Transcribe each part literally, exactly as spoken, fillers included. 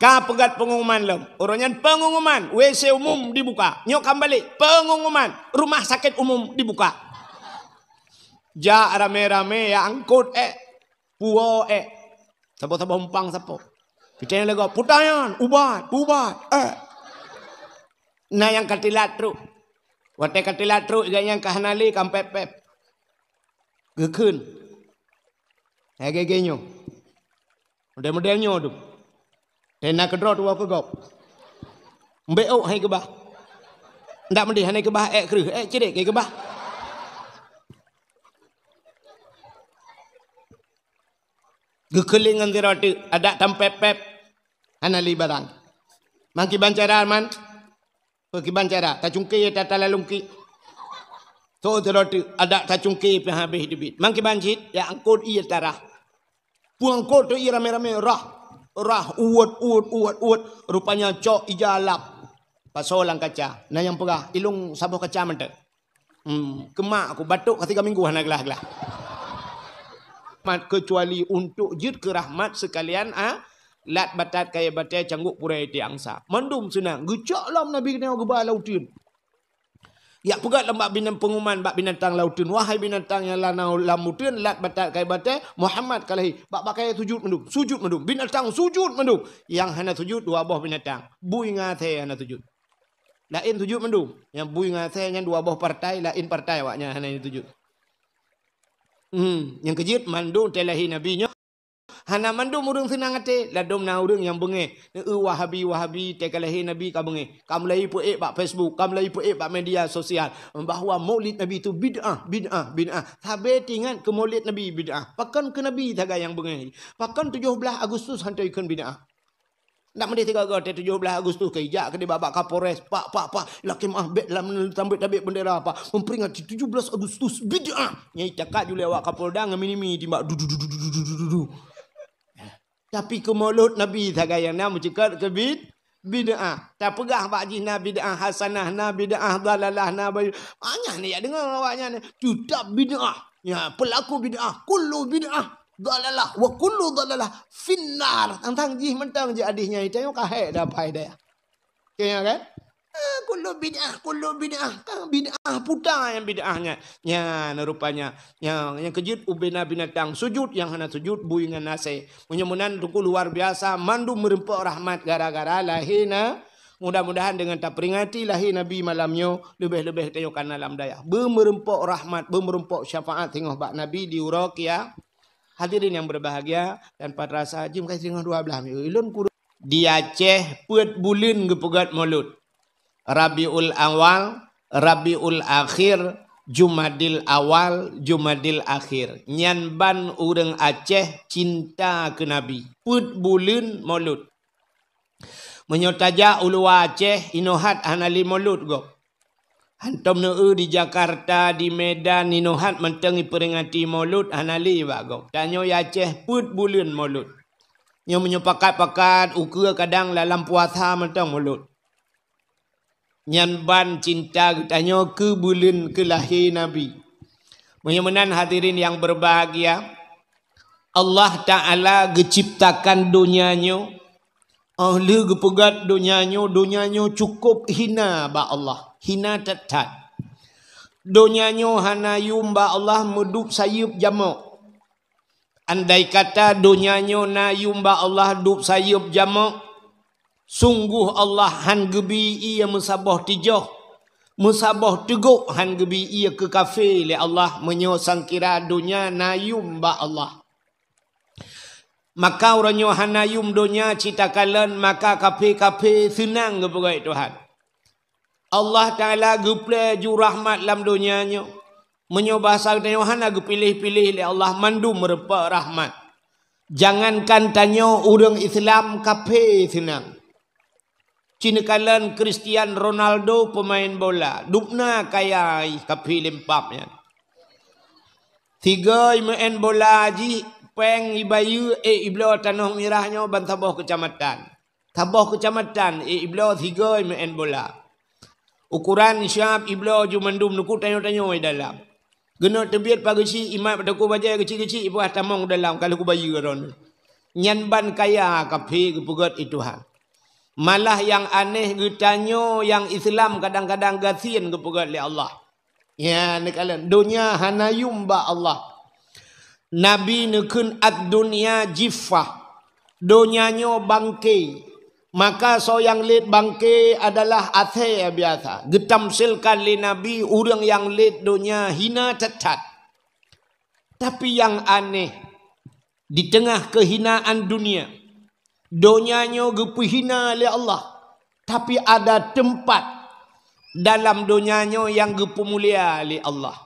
Ka peugöt pengumuman lom. Uroe nyan pengumuman, W C umum dibuka. Nyoe ka balek, pengumuman, rumah sakit umum dibuka. Jak ramé-ramé jak angkot ék. Puwoe ék. Saboh-saboh umpang sapo. Pitée lego, "Peue nyan, ubat, ubat, ék." Na nyang ka tilat trok. Watée ka tilat trok, gobnyan ka hana lé, ka pép-pép. Geukheun. Lagée-lagée nyoe. Model-model nyoe tu. Tena keudroe tuwoe keu gob. Mbek ôk hai keubah. Ndak meudeh hana keubah ék kreueh, ék cedek hai keubah. Geukeuling ngon sidroe teuk, adak tampép-pép. Hana lé barang. Mangkiban cara man. Peukiban cara, tacungké tatalalungki. Tho sidroe teuk, adak tacungké pih habéh teubiet. Mangkiban cit, ya angkot ié tarah. Peuangkot tu ié ramé-ramé, rah. Rah, uwet, uwet, uwet, uwet. Rupanya cok ija lap. Pasoe lam kaca. Na nyang peugah, "Ilong saboh kaca mantong." Hmm, keumak aku batuk ka tiga minggu hana glah-glah. Mat kecuali untuk jeuet keu rahmat sekalian, ah, lat batat kayée batée cangguk purée ti angsa. Mandum seunang. Geucok lom Nabi keunoe geuba lam uteuen. Yak peugah lom bak binatang pengumuman bak binatang lam uteuen. Wahai binatang nyang lana lam uteuen, lat batat kayée batée, Muhammad ka lahé. Bak-bak kayée sujut mandum, sujut mandum. Binatang sujut mandum. Nyang hana sujut dua boh binatang. Bui ngon asée hana sujut. Laén sujut mandum. Nyang bui ngon asée nyan dua boh partai, laén partai awaknyan hana sujut. Hmm, nyang keujeuet mandum teu lahé Nabi nyoe. Hana mandum ureuëng seunang até, ladôm na ureuëng nyang beungéh. Eu Wahabi, Wahabi, teu ka lahé Nabi ka beungéh. Ka mulai peuék bak Facebook, ka mulai peuék bak media sosial bahwa Maulid Nabi itu bid'ah, bid'ah, bid'ah. Sabe teuingat keu Maulid Nabi bid'ah. Pakon keu Nabi sagai nyang beungéh. Pakon tujoh blaih Agustus hantom ikheun bid'ah. Ndak meudeh tiga go teu tujoh blaih Agustus keu ijak keu dibak bak Kapolres, "Pak, pak, pak, lakée meuah bék lam tambet tabek bendera, pak. Memperingati tujuh belas Agustus bid'ah." Nyai cakak julée awak Kapolda ngon mini-mi timbak du, du, du. Tapi keu Maulud Nabi sagai nyang na meucukot keu bid-, bid'ah. Tapeugah bak jih na bid'ah hasanah, na bid'ah dalalah, na bayu. Banyak ni jak deungoe awaknyan. Teutap bid'ah. Ya, pelaku bid'ah, kullu bid'ah dalalah, wa kullu dalalah finnar. Tang-tang jih mantong jih adih nyai tanyoe ka hék dapai daya. Kaya kan? Ah, kullu bid'ah, kullu bid'ah. Kan bid'ah puta nyang bid'ah nyan. Nyan rupanya. Nyang, nyang keujeuet ubena binatang sujud, nyang hana sujud bui ngon asée. Meunyoe meunan teungku luar biasa mandum meureumpok rahmat gara-gara lahé na. Mudah-mudahan dengan taperingati lahé Nabi malam nyoe, leubeh-leubeh tanyoe kana lam dayah. Beumeureumpok rahmat, beumeureumpok syafaat singoh bak Nabi di uroe kia. Hadirin yang berbahagia, tanpa terasa jeuem ka singoh dua blaih minggu. Ulôn kureueng di Aceh peuet buleuen geupeugét Maulud. Rabiul Awal, Rabiul Akhir, Jumadil Awal, Jumadil Akhir. Nyan ban ureuëng Aceh cinta keu Nabi. Peuet buleuen Maulud. Meunyoe tajak u luwa Aceh, inoe hat hana lé Maulud gob. Hantom neu-eu di Jakarta, di Medan, inoe hat mantong iperingati Maulud hana lé bak gob. Tanyoe i Aceh peuet buleuen Maulud. Nyoe meunyoe pakat-pakat, ukeue kadang lam puasa mantong Maulud. Nyan ban cinta geutanyoe keu buleuen keu lahé Nabi. Meunyoe meunan hadirin yang berbahagia, Allah Ta'ala geuciptakan donya nyoe, óh lheueh geupeugét donya nyoe, donya nyoe cukôp hina bak Allah, hina that-that. Donya nyoe hana yuem bak Allah meudup sayeuep jamok. Andai kata donya nyoe na yuem bak Allah dup sayeuep jamok, sunggoh Allah han geubi ié meusaboh tijoh, meusaboh teugok han geubi ié keu kafé lé Allah meunyoe sangkira donya na yuem bak Allah. Maka uroe nyoe hana yuem donya cit takalon, maka kafé-kafé seunang geupeugét Tuhan. Allah Ta'ala geuplée ju rahmat lam donya nyoe. Meunyoe bahasa geutanyoe hana geupiléh-piléh lé Allah mandum meureumpok rahmat. Jangankan tanyoe ureuëng Islam kafé seunang. Ci neukalon Cristiano Ronaldo peumaén bola, dubna kaya kafé lempap nyan. Sigoe meuén bola jih péng ibayeue ék ibloe tanoh mirah nyoe ban saboh keucamatan. Saboh keucamatan ék ibloe sigoe meuén bola. Ukuran syab ibloe ju mandum nuku tanyoe-tanyoe dalam. Geunoe teubiet pageusi imat bak toko bajée geucik-geucik ipeugah tamong dalam ka lheueh kubayeue droeneuh. Nyan ban kaya kafé geupeugét i Tuhan. Malah nyang aneh geutanyoe nyang Islam kadang-kadang gasien geupeugét lé Allah. Ya, neukalon donya hana yum bak Allah. Nabi neukheun ad-dunya jiffah. Donya nyoe bangke. Maka soe nyang lét bangke adalah asée biasa. Geutamsilkan lé Nabi ureuëng nyang lét donya hina that-that. Tapi nyang aneh, di teungoh keuhinaan dunia, donya nyoe geupeuhina lé Allah, tapi ada teumpat dalam donya nyoe nyang geupeumulia lé Allah.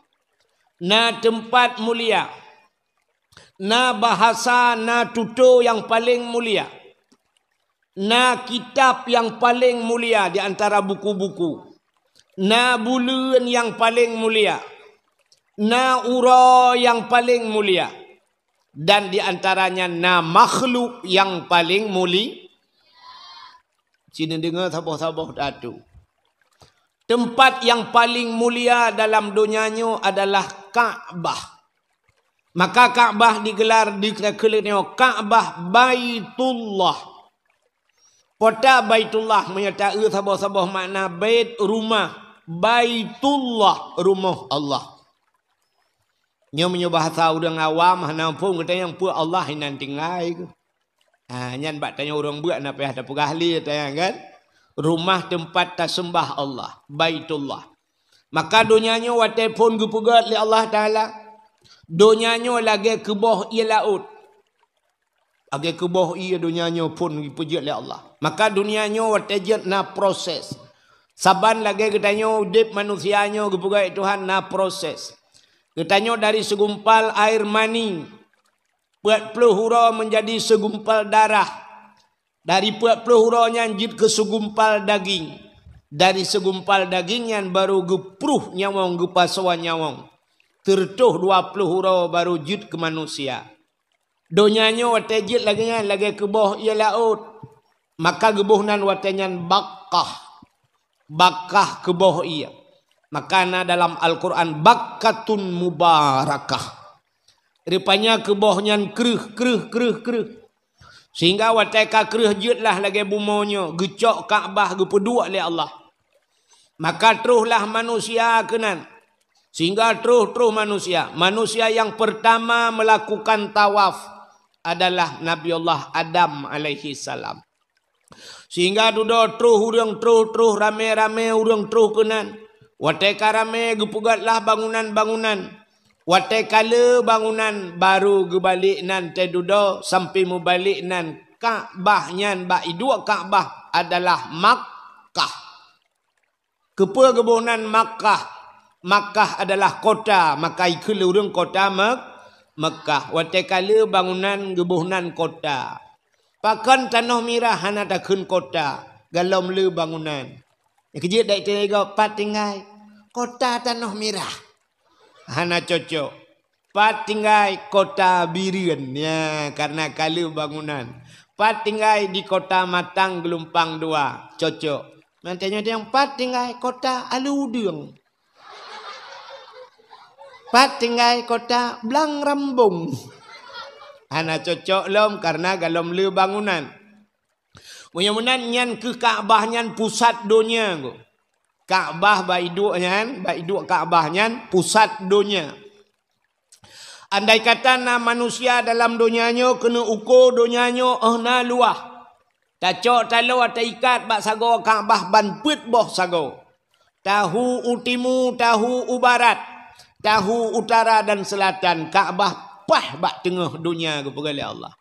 Na teumpat mulia, na bahasa, na tutoe nyang paleng mulia, na kitab nyang paleng mulia di antara buku-buku, na buleuen nyang paleng mulia, na uroe nyang paleng mulia, dan di antaranya na makhluk nyang paleng muli-, sini deungoe saboh-saboh tatu. Teumpat nyang paleng mulia dalam donya nyoe adalah Ka'bah. Maka Ka'bah digelar di keuleuh nyoe Ka'bah Baitullah. Kota Baitullah meunyoe taeu saboh-saboh makna bait rumah, Baitullah rumoh Allah. Nyoe meunyoe bahasa ureuëng awam hana muphom, geutanyoe peue Allah inan tinggai keuh. Ha, nyan bak tanyoe ureuëng beuet na payah tapeugah lé tanyoe kan. Rumah teumpat taseumbah Allah, Baitullah. Maka donya nyoe watée phon geupeugét lé Allah Taala, donya nyoe lagée keuboh ié laôt. Lagée keuboh ié donya nyoe phon geupeujeuet lé Allah. Maka donya nyoe watée jeuet na proses. Saban lagée geutanyoe udeb manusia nyoe geupeugét Tuhan na proses. Geutanyoe dari segumpal air mani, peuet ploh uroe menjadi segumpal darah. Dari peuet ploh uroe nyan jeuet keu segumpal daging. Dari segumpal daging nyan baru geupruh nyawöng, geupasoe nyawöng. Teureutoh dua ploh uroe baru jeuet keu manusia. Donya nyoe watée jeuet lagée nyan, lagée keuboh ié laôt. Maka geuboh nan watée nyan Bakkah. Bakkah keuboh ié. Maka na dalam Al-Quran, Bakkatun Mubarakah. Rupanya keuboh nyan kreueh, kreueh, kreueh, kreueh. Sehingga watée ka kreueh jeuet lah lagée bumoe nyoe, geucok Ka'bah geupeuduek lé Allah. Maka troh lah manusia keunan. Sehingga troh-troh manusia. Manusia nyang pertama melakukan tawaf adalah Nabi Allah Adam alaihi salam. Sehingga dudoe troh ureuëng, troh-troh, ramé-ramé ureuëng troh keunan. Watée ka ramé geupeugét lah bangunan-bangunan. Watée ka le bangunan baru geubalek nan teududoe sampai mubalek nan Ka'bah nyan bak iduek Ka'bah adalah Makkah. Keupeue geuboh nan Makkah? Makkah adalah kota, maka ikheun lé ureuëng kota Mek-, Mekah. Watée ka le bangunan geuboh nan kota. Pakon tanoh mirah hana takheun kota, galom le bangunan. Keujeuet dak teuga pat tinggai kota tanoh mirah. Hana cocok. Pat tinggai kota Bireuen, ya, karena ka le bangunan. Pat tinggai di kota Matang Geulumpang Dua, cocok. Mantanya yang pat tinggai kota Alue Udeueng. Pat tinggai kota Blang Rambong. Hana cocok lom karena galom le bangunan. Meunyoe meunan nyan keuh Ka'bah nyan pusat donya. Ka'bah bak iduek nyan, bak iduek Ka'bah nyan pusat donya. Andai kata na manusia dalam donya nyoe keuneuk uko donya nyoe óh na luwah. Tacok taloe taikat bak sagoe Ka'bah ban peuet boh sagoe. Tahu u timu, tahu u barat, tahu utara dan selatan, Ka'bah paih bak teungoh donya geupeugah lé Allah.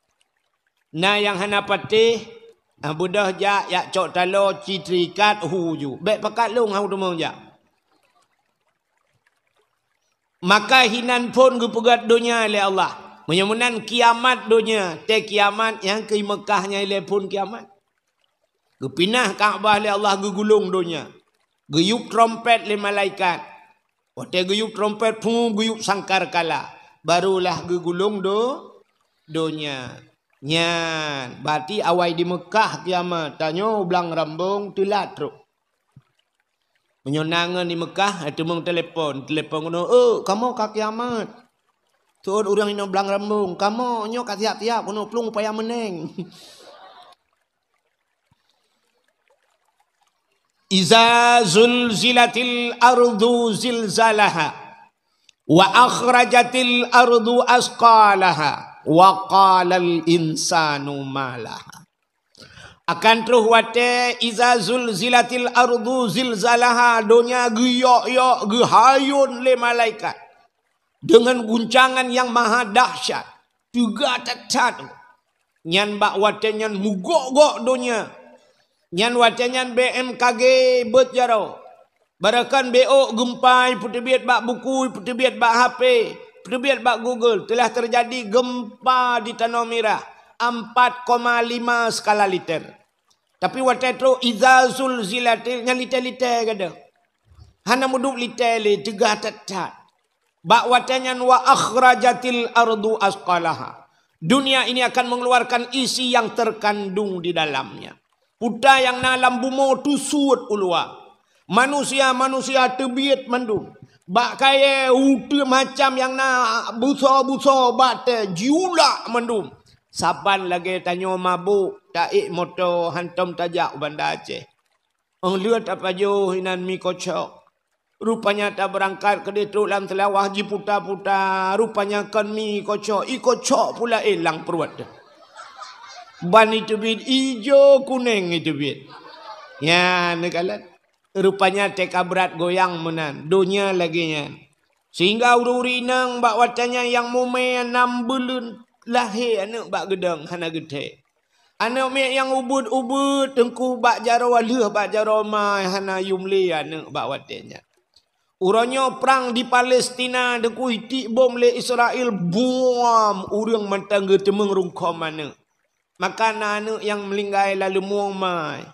Na nyang hana patéh, ah, beudôh jak, jak cok taloe, ci teuikat, hu ju. Bék pakat lôn hau teumong jak. Maka hinan phon geupeugét donya lé Allah. Meunyoe meunan kiamat donya, tée kiamat nyang keu Meukah nyang ilée phon kiamat. Geupinah Ka'bah lé Allah geugulong donya. Geuyueb trompet lé malaikat. Watée geuyueb trompet, phung geuyueb sangkar kala, barulah geugulong do-, donya. Nyan, berarti awai di Meukah kiamat, tanyoe blang rambong teulat trok. Meunyoe na ngon di Meukah, eh, teumong telepon, telepon keunoe, "Oh, kamoe ka kiamat." Tuon ureuëng inoe blang rambong, "Kamoe nyoe ka siap-siap keunoe plueng upaya meuneng." "Iza zulzilatil ardu zilzalaha, wa akhrajatil ardu asqalaha, wa qalal insanu ma laha." Akan troh watée, "Iza zulzilatil ardu zilzalaha", donya geuyok-yok, geuhayôn lé malaikat deungon guncangan nyang maha dahsyat, teuga that-that. Nyan bak watée nyan meugok-gok donya. Nyan watée nyan B M K G beuet jaroe. Barokon B O gempa ipeuteubiet bak buku, ipeuteubiet bak H P, ipeuteubiet bak Google. Telah terjadi gempa di Tanoh Mirah, empat koma lima skala Richter. Tapi watée troh "Iza zulzilatil", nyan litée-litée gadôh. Hana meuduek litée lé, teuga that-that. Bak watée nyan, "Wa akhrajatil ardu asqalaha." Dunia ini akan mengeluarkan isi yang terkandung di dalamnya. Peue nyang na lam bumoe teusuet u luwa. Manusia-manusia teubiet mandum. Bak kayée uteue macam nyang na buso-buso bak tée jiulak mandum. Saban lagée tanyoe mabök, taék moto hantom tajak u Banda Aceh. Óh lheueh tapajoh inan mi kocok. Rupanya tabeurangkat keudeh trok lam Seulawah jiputa-puta. Rupanya kon mi kocok, i kocok pula élang pruet. Ban iteubiet ijo kunéng iteubiet. Nyan neukalon. Rupanya teuka brat goyang meunan. Donya lagée nyan. Sehingga ureuëng-ureuëng inong bak watée nyan nyang mumé nam buleuen lahé aneuëk bak geudong hana geuthée. Aneuëk miet nyang ubeuet-ubeuet teungku bak jaroe lheueh bak jaroe ma hana yum lé aneuëk bak watée nyan. Uroe nyoe prang di Palestina teungku itik bom lé Israel buam ureuëng mantong geuteumeung rungkom aneuëk. Maka na aneuëk nyang meuninggai lam leumueng mai.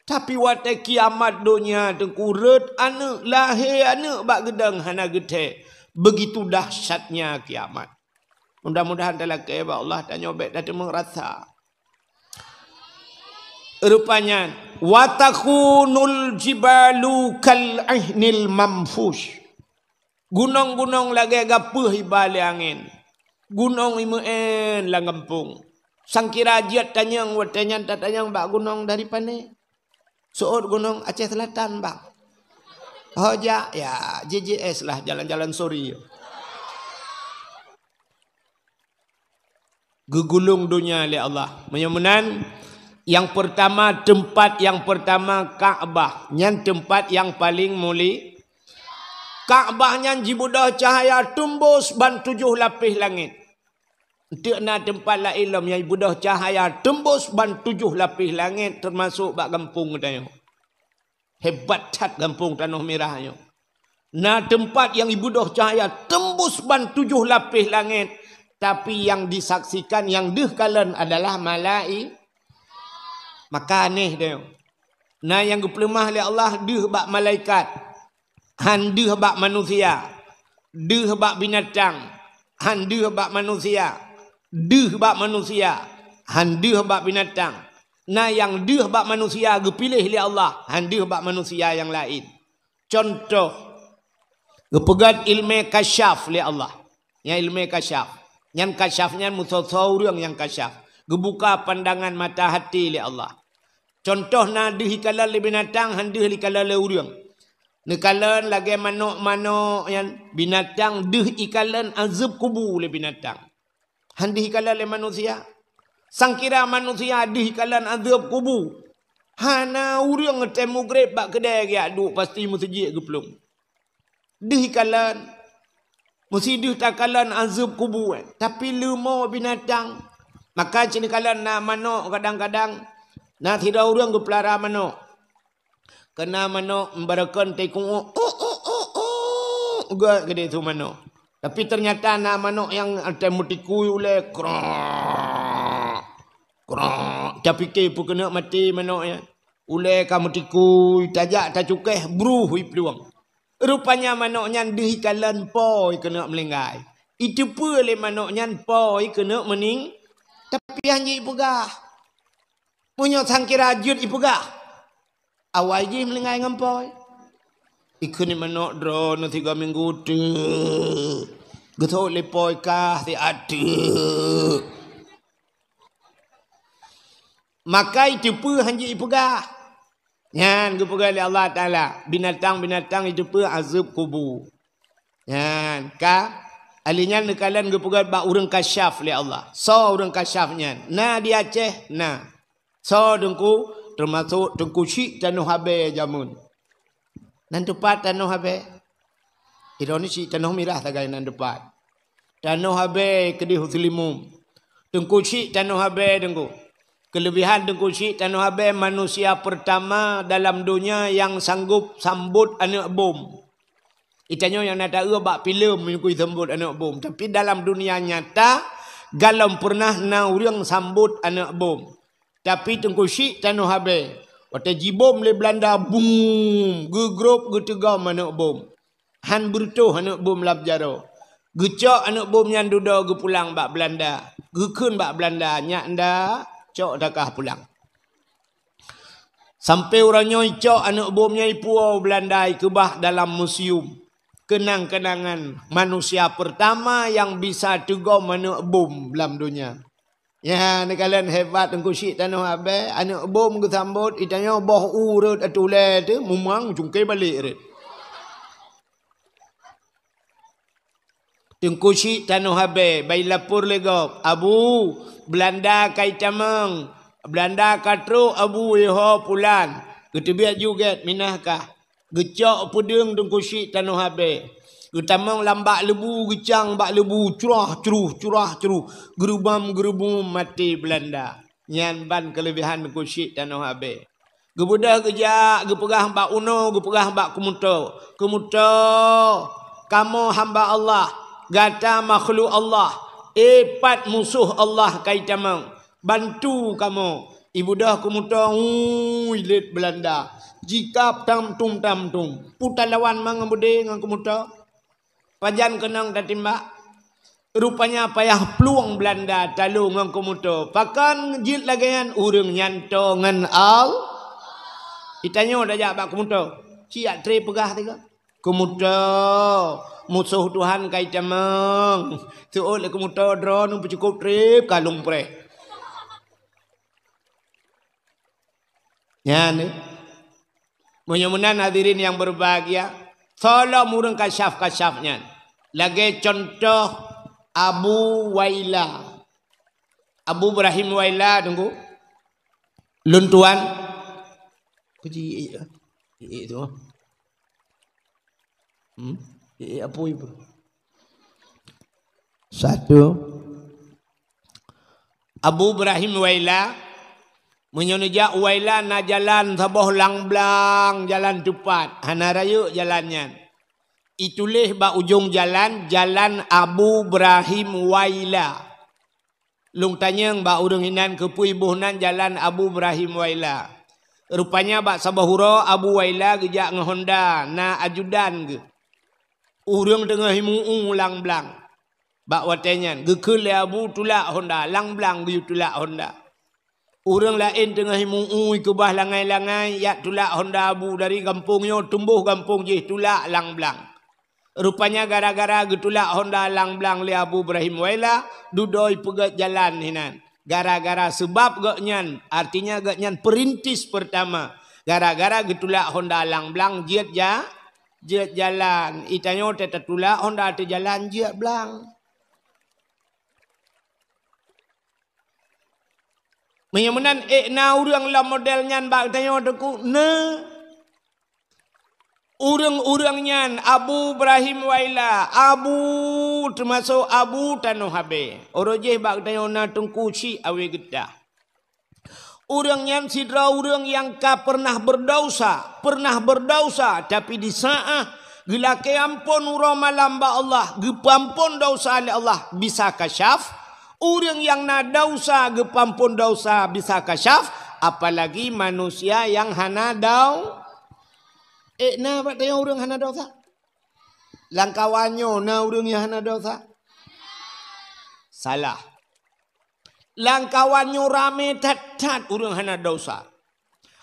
Tapi watée kiamat donya teungku rhot aneuëk lahé aneuëk bak geudong hana geuthée. Begitu dahsyatnya kiamat. Mudah-mudahan talakée bak Allah tanyoe bék tateumeung rasa. Rupanya, "Wa takhunul jibalu kal ihnil manfush." Gunong-gunong lagée gapeuh iba lé angén. Gunong imeu'én lam gampông. Sangkira jeuet tanyong watée nyan tatanyong bak gunong dari pané. Seuôt gunong Aceh Selatan, bang. Ho jak, ya, J J S lah, jalan-jalan sore. Geugulong donya lé Allah. Meunyoe meunan, nyang peurtama, teumpat nyang peurtama Ka'bah. Nyan teumpat nyang paleng muli. Ka'bah nyan jibeudôh cahya teumbôh ban tujoh lapéh langét. Eunteuk na teumpat laén lom nyang jibeudôh cahya teumbôh ban tujoh lapéh langét, teumasok bak gampông geutanyoe. Hebat that gampông Tanoh Mirah nyoe. Na teumpat nyang jibeudôh cahya teumbôh ban tujoh lapéh langét, tapi nyang disaksikan nyang deuh kalon adalah malai-, maka aneh deuh. Na nyang geupeuleumah lé Allah deuh bak malaikat, han deuh bak manusia, deuh bak binatang, han deuh bak manusia, deuh bak manusia, han deuh bak binatang. Na nyang deuh bak manusia geupiléh lé Allah, han deuh bak manusia nyang laén. Cuntoh, geupeugét ileumé kasyaf lé Allah. Nyan ileumé kasyaf. Nyan kasyaf nyan meusoe-soe ureuëng nyang kasyaf. Geubuka pandangan mata hati lé Allah. Cuntoh na deuh ikalon lé binatang, han deuh ikalon lé ureuëng. Neukalon lagée manok-manok nyan, binatang deuh ikalon azeueb kubu lé binatang. Han deuh ikalon lé manusia. Sangkira manusia deuh ikalon azeueb kubu. Hana ureuëng tém mugreb bak keudée geujak duek, pasti meuseujid geuplueng. Deuh ikalon, meusideuh takalon azeueb kubu, tapi leumo binatang. Maka ceuneuk kalon na manok kadang-kadang, na sidroe ureuëng geupeulara manok. Keu na manok meubarokon teuku, "Uk, uk, uk, uk," gét geude su manok. Tapi teunyata na manok nyang tém meutikui ulée, "Krok, krok." Tapike peue keuneuk maté manok nyan. Ulée ka meutikui, tajak tacukéh, bruh iplueng. Rupanya manok nyan deuh ikalon po ikeuneuk meuninggai. Iteupeue lé manok nyan po ikeuneuk meuning, tapi han jeuet ipeugah. Meunyoe sangkira jeuet ipeugah, awai jih meuninggai ngon po. Ikheun manok droeneuh tiga minggu teuk. Geusok lé po kah siat teuk. Maka iteupeue han jeuet ipeugah. Nyan geupeugah lé Allah Taala, binatang-binatang itu pun azab kubur. Nyan ka, ahli nyan neukalon geupeugah bak ureuëng kasyaf lé Allah. Soe ureuëng kasyaf nyan? Na di Aceh? Na. Soe teungku? Teumasok Teungku Chik Tanoh Abée jameun. Nan teupat Tanoh Abée. Ironis cit Tanoh Mirah sagai nan teupat. Tanoh Abée keudeh Muslimun. Teungku Chik Tanoh Abée teungku. Keulebihan Teungku Chik Tanoh Abée manusia pertama dalam donya nyang sanggob sambot aneuëk bom. Itanyoe nyang na taeu bak filem meunyoe sambot aneuëk bom. Tapi dalam dunia nyata, galom pernah na ureuëng sambot aneuëk bom. Tapi Teungku Chik Tanoh Abée, watée jibom lé Belanda, bum, geugrôp geuteugom aneuëk bom. Han beureutoh aneuëk bom lam jaroe. Geucok aneuëk bom nyan dudoe geupulang bak Belanda. Geukheun bak Belanda, "Nyak nda, cok takah pulang." Sampai uroe nyoe icok aneuëk bom nyan ipuwoe Belanda ikeubah dalam museum. Kenang-kenangan manusia pertama nyang bisa teugom aneuëk bom lam donya. Ya, neukalon hebat Teungku Chik Tanoh Abée, aneuëk bom geusambot, itanyoe boh u rot atulée teuh, mumang cungke balek rot. Teungku Chik Tanoh Abée, bai lapor lé gob, "Abu, Belanda ka itamong, Belanda ka trok Abu, yoh pulan." Geuteubiet ju gét, minah kah. Geucok peudeueng Teungku Chik Tanoh Abée. Geutamong lam bak leubu, geucang bak leubu, curah-curuh, curah-curuh, geurubam-geurubum maté Belanda. Nyan ban keulebihan Teungku Chik Tanoh Abée. Geubeudôh geujak, geupeugah bak unoe, geupeugah bak keumeutô, "Keumeutô, kamoe hamba Allah, gata makhluk Allah, eh, pat musoh Allah ka itamong. Bantu kamoe." Ibeudôh keumeutô, ui, lét Belanda. Jikab tam-tum, tam-tum. Peue talawan ma ngon beudé ngon keumeutô? Pajan keunong tatimbak? Rupanya payah plueng Belanda talo ngon keumeutô. Pakon jeuet lagée nyan? Ureuëng nyan tô ngon Al-, itanyoe tajak bak keumeutô. Siat tré peugah tiga. Keumeutô, musoh Tuhan ka itamong. Seuôt lé keumeutô droeneuh peucukôp trép ka lôn preh. Nyan, eh. Meunyoe meunan hadirin nyang berbahagia, soe lom ureuëng kasyaf-kasyaf nyan. Lagée contoh Abu Waila. Abu Ibrahim Waila, teungku. Lôn tuan. Puji, eh, eh, tu. Hmm? Eh, eh, apa itu? Satu. Abu Ibrahim Waila, meunyoe neujak Waila na jalan saboh lang blang, jalan teupat, hana rayeuk jalan nyan. Ituléh bak ujong jalan, Jalan Abu Ibrahim Waila. Lôn tanyong bak ureuëng inan keupeue iboh nan Jalan Abu Ibrahim Waila. Rupanya bak saboh uroe Abu Waila geujak ngon honda, na ajudan geuh. Ureuëng teungoh imu-u lang blang. Bak watée nyan, geukheun lé Abu tulak honda, lang blang geuyue tulak honda. Ureuëng laén teungoh imu-u ikeubah langai-langai, jak tulak honda Abu dari gampông nyoe tumboh gampông jih tulak lang blang. Rupanya gara-gara geutulak honda lang blang lé Abu Ibrahim Waila, dudoe ipeugét jalan hinan. Gara-gara seubab gobnyan, artinya gobnyan perintis pertama. Gara-gara geutulak honda lang blang jeuet ja-, jeuet jalan. Itanyoe tatulak honda teujalan jeuet blang. Meunyoe meunan, ék na ureuëng lom model nyan bak tanyoe teungku? Na. Ureuëng-ureuëng nyan Abu Ibrahim Waila, Abu, teumasok Abu Tanoh Abée. Uroe jih bak tanyoe na Teungku Chik Awé Geutah. Ureuëng nyan sidroe ureuëng nyang ka pernah berdausa, pernah berdausa, tapi di saát geulakée amphon uroe malam bak Allah, geupeuamphon dausa lé Allah, bisa kasyaf. Ureuëng nyang na dausa geupeuamphon dausa bisa kasyaf, apalagi manusia nyang hana dau-, ék na bak tanyoe ureuëng hana dausa? Lam kawan nyoe na ureuëng nyang hana dausa? Salah. Lam kawan nyoe ramé that-that ureuëng hana dausa.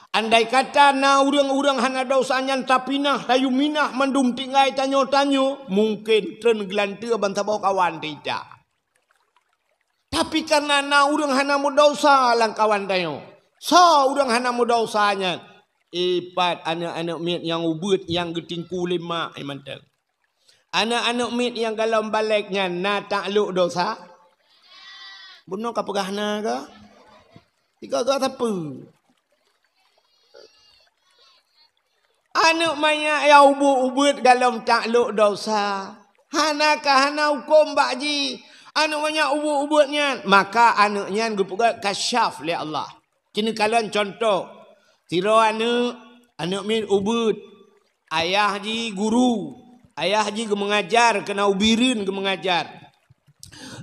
Andai kata na ureuëng-ureuëng hana dausa nyan tapinah, tayue minah mandum tinggai tanyoe-tanyoe, mungken treun geulanteue ban saboh kawan teuita. Tapi kareuna na ureuëng hana meudausa lam kawan tanyoe. Soe ureuëng hana meudausa nyan? Ipat aneuk-aneuk miet nyang ubeuet nyang geutingku lé mak nyan mantong. Aneuk-aneuk miet nyang golom balek nyan na taklok dosa? Bunoe ka peugah na kah? Tiga-tiga sapeue? Aneuk manyak nyang ubeuet-ubeuet golom taklok dosa. Hana ka hana huköm bak jih. Aneuk manyak ubeuet-ubeuet nyan, maka aneuk nyan geupeugah kasyaf lé Allah. Keuneuk kalon cuntoh, sidroe aneuk, aneuk miet ubeuet, ayah jih guru, ayah jih geumeungajar, keunan ubit uroe geumeungajar.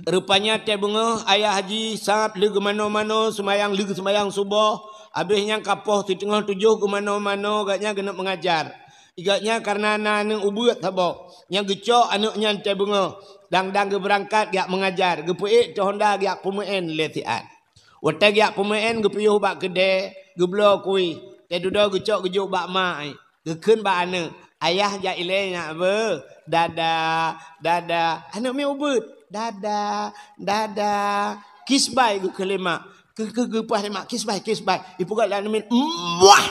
Rupanya teuh beungoh ayah jih sab lheueh geumanoe-manoe seumayang, lheueh seumayang suboh, abéh nyan ka poh siteungoh tujoh geumanoe-manoe, gobnyan geuneuk meungajar. Gobnyan kareuna na aneuk ubeuet saboh, nyang geucok aneuk nyan teuh beungoh, dang-dang geubeurangkat geujak meungajar, geupeuék teuh honda geujak peumeu'en lé siat. Watée geujak peumeu'en geupiôh bak keudè, geubloe kueh. Teududoe geucok geujok bak mak, geukheun bak aneuk, "Ayah jak ilée nyak beuh. Dada, dada." Aneuk miet ubeuet, "Dada, dada." Kisbai geukheun lé mak. Keu, keu, geupeugah lé mak, "Kisbai, kisbai." Ipeugah lé aneuk miet, "Muah!"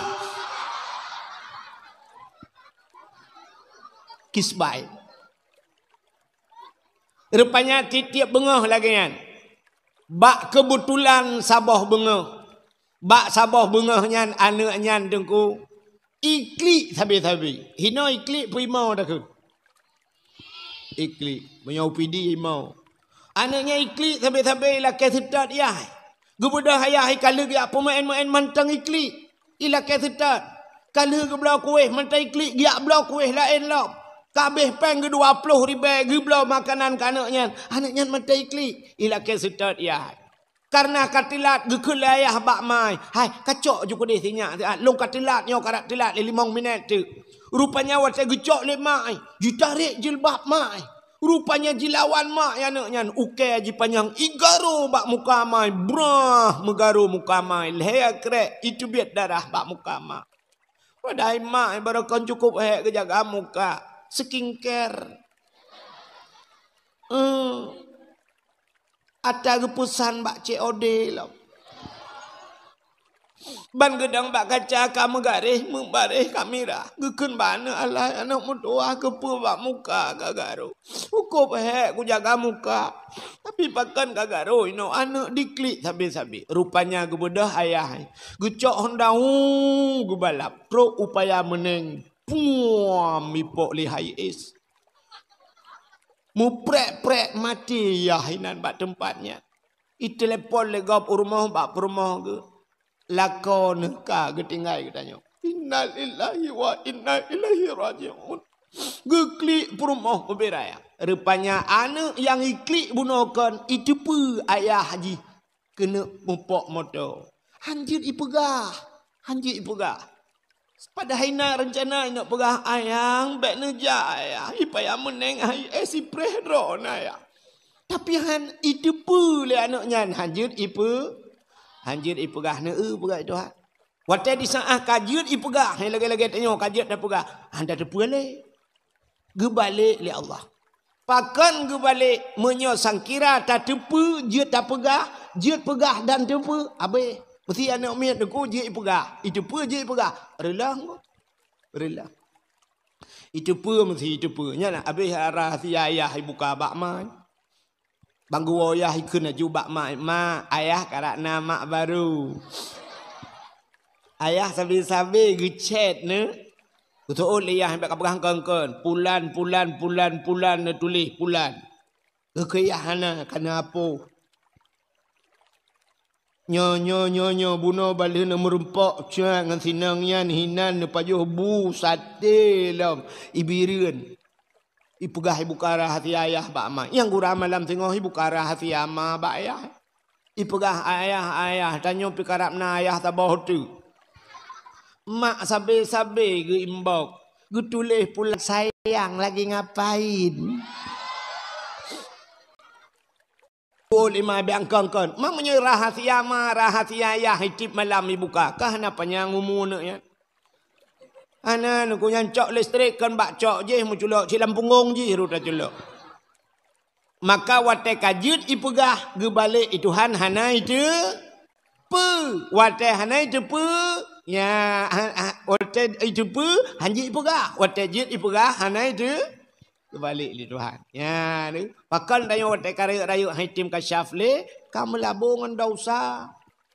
Kisbai. Rupanya tiep-tiep beungoh lagée nyan. Bak keubeutulan saboh beungoh. Bak saboh beungoh nyan aneuk nyan teungku iklik sabe-sabe. Hinoe iklik peue imoe takheun? Iklik. Meunyoe U P D imoe. Aneuk nyan iklik sabe-sabe ilakée seutôt yah. Geubeudôh ayah i ka lheueh geujak peumeu'en-meu'en mantong iklik. Ilakée seutôt. Ka lheueh geubloe kueh mantong iklik geujak bloe kueh laén lom. Ka abéh péng geu dua ploh ribée geubloe makanan keu aneuk nyan. Aneuk nyan mantong iklik. Ilakée seutôt yah. Kareuna ka teulat geukheun lé ayah bak mak, "Hai, kacok ju keudeh sinyak siat. Lôn ka teulat nyoe, ka rab teulat lé limong minét teuk." Rupanya watée geucok lé mak, jitarek jilbab mak. Rupanya jilawan mak aneuk nyan, ukée jipanyang igaro bak muka mak, brah meugaro muka mak, lhée krek iteubiet darah bak muka mak. Padahai mak barokon cukup hék geujaga muka, skincare. Eh, ata geupeusan bak C O D lom. Ban geudong bak kaca ka meugaréh, meubaréh kamera. Geukheun bak aneuk, "Alah, aneuk meutuwah keupeue bak muka ka garo. Cukup hék kujaga muka. Tapi pakon ka garo inoe aneuk diklik sabe-sabe." Rupanya geubeudôh ayah. Geucok honda, hu, geubalap. Trok u paya meuneng. Puam, ipok lé hai es. Muprek-prek maté yah inan bak teumpat nyan. Itelepon lé gob u rumoh bak peurumoh geuh. Lakoe neuh ka geutinggai geutanyoe. Innalillahi wa inna ilaihi raji'un. Geuklik peurumoh ubé raya. Rupanya aneuk nyang iklik bunoe kon iteupeue ayah jih keuneuk mupok moto. Hanjeuet ipeugah, hanjeuet ipeugah. Padahai na reuncana ineuk peugah, "Ayang, bék neujak ayah, ipaya meuneng hai eh sipreh droeneuh ayah." Tapi han iteupeue lé aneuk nyan, hanjeuet ipe-, hanjeuet ipeugah neu-eu peugah Tuhan. Watée disaát ka jeuet ipeugah, hai lagée-lagée tanyoe ka jeuet tapeugah, hana teupeue lé. Geubalek lé Allah. Pakon geubalek? Meunyoe sangkira tateupeue jeuet tapeugah, jeuet peugah dan teupeue, abéh. Meusti aneuk miet teungku jeuet ipeugah, iteupeue jeuet ipeugah. Reuloh. Reuloh. Iteupeue meusti iteupeue. Nyan abéh rahsia ayah ibuka bak ma. Ban geuwoe yah ikheun laju bak mak, "Mak, ayah karab na mak barô." Ayah sabe-sabe geuchat neu. Geuseuôt lé yah, bék kapeugah kon-kon. Pulan, pulan, pulan, pulan, neutuléh pulan. Geukheun yah hana, kana apo. Nyoe, nyoe, nyoe, nyoe, bunoe baleuh neumeurumpok cat ngon sinong nyan hinan neupajoh bu saté lom ibireuen. Ipeugah ibuka rahsia ayah bak ma. Nyang gura malam singoh ibuka rahsia ma bak ayah. Ipeugah, "Ayah, ayah, tanyoe pih karab na ayah saboh teuk." Mak sabe-sabe geuimbok, geutuléh pulan sayang lagi ngapain. Pukul lima biang kon-kon. Mak meunyoe rahsia ma, rahsia ayah, tiep malam ibuka. Kah na panyang umu neuk nyan? Hana, neuk nyan cok listrik kon bak cok jih, meuculok cit lam punggong jih rot taculok. Maka watée ka jeuet ipeugah, geubalek i Tuhan hana iteupeue. Watée hana iteupeue, nya, ha, ha, Watèe jiteupeue, hanjeuet ipeugah. Watèe jeuet ipeugah, hana itu. Keubalek lé Tuhan. Ya, tu. Pakon tanyoe watèe ka rayeuk-rayeuk han item kasyaf lé, ka meulabô ngon desya.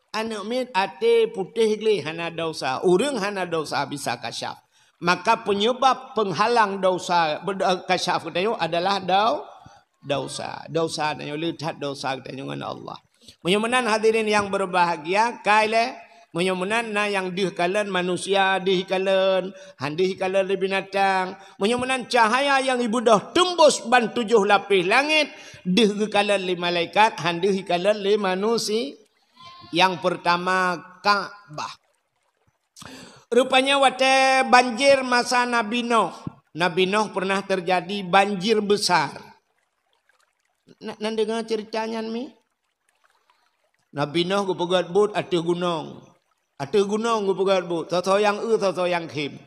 Aneuk miet até putéh gleh hana desya. Ureueng hana desya bisa kasyaf. Maka penyebab penghalang desya, beda-, kasyaf geutanyoe adalah dau-, desya. Desya tanyoe le that desya geutanyoe ngon Allah. Meunyoe meunan hadirin yang berbahagia, kai lé, meunyoe meunan na nyang deuh kalon manusia, deuh kalon, han deuh kalon lé binatang. Meunyoe meunan cahaya nyang ibeudôh tembus ban tujoh lapéh langét, deuh geukalon lé malaikat, han deuh kalon lé manusia. Yang pertama, Ka'bah. Rupanya watèe banjir masa Nabi Nuh. Nabi Nuh pernah terjadi banjir besar. Na, na deungö cerita nyan mi? Nabi Nuh geupeugöt buet ateueh gunong. Ateueh gunong geupeugöt buet. Soe-soe nyang eu, soe-soe nyang khém.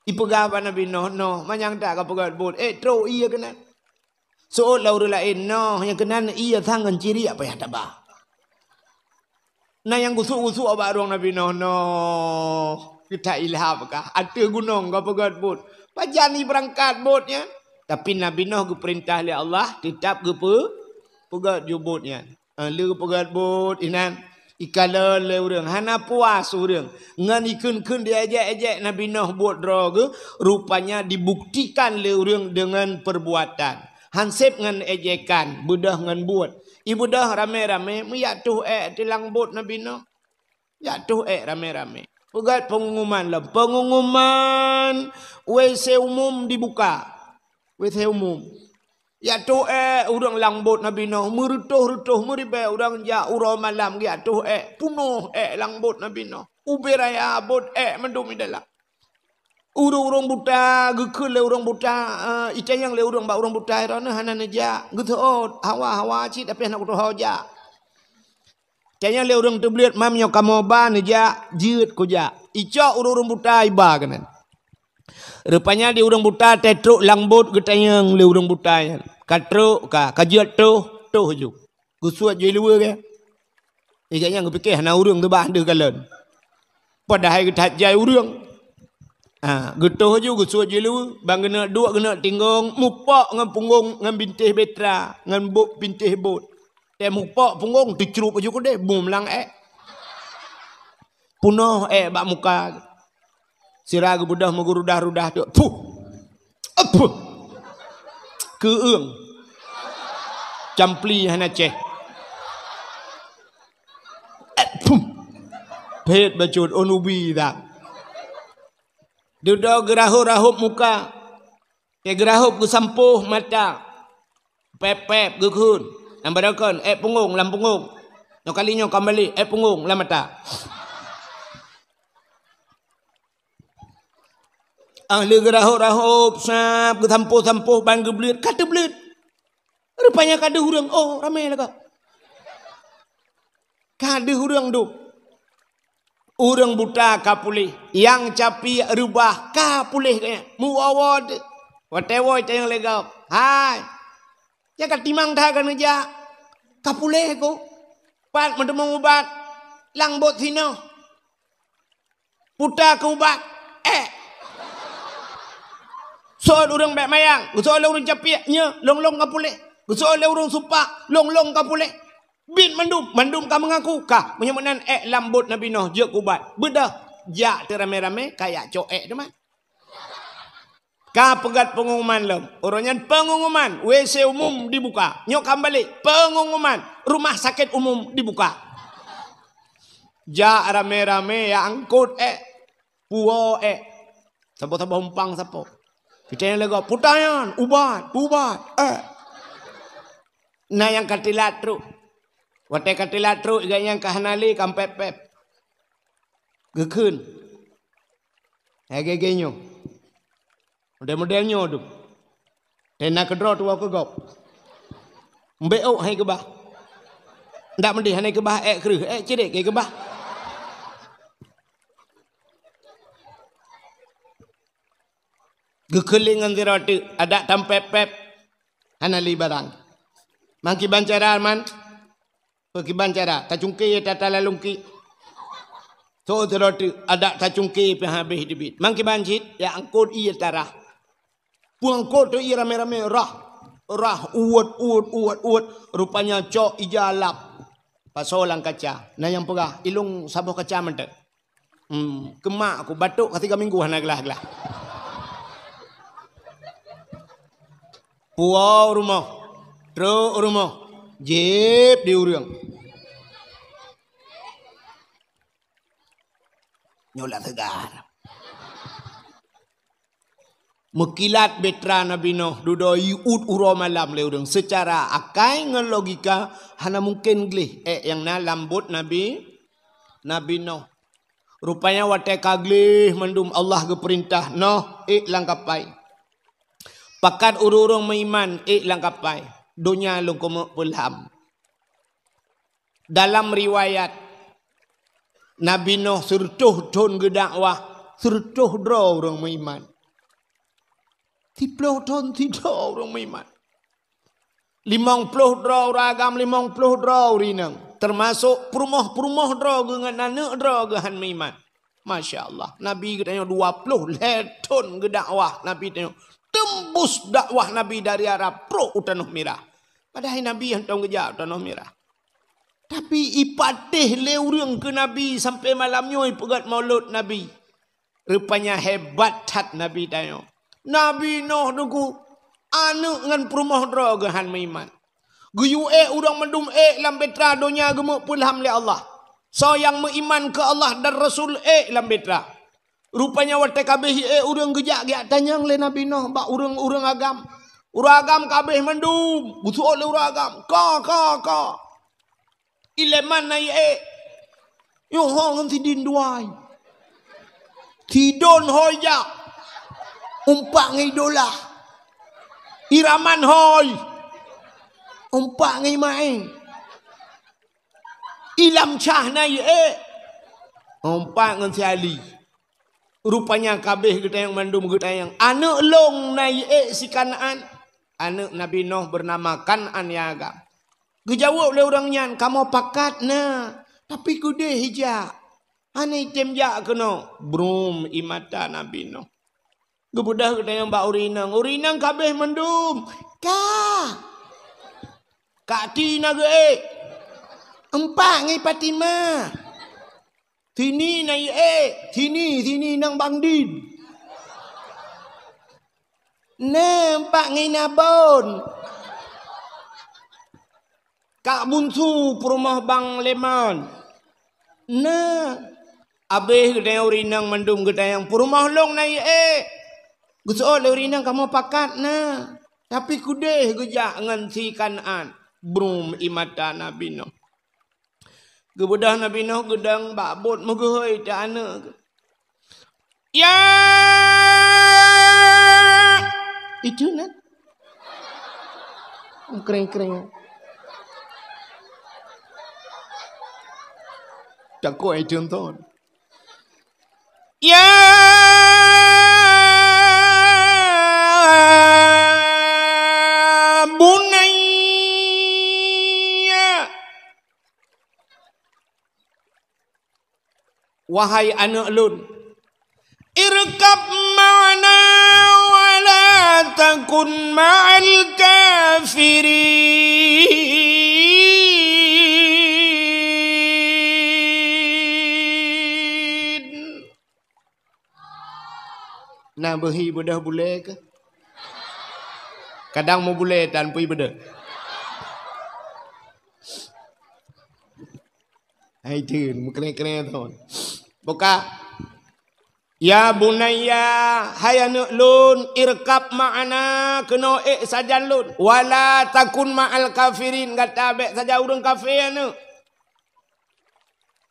Ipeugah bak Nabi Nuh, "Nuh, manyang that kapeugöt buet. Eh, trok ié keunan." Seuôt lé ureueng laén, "Noh, nyang keunan ié sang ngon ciriek payah taba." Na nyang gusuk-gusuk bak rueng Nabi Noh, "Noh, geutak ilham kah? Ateueh gunong kapeugöt buet. Pajan ibeurangkat buet nyan?" Tapi Nabi Noh geupeurintah lé Allah, teutap geupeu-, peugöt ju buet nyan. Ah, lheueh peugöt buet inan, ikalon lé ureueng, hana puas ureueng. Ngon ikheun-kheun diejek-ejek Nabi Noh buet droe geuh, rupanya dibuktikan lé ureueng deungon perbuatan. Han sép ngon ejekan, beudôh ngon buet. Ibeudôh ramé-ramé, meujak toh ék teulang buet Nabi Noh. Jak toh ék ramé-ramé. Peugöt pengumuman lom. Pengumuman W C umum dibuka. W C umum. Jak toh ék ureueng lam buet Nabi Noh. Meureutoh-reutoh, meuribée ureueng jak uroe malam jak toh ék. Punoh ék lam buet Nabi Noh. Ubé raya buet ék mandum i dalam. Ureueng-ureueng buta, geukheun lé ureueng buta, eh, itanyong lé ureueng bak ureueng buta, droeneuh hana neujak. Geuseuôt, hawa-hawa cit, tapi hana kutuho jak. Tanyong lé ureueng teubleuet, "Mam, nyoe kamoe ba neujak?" "Jeuet kujak." Icok ureueng-ureueng buta iba keunan. Rupanya di ureueng buta teutrok lam buet geutanyong lé ureueng buta nyan. Ka trok ka, ka jeuet toh, toh ju. Geusuet ju iluweue keu. Ija nyang geupike hana ureueng teuba deuh galon. Padahai geuthat jai ureueng. Ha, geutoh ju geusuet ju iluweue, ban geuneuk duek geuneuk tinggong, mupok ngon punggong ngon bintéh betra, ngon bot bintéh bot. Tée mupok punggong, teucrup ju keudeh, bum lam ék. Punoh ék bak muka. Sira geubeudôh meugurudah-rudah tu. Puh! Apuh! Keueung. Campli hana ceh. Apuh! Phet bacut, oh, nubi dah. Dudoe geurahop-rahop muka. Tée geurahop geusampôh mata. Pép-pép geukheun. Nyang barokon, ék punggong lam punggong. Nyoe kali nyoe ka balek, ék punggong lam mata. Ah, lheueh geurahop-rahop, sab, geusampôh-sampôh ban geubleuet, ka teubleuet. Rupanya ka deuh ureueng, oh, ramé lagoe. Ka deuh ureueng dum. Ureueng buta ka puléh, nyang capiek reubah ka puléh geuh nyan. Meuwoe-woe teuh. Watée woe tanyong lé gob, "Hai, nyang ka timang that ka neujak? Ka puléh keuh? Pat meuteumé ubat? Lam bot sinoe." Puta keu ubat, ék. Seuôt ureueng bék mayang, geuseuôt lé ureueng capiek, nyoe, lôn-lôn ka puléh. Geuseuôt lé ureueng supak, lôn-lôn ka puléh. Bit mandum, mandum ka meungaku, ka. Meunyoe meunan ék lam bot Nabi Noh jeuet keu ubat. Beudôh, jak teuh ramé-ramé, ka jak cok ék teuma. Ka peugét pengumuman lom. Uroe nyan pengumuman, W C umum dibuka. Nyoe ka balek, pengumuman, rumah sakit umum dibuka. Jak ramé-ramé jak angkot ék, puwoe ék. Saboh-saboh umpang sapo. Kita nyang lego, "Peue nyan, ubat, ubat ék." Na nyang ka teulat trok. Watée ka teulat trok, gobnyan ka hana lé, ka pép-pép. Geukheun. Lagée-lagée nyoe. Model-model nyoe tu. Tena keudroe tuwoe keu gob. Mbek ôk hai keubah. Ndak meudeh hana keubah ék kreueh, ék cedek hai keubah. Geukeuling ngon sidroe teuk, adak tampép-pép. Hana lé barang. Mangki bancaran man. Peukiban cara tacungké tatalalungki. Tho teudoe teuk, adak tacungke pih habéh teubiet. Mangkiban cit, ya angkot ié tarah. Peungangkot teu ié ramé-ramé rah. Rah, uet, uet, uet, uet. Rupanya cok ija lap. Pasoe lam kaca. Na nyang peugah, "Ilong saboh kaca mantong." Hmm, keumak aku batuk ka tiga minggu hana glah-glah. Puwoe u rumoh, trok u rumoh, jieb di ureuëng. Nyoe lam seugar. Meukilat bahtera Nabi Nuh dudoe iut uroe malam lé ureuëng. Seucara akai ngon logika hana mungken gleh ék nyang na lam buet Nabi, Nabi Nuh. Rupanya watée ka gleh mandum Allah geupeurintah, "Noh, ék lam kapai. Pakat ureuëng-ureuëng meuiman ék lam kapai. Donya lôn keumeuk peulham." Dalam riwayat, Nabi Nuh sireutôh thon geudakwah, sireutôh droe ureuëng meuiman. Siplôh thon sidroe ureuëng meuiman. Limong ploh droe ureuëng agam, limong ploh droe ureuëng inong. Teumasok peurumoh-peurumoh droe geuh ngon aneuëk droe geuh han meuiman. Masya Allah. Nabi geutanyoe dua ploh lhée thon geudakwah. Nabi tanyoe teumbus dakwah Nabi dari Arab trok u Tanoh Mirah. Padahai Nabi hántom geujak u Tanoh Mirah. Tapi ipatéh lé ureuëng keu Nabi sampai malam nyoe ipeugét maulud Nabi. Rupanya hebat that Nabi tanyoe. Nabi Nuh teungku, aneuëk ngon peurumoh droe geuh han meuiman. Geuyue ék ureuëng mandum ék lam bahtera donya geumeuk peulham lé Allah. Soe nyang meuiman keu Allah dan Rasul ék lam bahtera. Rupanya watée ka abéh ék ureuëng geujak geujak tanyong lé Nabi Nuh bak ureuëng-ureuëng agam. Ureuëng agam ka abéh mandum, geuseuôt lé ureuëng agam. Ka, ka, ka. Ileman na ék. Yoh ho ngon sidin duai. Sidon hôi jak. Umpak ngon idolah. Iraman hôi. Umpak ngon imaeng. Ilam cah na ék. Umpak ngon si Ali. Rupanya ka abéh geutanyong mandum geutanyong. Aneuëk lôn na ék si Kanaan. Aneuëk Nabi Nuh beunama Kanaan nyang agam. Geujaweueb lé ureuëng nyan, "Kamoe pakat na, tapi keudeh ijak. Hana item jak keunoe." Brum, ie mata Nabi Nuh. Geubeudôh geutanyong bak ureuëng inong. Ureuëng inong ka abéh mandum. Ka. Kak Ti na geuék. Empat ngon Fatimah. Sini na ék, sini, sini nang Bang Din. Nah, empat ngon Abon. Kak Bunsu peurumoh Bang Lemon. Nah, abéh geutanyong ureuëng inong mandum geutanyong peurumoh lôn na ék. Geuseuôt lé ureuëng inong kamoe pakat na. Tapi keudeh geujak ngon si Kanaan. Brum, ie mata Nabi Nuh. Geubeudôh Nabi Nuh geudong bak bot meugeuhôi teu aneuëk. Ya! Itu na. Kreng-kreng. Takut itu nton. Ya bunayya. Wahai aneuëk lôn, irkab ma'ana wa la takun ma'al kafirin. Na beuhi beudôh bulée keuh? Kadang meubulée tan pui beudôh. Hai teun, meukrée-krée thon. Buka. Ya bunayya, hai aneuëk lôn, irkab ma'ana, keunoe ék sajan lôn. Wala takun ma'al kafirin, gata bék sajan ureuëng kafé aneuëk.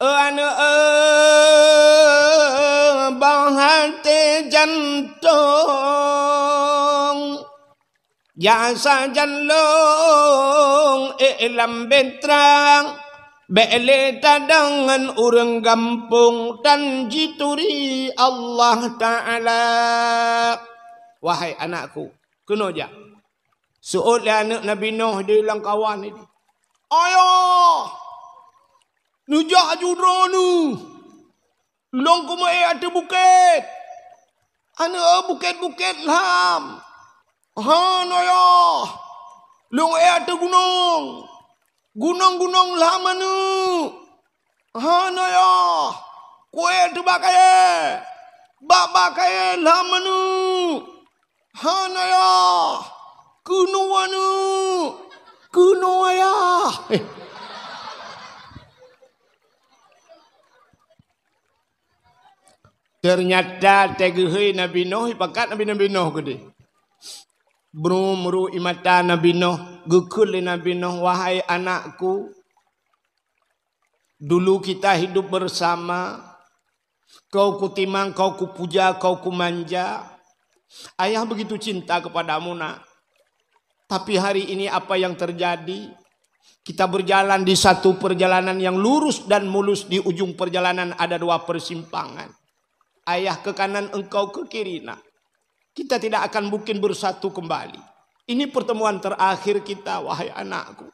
Aneuëk, bak até jantong. Jak sajan lôn ék lam bahtera, bék lé tadong ngon ureuëng gampông tan jituri Allah Ta'ala. Wahai anakku, keunoe jak. Seuôt lé aneuëk Nabi Nuh di lam kawan nyan. Ayah! Neujak aju droeneuh. Lôn kumeuék ateueh bukét. Aneuk, bukét-bukét lham. Hana yah. Lôn ék ateueh gunong. Gunong-gunong lham aneuk. Hana yah. Kuék teuh bak kayée. Bak-bak kayée lham aneuk. Hana yah. Keunoe aneuk. Keunoe ayah. Eh. Ternyata teuh geuhôi Nabi Nuh, ipakat Nabi, Nabi Nuh keudeh. Bru-bru ié mata Nabi Nuh, geukheun lé Nabi Nuh, "Wahai anakku, dulu kita hidup bersama, kau kutimang, kau kupuja, kau kumanja. Ayah begitu cinta kepadamu, Nak. Tapi hari ini apa yang terjadi? Kita berjalan di satu perjalanan yang lurus dan mulus, di ujung perjalanan ada dua persimpangan. Ayah ke kanan, engkau ke kiri, Nak. Kita tidak akan mungkin bersatu kembali. Ini pertemuan terakhir kita, wahai anakku.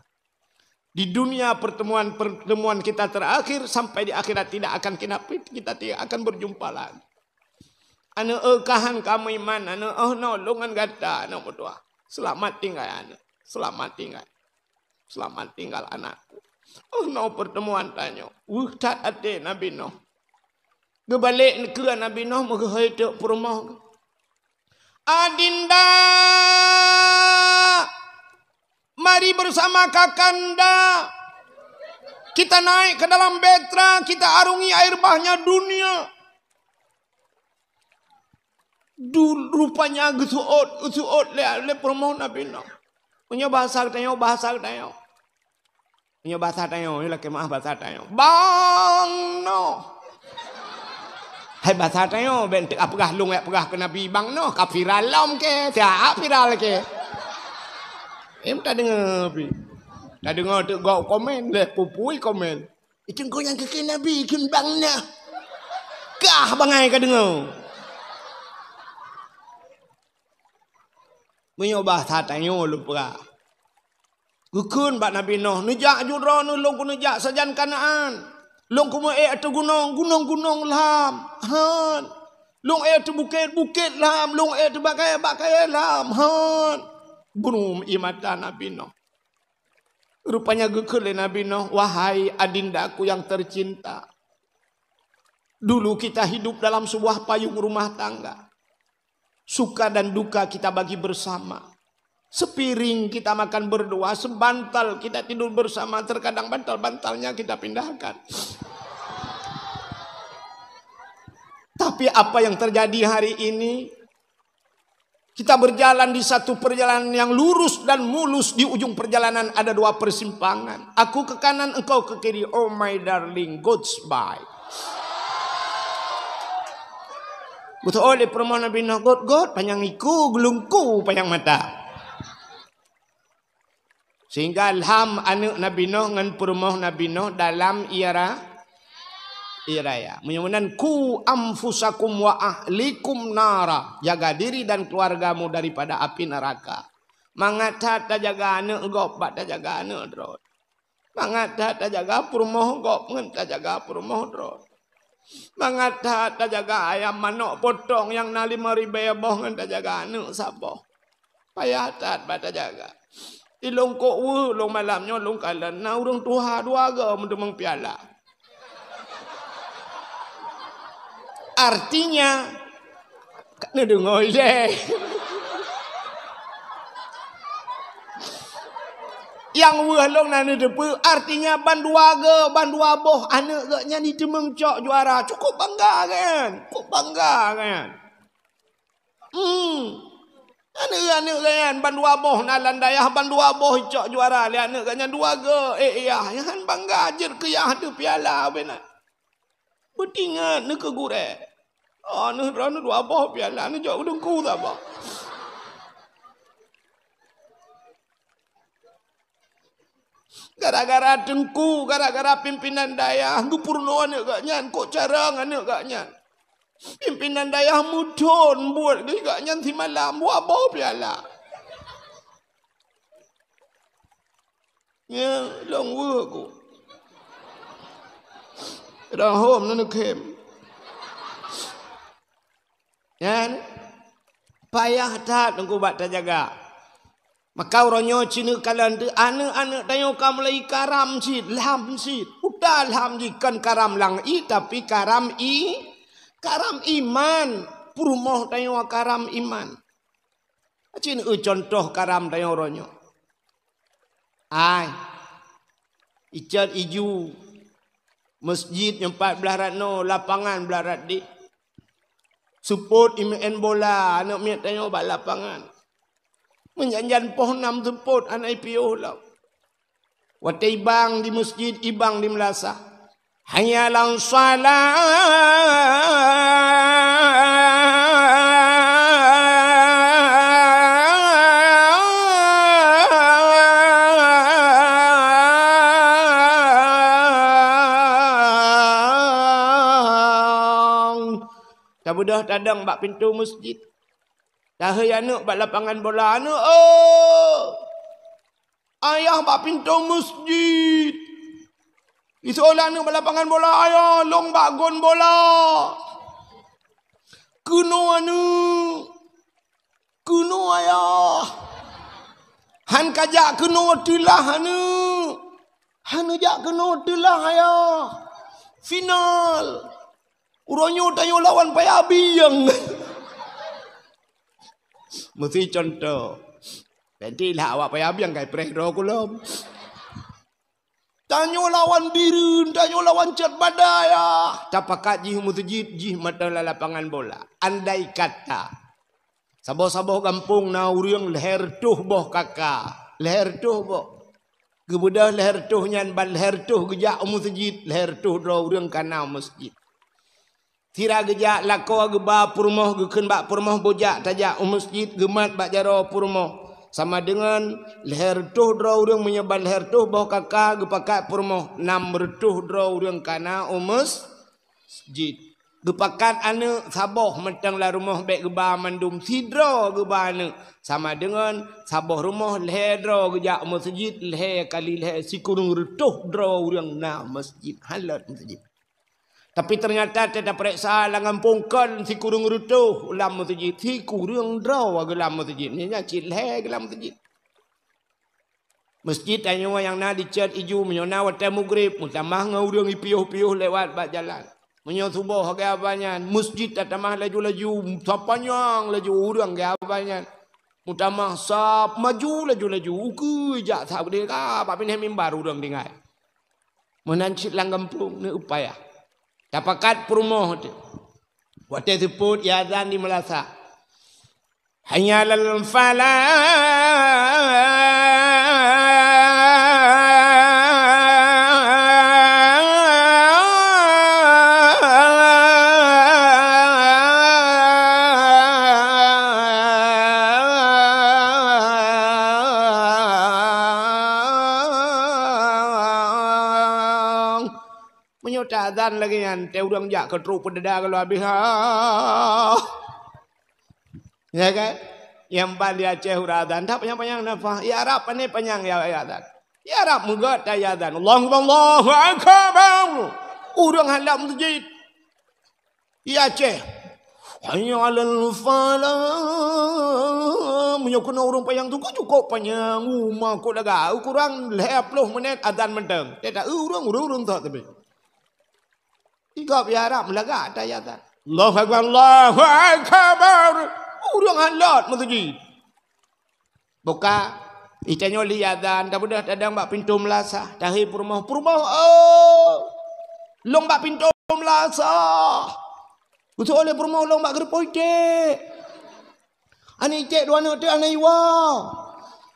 Di dunia pertemuan-pertemuan kita terakhir, sampai di akhirat tidak akan kita, kita tidak akan berjumpa lagi. Aneuk, eh, ka han ka meuiman, aneuk, oh no, lôn ngon gata, aneuk meutuah. Selamat tinggal, aneuk. Selamat tinggal. Selamat tinggal, anakku." Oh no, pertemuan tanyoe. Weueh that até Nabi Nuh. Geubalek keu Nabi Nuh, meugeuhôi teuk peurumoh. "Adinda, mari bersama kakanda. Kita naik ke dalam bahtera, kita arungi air bahnya dunia." Du-, rupanya geuseuôt, geuseuôt lé, lé peurumoh Nabi Nuh. Meunyoe bahasa geutanyoe, bahasa geutanyoe. Meunyoe bahasa tanyoe, nyoe lakée meuáh bahasa tanyoe. Bang noh. Hai bahasa tanyoe, bék teuk peugah lôn jak peugah keu Nabi bang noh, ka viral lom keu, siat viral keu. Em, tadeungoe pi. Tadeungoe teuk gob komen, leh pupui komen. "Itu engkau nyang keu Nabi, kheun bang noh." Kah bangai ka deungoe. Meunyoe bahasa tanyoe lôn peugah. Geukheun bak Nabi Nuh, "Neujak ju droeneuh, lôn keuneuk jak sajan Kanaan. Lôn kumeuék ateueh gunong, gunong-gunong lham, han. Lôn ék ateueh bukét, bukét lham. Lôn ék ateueh bak kayée, bak kayée lham, han." Brum ié mata Nabi Nuh. Rupanya geukheun lé Nabi Nuh, "Wahai adindaku yang tercinta, dulu kita hidup dalam sebuah payung rumah tangga. Suka dan duka kita bagi bersama. Sepiring kita makan berdua, sebantal kita tidur bersama, terkadang bantal-bantalnya kita pindahkan. Tapi apa yang terjadi hari ini, kita berjalan di satu perjalanan yang lurus dan mulus, di ujung perjalanan ada dua persimpangan. Aku ke kanan, engkau ke kiri. Oh my darling, goodbye." Beutôi lé peurumoh Nabi Nuh, "Got, got, panyang iku, geulungku panyang mata." Sehingga lham aneuk Nabi Nuh ngon peurumoh Nabi Nuh dalam ié ra-, ié raya. Meunyoe meunan, "Qu anfusakum wa ahlikum nara." Jaga diri dan keluargamu daripada api neraka. Mangat that tajaga aneuk gob bak tajaga aneuk droe. Mangat that tajaga peurumoh gob ngon tajaga peurumoh droe. Mangat that tajaga ayam manok potong nyang na limong ribée boh ngon tajaga aneuk saboh. Payah that bak tajaga. Ilôn kok weueh lôn malam nyoe lôn kalon na ureuëng tuha dua goe meuteumong piala. Artinya, ka neudeungoe ilée. Nyang weueh lôn na neuteupeue, artinya bandua goe, bandua boh aneuk geuh nyan jiteumeung cok juara. Cukup bangga kan? Cukup bangga kan? Hmm. Aneuk-aneuk geuh nyan bandua boh na lam dayah, bandua boh cok juara lé aneuk geuh nyan dua goe. Eh, yah, nyan bangga jeuet keu yah teuh piala bena. Beutingat neukeu gurée. Oh, neuh droeneuh dua boh piala, neujok keu teungku saboh. Gara-gara teungku, gara-gara pimpinan dayah, geupeurunoe aneuk geuh nyan, kok carông aneuk geuh nyan. Pimpinan dayah meuthon buet geuh nyan simalam, dua boh piala. Nyan lôn weueh ku. Rahom na neukhem. Kan? Payah that Teungku bak tajaga. Maka uroe nyoe cineuk kalon teuh aneuk-aneuk tanyoe ka mulai karam cit, lham cit. Uta lham jih kon karam langit, tapi karam i-, karam iman. Peurumoh tanyoe karam iman. Cit eu contoh karam tanyoe uroe nyoe. Ai, icot iju, masjid nyoe pat blah rat noe, lapangan blah rat deh. Seupôt imeu'en bola aneuk miet tanyoe bak lapangan. Meujan-jan poh nam seupôt hana ipiôh lom. Watée ibang di masjid, ibang di meulasah. Hayya 'alas shalah. Tabeudôh tadong bak pintoe masjid. Tahei aneuk bak lapangan bola, "Aneuk, oh! Ayah bak pintoe masjid." Iseulah aneuk bak lapangan bola, "Ayah, lôn bak gon bola." "Keunoe aneuk, keunoe ayah." "Han kajak keunoe teulah aneuk." "Hana jak keunoe teulah ayah. Final. Uroe nyoe tanyoe lawan Paya Bieng." Meusi contoh. Berarti lah awak Paya Bieng kai preh droe kulom. "Tanyoe lawan Bireuen, tanyoe lawan Cot Badai, ah." Tapakat jih meuseujid, jih mata lam lapangan bola. Andai kata saboh-saboh gampông na ureuëng lhée reutôh boh kaka, lhée reutôh boh. Geubeudôh lhée reutôh nyan ban lhée reutôh geujak u meuseujid, lhée reutôh droe ureuëng ka na u meuseujid. Sira geujak lakoe geuba peurumoh, geukheun bak peurumoh, "Bujak tajak u meuseujid," geumat bak jaroe peurumoh. Sama deungon lhée reutôh droe ureuëng, meunyoe ban lhée reutôh boh kaka geupakat peurumoh, nam reutôh droe ureuëng ka na u meus-, jid. Geupakat aneuk saboh mantong lam rumoh bék geuba mandum, sidroe geuba aneuk. Sama deungon saboh rumoh lhée droe geujak u meuseujid, lhée kali lhée sikureueng reutôh droe ureuëng na u meuseujid, han lôt meuseujid. Tapi teunyata teuh tapareksa lam gampông kon sikureueng reutôh lam meuseujid, sikureueng droe geulam meuseujid. Nyan cit lhée geulam meuseujid. Meuseujid tanyoe nyang na dicet iju, meunyoe na watée mugreb, meutamah ngon ureuëng ipiôh-piôh lewat bak jalan. Meunyoe suboh lagée haba nyan, meuseujid tatamah laju-laju, sapanyang laju ureuëng lagée haba nyan. Meutamah sab maju laju-laju, ukeue jak sab deh ka bak binéh mimbar ureuëng tinggai. Meunan cit lam gampông, neuupaya. Tapakat peurumoh teuh. Watée seupôt iazan di meulasah. Hayya 'alal falah. Meunyoe taazan lagée nyan, teuh ureuëng jak keu trok peudada geulo habéh. Ya kan? Nyang ban di Aceh ureuëng azan, dak panyang-panyang nafah. Ya Arab pane panyang ya, ya azan. Ya Arab meugot ta ya azan. Allahu Akbar, Allahu Akbar. Ureuëng halom meuseujid. Ya Aceh. Hayya 'alal falah. Meunyoe keunoe ureuëng panyang tu ka cukôp panyang, uma kok lagak, kurang lhée ploh menit azan mantong. Teuh ta ureuëng, ureuëng, ureuëng tak tapi. Igop ya Arab meulagak ata ya ata. Allahu Akbar, Allahu Akbar. Ureuëng halot meuseujid. Buka, itanyoe li azan, tabeudôh tadong bak pintoe meulasah, tahé peurumoh, peurumoh, oh. Lôn bak pintoe meulasah. Usoe lé peurumoh lôn bak geureupoh iték. Aneuk iték dua aneuk teuh aneuk iwoe.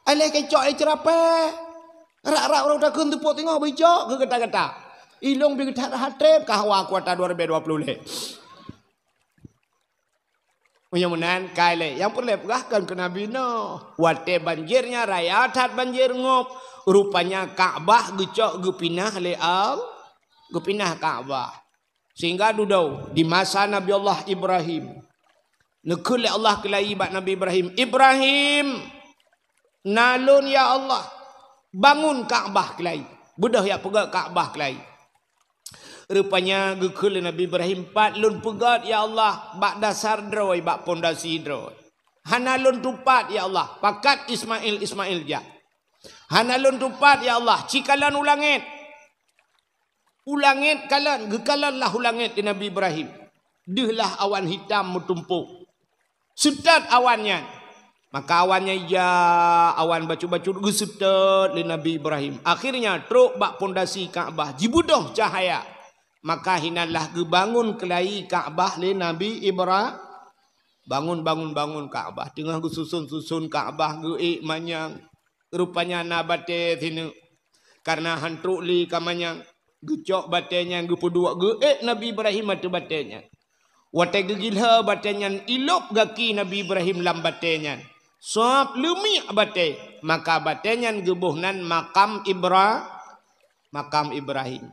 Aléh keucok lé ceurapée. Rak-rak ureuëng takheun teupok teungoh beujok keu gata-gata. Ilong bi geutat that treb ka hawa kuarta dua ribu dua puluh lé. Meunyoe meunan kai lé, nyang peureulée peugah kon keu Nabi Nuh. Watée banjir nyan raya that banjir ngop, rupanya Ka'bah geucok geupinah lé Al-, geupinah Ka'bah. Sehingga dudoe di masa Nabi Allah Ibrahim, neukheun lé Allah keulayi bak Nabi Ibrahim, "Ibrahim, na lôn ya Allah, bangun Ka'bah keulayi." Beudôh ya peugah Ka'bah keulayi. Rupanya geukheun lé Nabi Ibrahim, "Pat lôn peugöt, ya Allah, bak dasar droe, bak pondasi droe. Hana lôn tupat, ya Allah, pakat Ismail, Ismail jak. Hana lôn tupat, ya Allah, ci kalon u langét." U langét kalon, geukalon lah u langét lé Nabi Ibrahim. Deuh lah awan hitam meutumpôk. Seutôt awan nyan. Maka awan nyan ija, awan bacut-bacut geuseutôt lé Nabi Ibrahim. Akhirnya trok bak pondasi Ka'bah, jibeudôh cahya. Maka hinan lah geubangon keulayi Ka'bah lé Nabi Ibra-, bangon, bangon, bangon Ka'bah. Teungoh geususon-suson Ka'bah, geuék manyang. Rupanya na batée sineuk. Kareuna han trok lé ka manyang, geucok batée nyan geupeuduek, geuék Nabi Ibrahim ateueh batée nyan. Watée geugilhô batée nyan, ilôb gaki Nabi Ibrahim lam batée nyan. Sôb leumiek batée, maka batée nyan geuboh nan makam Ibra-, makam Ibrahim.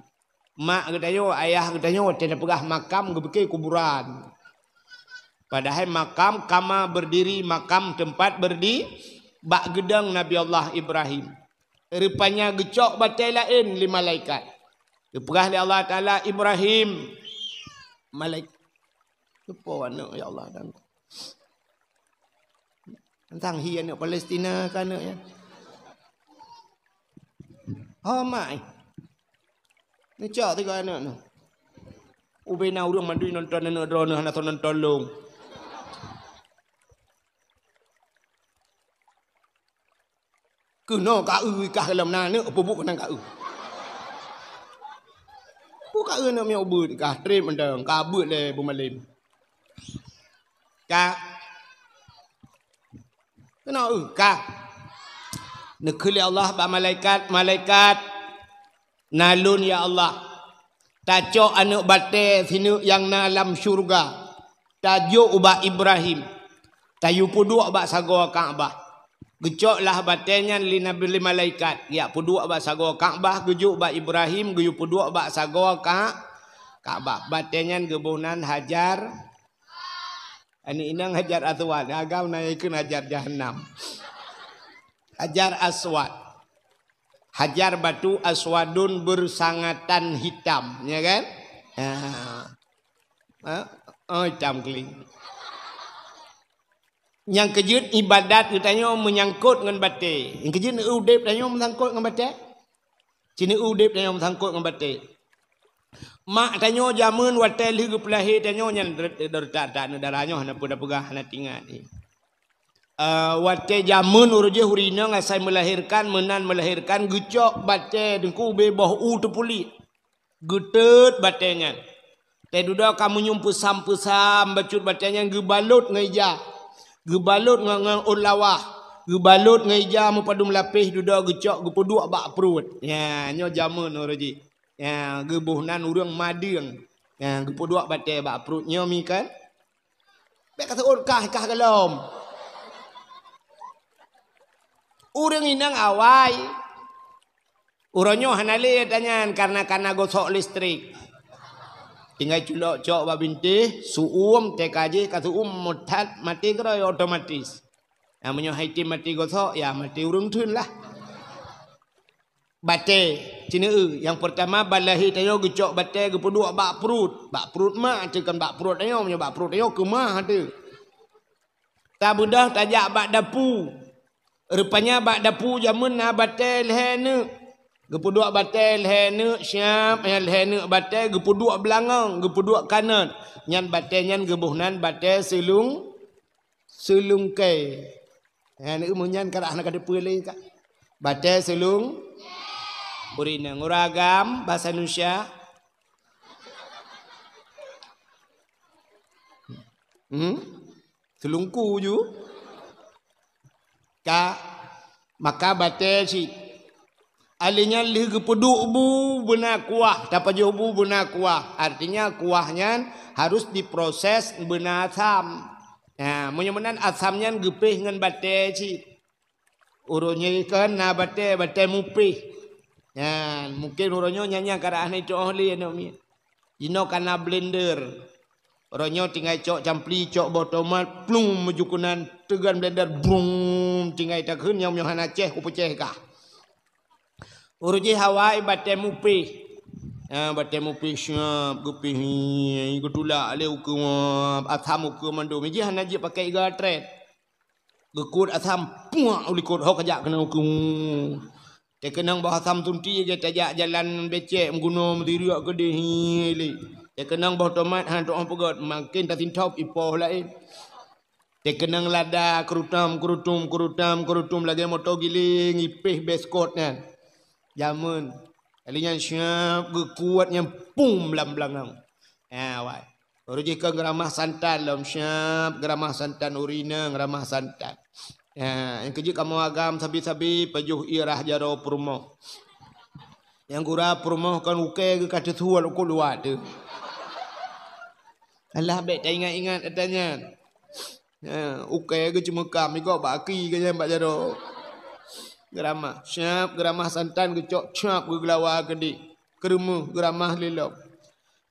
Mak geutanyoe, ayah geutanyoe watée tapeugah makam geupike kuburan. Padahai makam kama berdiri, makam tempat berdi-, bak geudong Nabi Allah Ibrahim. Rupanya geucok batée laén lé malaikat. Geupeugah lé Allah Taala, "Ibrahim." Malaik-, soe po aneuk, ya Allah, dan tantang hi aneuk Palestina ka aneuk nyan. Ho mak, eh. Neucok tiga aneuk nyoe. Ubena ureuëng mandum nonton aneuk droeneuh hana soe nonton lôn. Keunoe ka eu kah lom na aneuk peubuet keunan ka eu. Pu ka eu aneuk miet ubeuet kah treb mantong ka beuet lé beumalem. Ka. Keunoe eu kah. Neukheun lé Allah bak malaikat, "Malaikat, na lôn ya Allah. Tacok aneuk batée sineuk nyang na lam syeuruga. Tajok ubak Ibrahim. Tayue peuduek bak sagoe Ka'bah." Geucok lah batée nyan lé Nabi, lé malaikat. Jak peuduek bak sagoe Ka'bah, geujok bak Ibrahim, geuyue peuduek bak sagoe Ka-, Ka'bah. Batée nyan geuboh nan Hajar. Aneuk inong Hajar Aswad, agam na ikheun Hajar Jahannam. Hajar Aswad. Hajar batu aswadun bersangatan hitam, ya kan? Ha. Ha? Oh, hitam keuling. Nyang keujeuet ibadat geutanyoe meunyangkot ngon batée. Nyang keujeuet udeb tanyoe meunyangkot ngon batée. Cit udeb tanyoe meusangkot ngon batée. Mak tanyoe jameun watée lheueh geupeulahé tanyoe nyan der-, derita-derita aneuk dara nyoe hana peue tapeugah, hana teuingat. Eh, watée jameun uroe jih ureuëng inong asai meulahérkan, meunan meulahérkan, geucok batée teungku ubé boh u teupulit. Geuteut batée nyan. Teududoe ka meunyum peusam-peusam bacut batée nyan geubalot ngon ija. Geubalot ngon, ngon ôn lawah. Geubalot ngon ija meupadum lapéh dudoe geucok geupeuduek bak pruet. Nya, nyoe jameun uroe jih. Nya, geuboh nan ureuëng madeueng. Nya, geupeuduek batée bak pruet nyoe mi kan. Bék ka seuôt kah, kah gohlom. Ureuëng inong awai. Uroe nyoe hana lé tanyan kareuna kana gosok listrik. Tinggai culok cok bak bintéh, su'uem, teuka jih ka su'uem meutat maté keudroe otomatis. Nah, meunyoe hai tem maté gosok, ya maté ureuëng theun lah. Batée, cit eu, nyang peurtama bak lahé tanyoe geucok batée geupeuduek bak pruet. Bak pruet mak, teuh kon bak pruet tanyoe, meunyoe bak pruet tanyoe keumah teuh. Tabeudôh tajak bak dapu. Rupanya bak dapu jameun na batée lhée neuk. Geupeuduek batée lhée neuk siab, nyang lhée neuk batée geupeuduek beulangong, geupeuduek kanot. Nyan batée nyan geuboh nan batée seulung, seulungkée. Nyan meunyan karah na ka teupeue lé ka. Batée seulung, ureuëng inong, ureuëng agam, basa Indonesia. Hmm? Seulungku ju. Ka, maka batée cit. Alé nyan lheueh geupeuduek bu beuna kuah, tapajoh bu beuna kuah. Artinya kuah nyan harus diproses beuna asam. Nah, meunyoe meunan asam nyan geupéh ngon batée cit. Uroe nyoe kan na batée, batée mupéh. Nyan, mungken uroe nyoe nyan nyang karah na itôh lé aneuk miet. Jinoe kana blender. Uroe nyoe tinggai cok campli, cok boh tomat, plum, meujukunan, teugan blender, brum, tinggai takheun nyang meunyoe hana céh, kupeucéh kah. Uroe jih awai batée mupéh. Ha, batée mupih siap, geupih hi, geutulak lé ukeue, asam ukeue mandum. Jih hana jeuet pakai iga trét. Geukuet asam, puak u likot, ho kajak keunoe ukeue. Teukeunong boh asam sunti, geutajak jalan becek, meuguno, meusireuek keudeh hi lé. Teukeunong boh tomat, hana tu'oh peugét, makin tasintop ipoh laén. Teukeunong lada, keurutom, keurutom, keurutom, keurutom, lagée moto giléng, ipéh beskot nyan. Jameun. Kali nyan siap geukuet nyan pum lam beulangong. Ha, wai. Baru jih keu geuramah santan lom siap, geuramah santan ureueng inong, geuramah santan. Ha, nyang keujeuet kamoe agam sabe-sabe pajoh ié rah jaroe peurumoh. Nyang gura peurumoh kon ukée geuh ka teusuet u luwa teuh. Alah bék taingat-ingat ata nyan. Ha, ukée geuh ceumeukam, igob bak aki geuh nyan bak jaroe. Geuramah, siap geuramah santan geucok, siap geugeulawa keudeh. Keureumeue geuramah lé lom.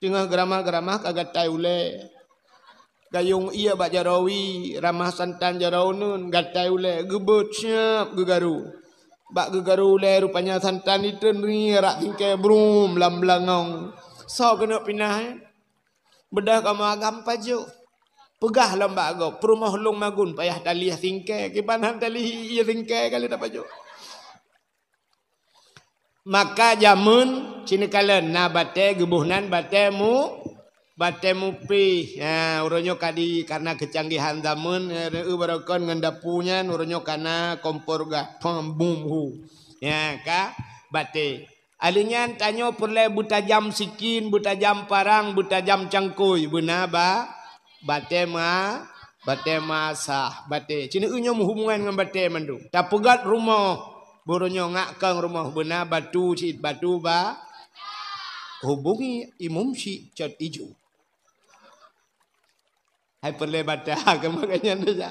Teungoh geuramah-geuramah ka gatai ulée. Gayong ié bak jaroe wie, ramah santan jaroe uneuen, gatai ulée, geubeuet siap geugaru. Bak geugaru ulée rupanya santan itreun ri rak singkée brum lam beulangong. Soe keuneuk pinah, eh? Beudôh kamoe agam pajoh. Peugah lom bak gob, peurumoh lôn magun payah talieh singkée, kiban han talieh ié singkée ka lheueh tapajoh. Maka jameun sineukala na batée geuboh nan batée mu-, batée mupih. Ha, uroe nyoe ka di, karena keucanggihan jameun, eh, barokon ngon dapu nyan, uroe nyoe ka na kompor gah, pom, bum, hu. Ya, ka batée. Alheuh nyan tanyoe peureulée beutajam sikin, beutajam parang, beutajam cangkôi, beuna ba-, batée ma-, batée masah, batée. Cit nyoe meuhubungan ngon batée mandum. Tapeugét rumoh, buroe nyoe ngak kong rumoh, beuna batu cit, batu ba-, hubungi imum cit cot iju. Hai peureulée bata, keumakanya tu, ya.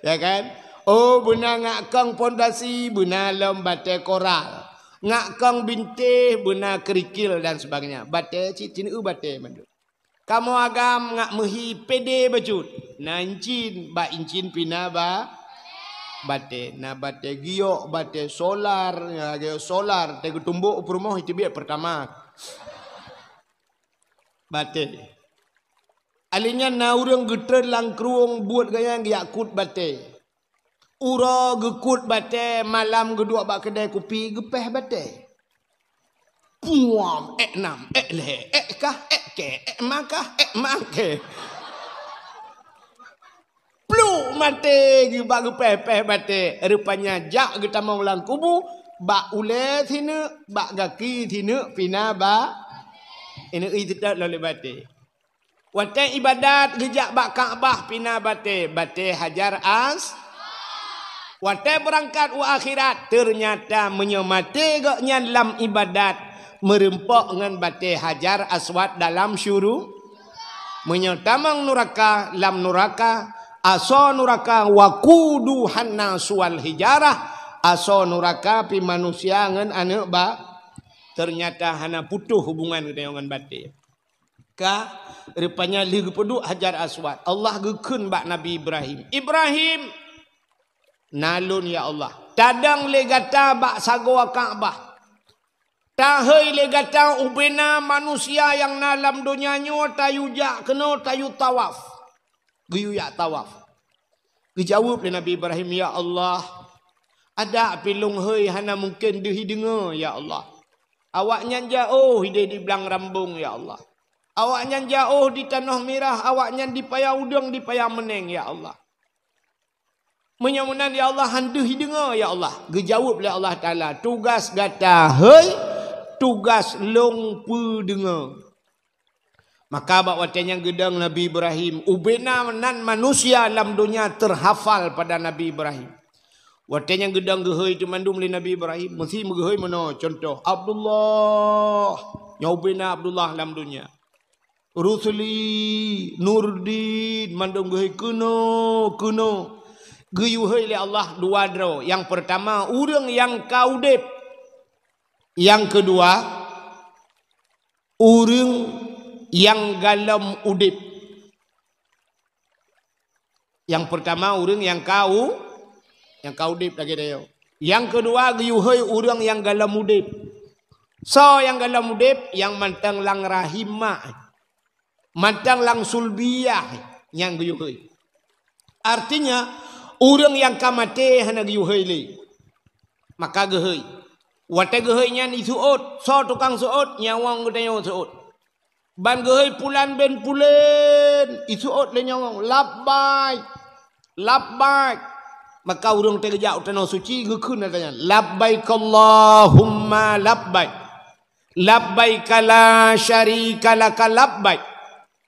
Ya kan? Oh, beuna ngak kong pondasi, beuna lom batée koral. Ngak kong bintéh, beuna kerikil dan sebagainya. Batée cit, cit nyoe batée mandum. Kamoe agam ngak meuhi pede bacut. Na incin, bak incin pina ba-, batée. Na batée giok, batée solar, ya, giok solar, teuh geutumbok u peurumoh iteubiet pertama. Batée. Alheuh nyan na ureuëng geutreun lam krueng buet gaya geujak kut batée. Uroe geukut batée, malam geuduek bak keudée kupi geupéh batée. Puam, ék nam, ék lhée, ék kah, ék kée, ék makah, ék makée. Pluk maté geuba geupéh-péh batée, rupanya jak geutamong lam kubu, bak ulée sineuk, bak gaki sineuk pina ba-, ineuk i teutot lom lé batée. Watée ibadat geujak bak Ka'bah pina batée, batée Hajar As-, watée beurangkat u akhirat, teunyata meunyoe maté gobnyan lam ibadat, meureumpok ngon batée Hajar Aswad dalam syuru-, meunyoe tamong nuraka, lam nuraka, asoe nuraka waquduhan nasu wal hijarah, asoe nuraka pih manusia ngon aneuëk ba-, teunyata hana putôh hubungan geutanyoe ngon batée. Ka, rupanya lheueh geupeuduek Hajar Aswad, Allah geukheun bak Nabi Ibrahim, "Ibrahim, na lôn ya Allah, tadong lé gata bak sagoe Ka'bah. Tahôi lé gata ubena manusia nyang na lam donya nyoe tayue jak keunoe tayue tawaf." Geuyue jak tawaf. Geujaweueb lé Nabi Ibrahim, "Ya Allah, adak pih lôn hôi hana mungken deuh i deungoe, ya Allah. Awaknyan jiôh ideh di Blang Rambong, ya Allah. Awaknyan jiôh di Tanoh Mirah, awaknyan di Paya Udong, di Paya Meuneng, ya Allah. Meunyoe meunan, ya Allah, han deuh i deungoe, ya Allah." Geujaweueb lé Allah Taala, "Tugas gata hôi, tugas lôn peudeungoe." Maka bak watée nyan geudong Nabi Ibrahim, ubena nan manusia lam donya teuhafal pada Nabi Ibrahim. Watée nyan geudong geuhôi teumandum lé Nabi Ibrahim, meusi meugeuhôi meunoe, contoh, Abdullah, nyoe ubena Abdullah lam donya. Rusli, Nurdin, mandum geuhôi keunoe, keunoe. Geuyue hôi lé Allah dua droe. Nyang peurtama, ureuëng nyang ka udeb. Nyang keudua, ureuëng nyang galom udeb. Nyang peurtama, ureuëng nyang ka u-, nyang ka udeb lagée tanyoe. Nyang keudua, geuyue hôi ureuëng nyang galom udeb. Soe nyang gohlom udeb? Nyang mantong lam rahim mak, mantong lam sulbiyah nyang geuyue hôi. Artinya, ureuëng nyang ka maté hana geuyue hôi lé, maka geuhôi. Watée geuhôi nyan iseuôt, soe tukang seuôt? Nyawöng geutanyoe seuôt. Ban geuhôi pulan bin pulan, iseuôt lé nyawöng, "Labbaik, labbaik." Maka ureuëng teugeujak u tanoh suci geukheun ata nyan, "Labbaik Allahumma labbaik. Labbaik la syarika laka labbaik.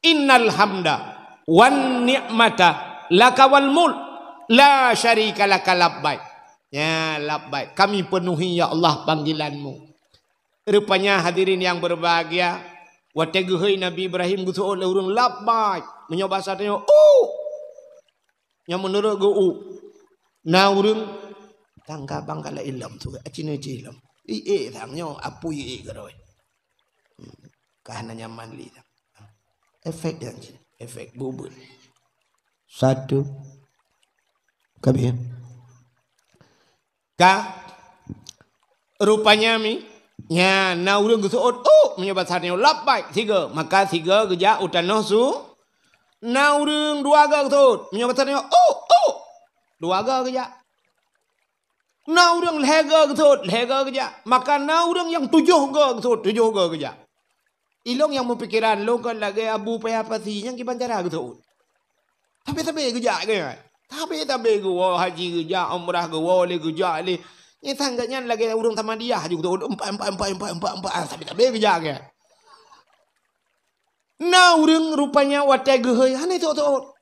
Innal hamda wan ni'mata laka wal mulk. La syarika laka labbaik." Ya, labbaik. Kami penuhi, ya Allah, panggilan-Mu. Rupanya hadirin yang berbahagia, watée geuhôi Nabi Ibrahim geuseuôt lé ureuëng, "Labbaik." Meunyoe basa tanyoe, "U." Nyang meunurot geu u. Na ureuëng tangga bangkala ilom tu, acine ci ilom. I e sang nyoe, apui e keudroe. Ka hana nyaman lé. Efek dan cit, efek bubut. Satu. Kabeh. Ka, rupanya mi, nya, na ureuëng geuseuôt, "U," meunyoe basa nyoe, "Labbaik," sigoe. Maka sigoe geujak u tanoh su, na ureuëng dua goe geuseuôt, meunyoe basa nyoe, "U, u," dua goe geujak. Na ureuëng lhée goe geuseuôt, lhée goe geujak. Maka na ureuëng nyang tujoh goe geuseuôt, tujoh goe geujak. Ilong nyang meupikeran lôn kon lagée Abu Paya Pasi nyang kiban cara geuseuôt. Sabe-sabe geujak keu nyan. Sabe-sabe geuwoe haji geujak, umrah geuwoe lé geujak lé. Nyan sang geuh nyan lagée ureuëng Samadiyah ju geuseuôt empat, empat, empat, empat, empat, empat. Sabe-sabe geujak keu nyan. Na ureuëng rupanya watée geuhôi hana seuôt-seuôt.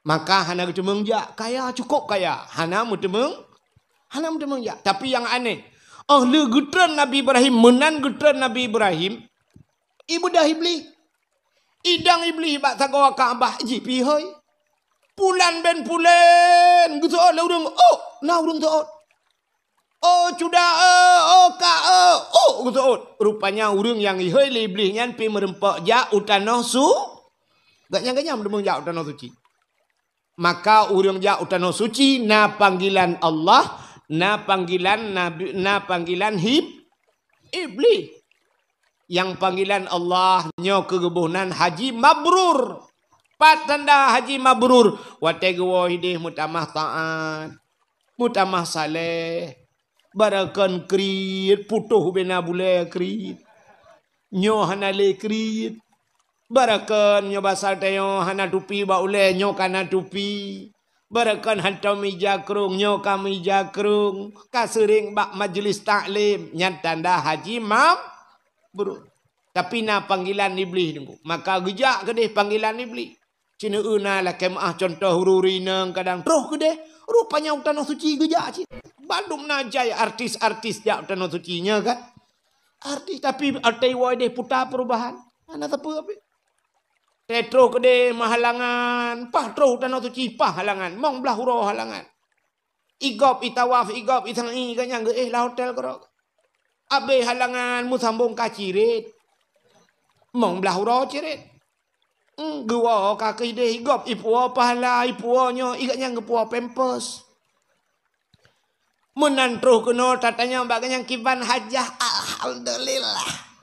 Maka hana geuteumeung jak, kaya, cukup kaya, hana meuteumeung, hana meuteumeung jak. Tapi nyang aneh, oh lheueh geutreun Nabi Ibrahim, meunan geutreun Nabi Ibrahim, ibeudoh Iblih. Idong Iblih bak sagoe Ka'bah jih pih hôi. Pulan ben pulan, geuseuôt lé ureuëng, "Oh, na ureuëng seuôt." "Oh, cuda, eh, oh, ka, eh, oh," geuseuôt. Rupanya ureuëng nyang ihôi lé Iblih nyan pih meureumpok jak u tanoh su-, gak nyang ganyam deungon jak u tanoh suci. Maka ureuëng jak u tanoh suci na panggilan Allah, na panggilan Nabi, na panggilan Hib-, Iblih. Nyang panggilan Allah nyoe keu geuboh nan haji mabrur. Pat tanda haji mabrur? Watée geuwoe ideh meutamah taát, meutamah saleh. Barakon kriet, putôh bena bulée kriet. Nyoe hana lé kriet. Barakon nyoe basa tanyoe hana tupi bak ulée, nyoe ka na tupi. Barakon hantom mija krong, nyoe ka mija krong. Ka seuring bak majlis taklim, nyan tanda haji mabrur. Tapi na panggilan Iblih teungku. Maka geujak keudeh panggilan Iblih. Cina na lakée meuah contoh ureuëng inong kadang troh keudeh. Rupanya u tanoh suci geujak cit. Bandum na jai artis-artis jak u tanoh suci nyan kan. Artis tapi atai woe deh puta perubahan. Hana sapeue pih. Teutroh keudeh meuhalangan, pah troh u tanoh suci pah halangan, mong blah uroe halangan. Igop itawaf, igop isai, ganyang geuéh lam hotel keudroe. Abéh halangan meusambong ka ciret. Mong blah uroe ciret. Hmm, geuwoe ka keudeh igop ipuwoe pahala, ipuwoe nyoe, iganyang geupuwoe pampers. Meunan troh keunoe tatanyong bak ganyang kiban hajah, "Alhamdulillah.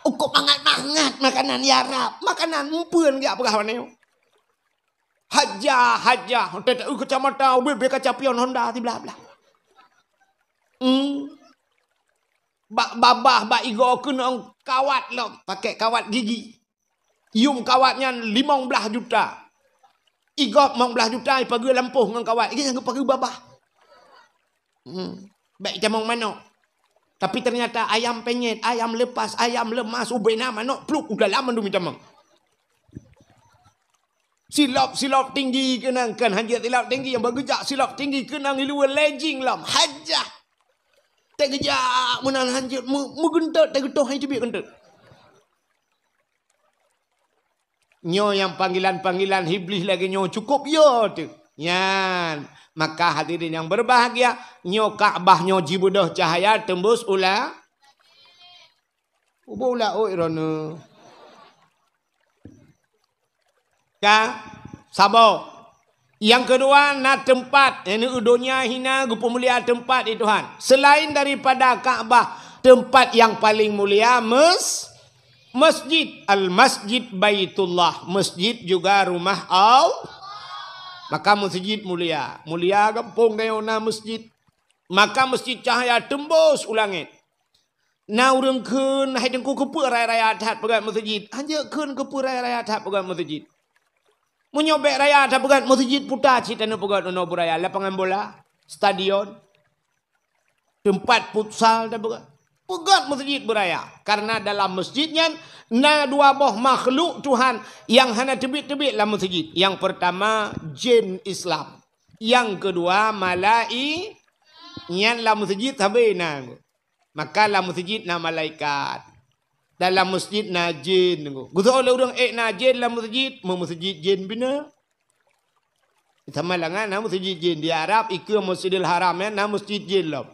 Ukoe mangat-mangat makanan ya Rab, makanan meupeuen geujak peugah wanyoe." Hajah, hajah, teuta kacamata, ubé-bé kaca pion Honda siblah-blah. Hmm. Bak babah, bak igoe keunong kawat lom, pakai kawat gigi. Yum kawat nyan limong blah juta. Igop limong blah juta, ipageue lampôh ngon kawat, igop nyang geupageue babah. Hmm. Baik itamong manok. Tapi ternyata ayam penyet, ayam lepas, ayam lemas, ubena manok pluk u dalam mandum itamong. Silop-silop tinggi keunong, kan hanjeuet silop tinggi nyang beugeujak silop tinggi keunong iluwa lejing lom. Hajah. Teugeujak meunan hanjeuet meu-, meugeuntot teugeutôh hai teubiet geuntot. Nyoe nyang panggilan-panggilan Iblih lagée nyoe cukup yo teuh. Nyan, maka hadirin yang berbahagia, nyoe Ka'bah nyoe jibeudôh cahaya teumbus ula-, ubôh ula oi rono. Ka, saboh. Nyang keudua, na teumpat, yakni donya hina geupeumulia teumpat di Tuhan. Selain daripada Ka'bah, Tempat yang paling mulia mes-, masjid. Al-masjid Baitullah. Masjid juga rumah Allah. Maka masjid mulia. Mulia gampông tanyoe na masjid. Maka masjid cahya tembus u langét. Na ureuëng kheun, "Hai Teungku, keupeue raya-raya that peugöt masjid?" "Hanjeuet kheun keupeue raya-raya that peugöt masjid. Meunyoe bék raya that peugöt masjid, puta cit taneuk peugöt unoe beuraya, lapangan bola, stadion, teumpat futsal tapeugöt. Peugöt masjid beuraya." Karena dalam masjid nyan na dua boh makhluk Tuhan nyang hana teubiet-teubiet lam masjid. Yang pertama, jin Islam. Yang kedua, malai-, nyan lam masjid sabe na. Maka lam masjid na malaikat. Dalam masjid na jin. Geusoe lé ureuëng ék na jin lam masjid, meu masjid jin bina. Sama langan na masjid jin. Di Arab, ikeue Masjidil Haram, ya, na masjid jin lom.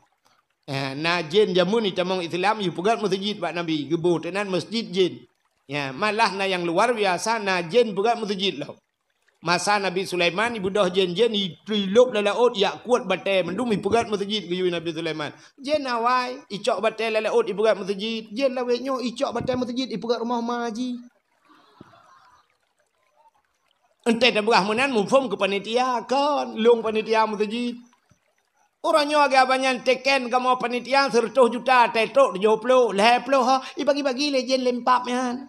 Eh, na jin jameun itamong Islam, ipeugöt masjid bak Nabi. Geuboh teunan masjid jin. Ya, malah na nyang luar biasa, na jin peugöt masjid lom. Masa Nabi Sulaiman, ibeudôh jén-jén, itrilop lam laôt, ijak kuet batée mandum, ipeugöt meuseujid geuyue Nabi Sulaiman. Jén awai, icok batée lam laôt, ipeugöt meuseujid. Jén lawét nyoe, icok batée meuseujid, ipeugöt rumoh ma jih. Entée tapeugah meunan, muphom keu panitia, kon, lôn panitia meuseujid. Uroe nyoe lagée abah nyan teken kamoe panitia seratus juta, teutrok tujoh ploh, lhée ploh ho, ibagi-bagi lé jén lempap nyan.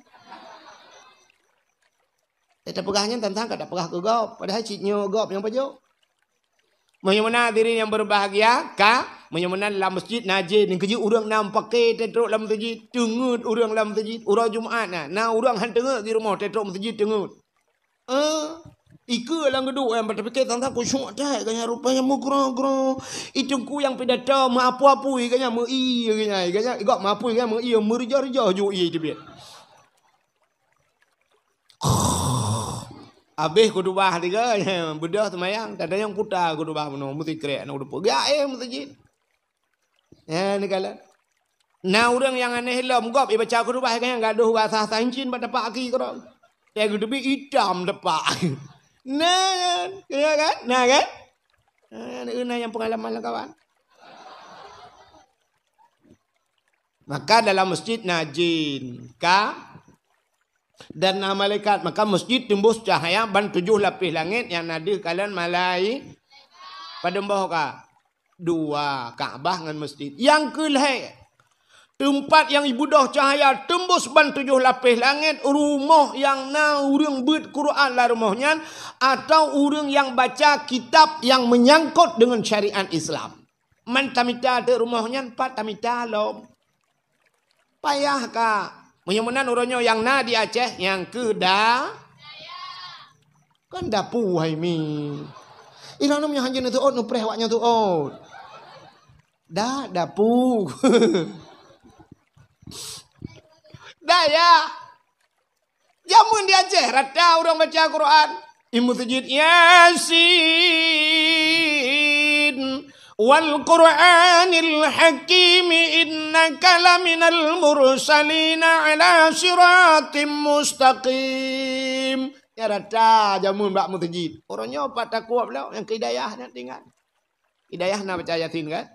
Teupeugah nyan tantang ka tapeugah keu gob, padahai cit nyoe gob nyang pajoh. Meunyoe meunan hadirin nyang berbahagia, ka, meunyoe meunan lam masjid na jén, keujeuet ureuëng na meupaké teutrok lam masjid, teungeut ureuëng lam masjid, uroe Jumat na, na ureuëng han teungeut di rumoh teutrok masjid teungeut. Eh, ikeue lam geuduek nyang tapike tantang khusyuk that, ganya rupanya meugroe-groe. I teungku nyang pidato meuapui-apui, ganya meu-ie, ganya, ganya, gob meuapui, ganya meu-ie, meurija-rija ju ie teubiet. Habéh khutubah tiga, beudôh seumayang, tadayong puta khutubah bunoe, meusikrek aneuk dupeue. Gaéh meuseujid. Nyan neukalon. Na ureuëng nyang aneh lom, gob ibaca khutubah, nyang gadôh rasa sancin bak tapak aki keudroe. Teuh geuteubiet itam tapak. Nah, ya kan? Nah, kan? Nah, na nyang peungalaman lam kawan. Maka dalam masjid na jin, ka, dan na malaikat. Maka masjid teumbus cahya ban tujoh lapéh langét nyang na deuh kalon malai-, padum boh ka? Dua, Ka'bah ngon masjid. Nyang keu lhée, teumpat nyang ibeudôh cahya teumbus ban tujoh lapéh langét, rumoh nyang na ureuëng beuet Quran lam rumoh nyan, atau ureuëng nyang baca kitab nyang meunyangkot deungon syariat Islam. Man tamita teuk rumoh nyan, pat tamita lom. Payah ka. Meunyoe meunan uroe nyoe nyang na di Aceh, nyang keu da-, kan dapu hai mi. Ilôn meunyoe hanjeuet neuseuôt, neupreh awak nyoe seuôt. Da, dapu. Dayah. Jameun di Aceh, rata ureuëng baca Quran. I meuseujid Yasin, "Wal Qur'anil Hakim, innaka laminal mursalina ala siratim mustaqim." Nyan rata jameun bak meuseujid. Uroe nyoe pat takuab lom, nyang keu hidayah nyan tinggai. Hidayah na baca Yasin kan?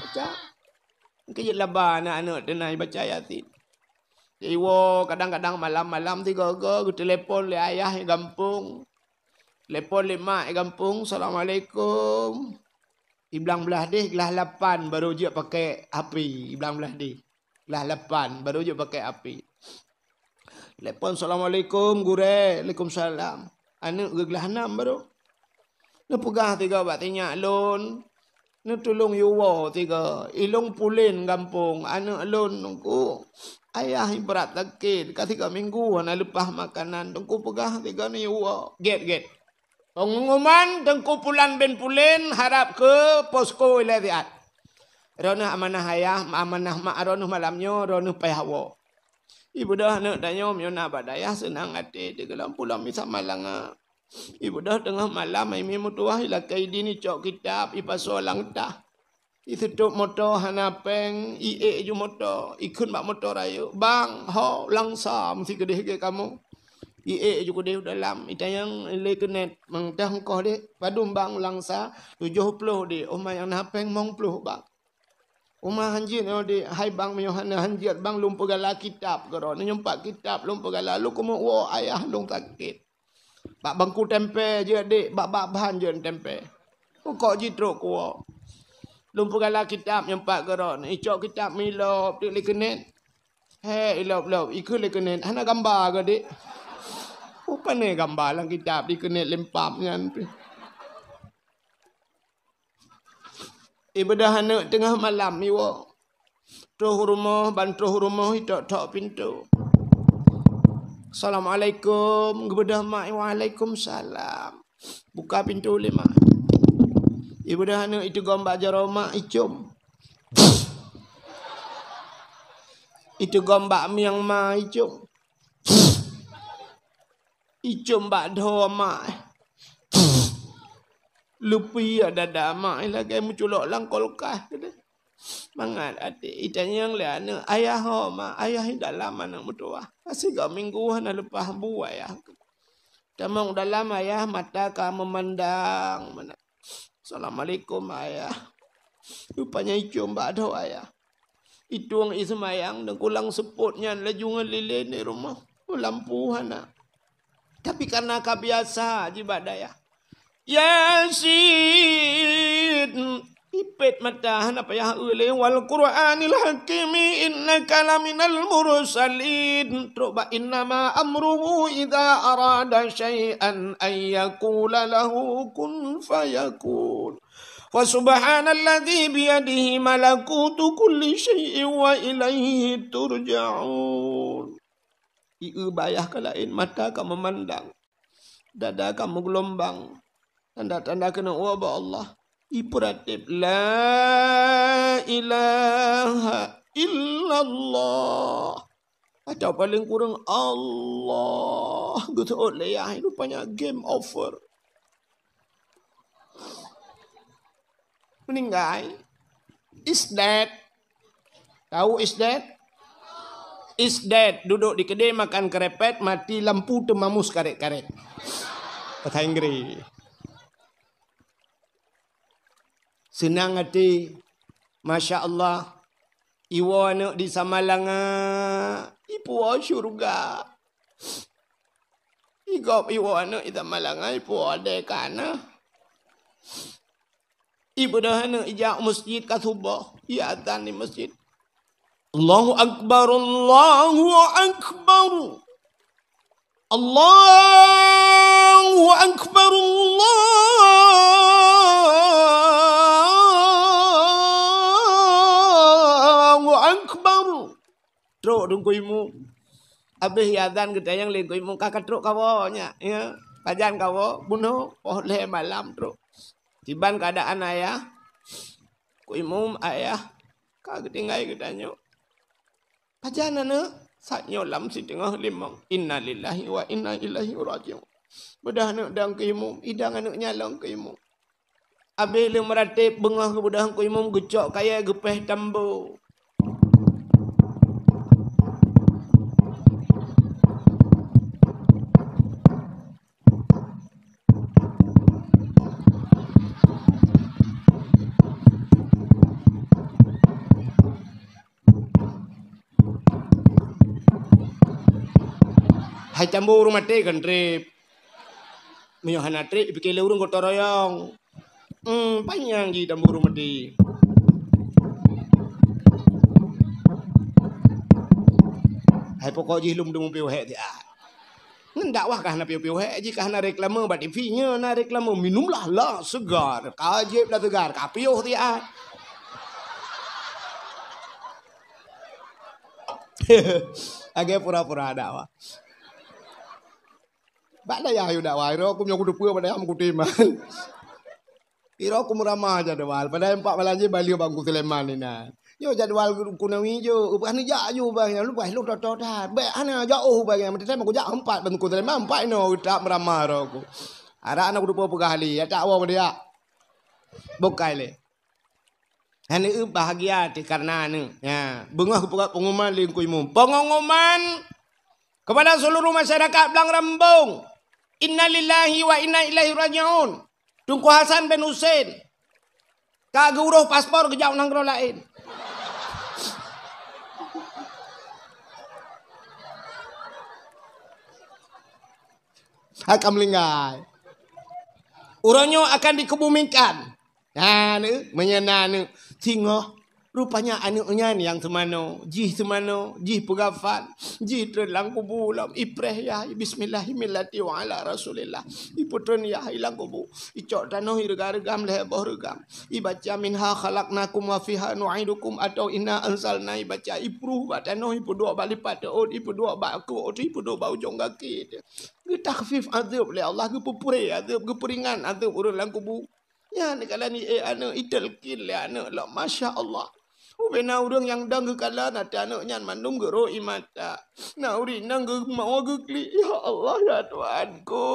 Baca. Keujeuet laba aneuk-aneuk teuh na baca Yasin. Jadi woe kadang-kadang malam-malam tiga-tiga geutelepon lé ayah di gampông. Telepon lé mak di gampông, "Assalamualaikum." Iblang blah deh, glah lapan baru jeuet pakai H P, iblang blah deh. Glah lapan baru jeuet pakai H P. Telepon, "Assalamualaikum, Gurée." "Waalaikumsalam." Aneuk geuglah nam baru. Neupeugah tiga bak sinyak lôn, "Neutulông yue woe tiga. Ilông pulen gampông, aneuk lôn Teungku. Ayah brat sakét, ka tiga minggu hana leupah makanan. Teungku peugah tiga neuyue woe." Gét-gét. Pengumuman Teungku Pulan bin Pulen harab keu posko ilée siat. Droeneuh amanah ayah, amanah mak droeneuh malam nyoe, droeneuh payah woe. Ibeudôh aneuk tanyoe meunyoe na bak dayah seunang até teuh gohlom pulang misa malanga. Ibeudôh teungoh malam hai mi meutuwah ilakée idin icok kitab ipasoe lam tah. Iseutôt moto hana péng, iék ju moto, ikheun bak moto rayeuk, "Bang, ho, Langsa meusigeudeh gét kamoe." Iék ju keudeh u dalam, itanyong lé keunet, "Mantong koh deh, padum bang Langsa?" "Tujoh ploh deh." "Oh ma nyang na péng limong ploh bang." Uma hanjeuet nyoe dek, hai bang, meunyoe hana hanjeuet bang, lôn peugala kitab keudroe. Nyoe pat kitab lôn peugala, lôn keumeung woe ayah lôn sakét. Bak bangku tempe jeuet dek, bak, bak ban jeuet tempe. Mukok jitrok kuwoe. Lôn peugala kitab nyoe pat keudroe. Icok kitab meulop teuk lé keunet. He, ilop-lop, ikheun lé keunet, hana gamba keu dek. Pane gamba lam kitab dikeunet lempam nyan pih. Ibeudôh aneuk teungoh malam iwoe. Troh rumoh, ban troh rumoh itok-tok pintoe. "Assalamualaikum," geubeudôh mak, "Waalaikumsalam." Buka pintoe lé mak. Ibeudôh aneuk iteugom bak jaroe mak, icom. Iteugom bak mieng mak, icom. Icom bak dhoe mak. Leupie dada mak lagèe meuculok lam kulkas keudeh. Mangat até itanyong lé aneuk, "Ayah ho mak?" "Ayah i dalam aneuk meutuwah." Ka sigoe minggu hana leupah bu ayah. Tamong dalam ayah mata ka meumandang meunan. "Assalamualaikum ayah." Rupanya icom bak dhoe ayah. Itueng iseumayang dan kulang seupôt nyan laju ngon lilén di rumoh. Lampu hana. Tapi karena ka biasa jibat dayah. Yasin. Ipét mata hana payah eu lé, "Wal Qur'anil Hakim innaka laminal mursalin." Trok bak, "Innama amruhu idza arada syai'an an yaqula lahu kun fayakun. Fa subhanalladzi biyadihi malakutu kulli syai'in wa ilaihi turja'un." Ié bayah ka laén, mata ka meumandang, dada ka meugeulumbang. Tanda-tanda keuneuk woe bak Allah. Ipeuratéb, "La ilaha illallah." Atau paléng kureueng, "Allah." Geuseuôt lé yah, rupanya game over. Meninggai. Is dead. Tahu is dead? Is dead. Duduk di keudè makan keurepet, mati lampu teumamus karét-karét. Bahasa Inggris. Seunang até. Masya Allah. Iwoe aneuk di Samalanga, ipuwoe syeuruga. Igob iwoe aneuk di Samalanga, ipuwoe adé kana. Ibeudôh aneuk ijak meuseujid ka suboh, iazan di meuseujid. Allahu Akbar, Allahu Akbar. Allahu Akbar, Allahu Akbar. Trok Teungku Imum. Abéh iazan geutanyong lé Teungku Imum, "Ka, ka trok kawoe nyak, ya? Pajan kawoe?" "Bunoe, poh lhèe malam trok." Kiban keuadaan ayah, Teungku Imum, "Ayah, ka geutinggai geutanyoe." "Pajan aneuk?" "Saat nyoe lam siteungoh limong." "Innalillahi wa inna ilaihi raji'un." Beudôh aneuk dang keu imum, idang aneuk nyan lom keu imum. Abéh lheueh meuratéb beungoh geubeudôh keu imum, geucok kayèe geupéh tambo. Hai tambo ureueng maté kan trép. Meunyoe hana trép, ipike lé ureueng gotong royong. Hmm, panyang jih tambo ureueng maté. Hai pokok jih lom deungon piôh hék siat. Ngon dakwah ka hana piôh-piôh hék, jih ka hana reklame bak T V, nyoe na reklame, "Minumlah la segar, ka jieb la segar, ka piôh siat." Lagèe pura-pura dakwah. Bak dayah yue dakwah, iro ku meunyoe kuteupeue bak dayah meukutem. Iro ku meurama jadwal, padahai empat malam jih balieu bak Teungku Sulaiman inan. Nyoe jadwal ku nawi jok, ubah neujak ju bang nyan, leubeh lôn toto that. Bèk hana jaoh bang nyan, meuteutém kujak empat bak Teungku Sulaiman, empat inoe utak meurama iro ku. Arak na kuteupeue peugah lé, ya tak woe meudiak. Bukai lé. Aneuk bahagia teuh kareuna aneuk. Ya, beungoh geupeugah pengumuman lé Teungku Imum. Pengumuman kepada seluruh masyarakat Blang Rambong. Innalillahi wa inna ilaihi raji'un. Teungku Hasan bin Husein ka geuuroh paspor geujak u nanggroe laén. Akan meuninggai. Uroe nyoe akan dikebumikan. Nah, ni, meunyoe na aneuk singoh, rupanya aneuk nyan nyang seumanoe, jih seumanoe, jih peugafal, jih treun lam kubu lom, ipreh yah, bismillah, millati wa ala rasulillah. Ipeutreun yah i lam kubu, icok tanoh ireuga-reugam lhèe boh reugam. Ibaca minha khalaqnakum wa fiha nu'idukum atau inna anzalna, ibaca ipruh bak tanoh, ipeuduek bak lipat teuôt, ipeuduek bak keuôt, ipeuduek bak ujong gaki. Geutakhfif azab lé Allah, geupeupuré azab, geupeuringan azab ureueng lam kubu. Nyan kalon ié aneuk, italkin lé aneuk lom, masya Allah. Ubena ureueng nyang dong geukalon, ata aneuk nyan mandum geurok ié mata. Na ureueng nyang geumawa geuklik, "Ya Allah, ya Tuhanku,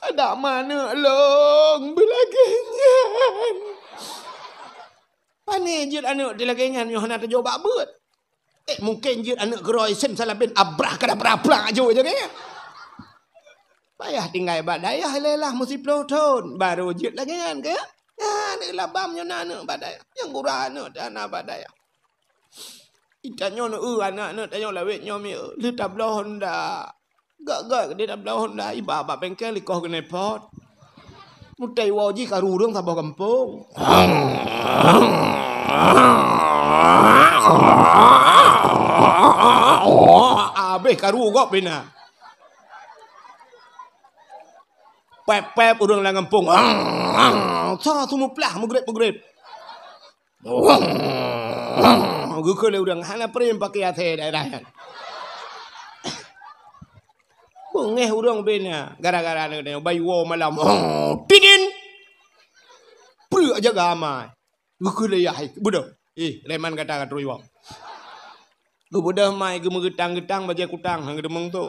adak ma aneuk lôn beulagèe nyan." Pané jeuet aneuk dilagèe nyan nyoe hana tajok bak beuet. Eh, mungken jeuet aneuk keudroe sem salah ben abrah kadabra plang ajo je kan. Payah tinggai bak dayah lelah meusiploh thon, baru jeuet lagèe nyan ke? Nyan labam nyoe na aneuk bak dayah. Nyang gura aneuk tana bak dayah. Itanyoe neu aneuk-aneuk tanyoe lawét nyoe mi, lheueh tabloe honda. Gak-gak di tabloe honda iba bak bengkel ikoh keuneupot. Mutai woe jih karu ureueng saboh gampông. Abéh karu gob bina. Pep-pep ureueng lam gampông. Sa sumuplah meugreb-meugreb. Geukheun lé ureueng hana prem pakai asèe daerah nyan. Beungéh ureueng bina gara-gara nyoe bayi woe malam. Tidin. Preuk jaga amai. Geukheun lé yah, beudôh. Eh, reman gata ka trui woe. Geubeudôh mai geumeugeutang-geutang bajèe kutang han geudeungoe tu.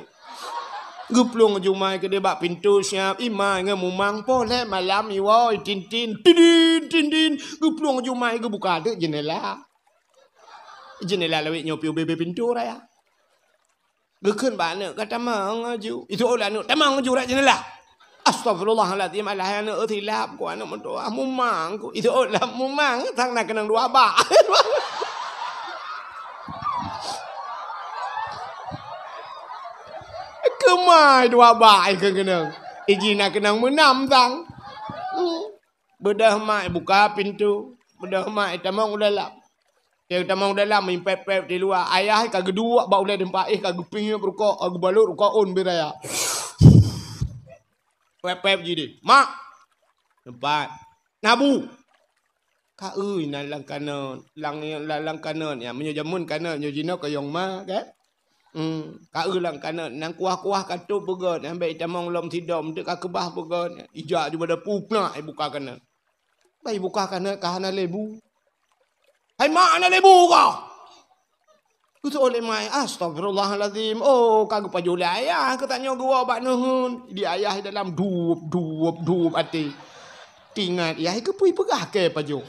Geuplueng jumai keudeh bak pintoe siap, imai ngon mumang poh lhèe malam iwoe tintin, tidin, tintin. Geuplueng jumai geubuka teuk jeundela. Jeundela lawét nyoe piôh bèe-bèe pintoe raya. Geukheun bak aneuk, "Ka tamong aju." Itu oleh aneuk, "Tamong aju rot jeundela." Astagfirullahalazim, alah aneuk, "Silap ku aneuk meudoa, mumang ku." Itu oleh mumang sang na keunong dua bak. Keumai dua bak ai keu keunong. Iji na keunong meunam sang. Hmm. Beudôh mai buka pintoe, beudôh mai tamong u dalam. Nyang tamong dalam, mipép-pép di luwa. Ayah ka geuduek bak ulèe teumpat, eh, ka geupiep rukok, ka geubalot rukok ôn beu raya. Pép-pép ji deh. "Mak!" Teumpat. "Na bu?" "Ka eu inan lam kanot, lam, lam, lam kanot nyan. Meunyoe jameun kanot, nyoe jinoe kayong ma, kan?" Hmm, ka eu lam kanot, nyan kuah-kuah ka tôp beugöt, nyan bèk itamong lom sidom, teuk ka keubah beugöt. Ijak di bada pupnak, ibuka kanot. Bah ibuka kanot ka hana lé bu. "Hai mak, hana lé bu kah?" Geuseuôt lé mai, "Astagfirullahalazim. Oh, ka geupajoh lé ayah, keu tanyoe geuwoe bak neuheun." Di ayah dalam dup, dup, dup até. Tingat, "Yah, keupeue peugah kèe pajoh?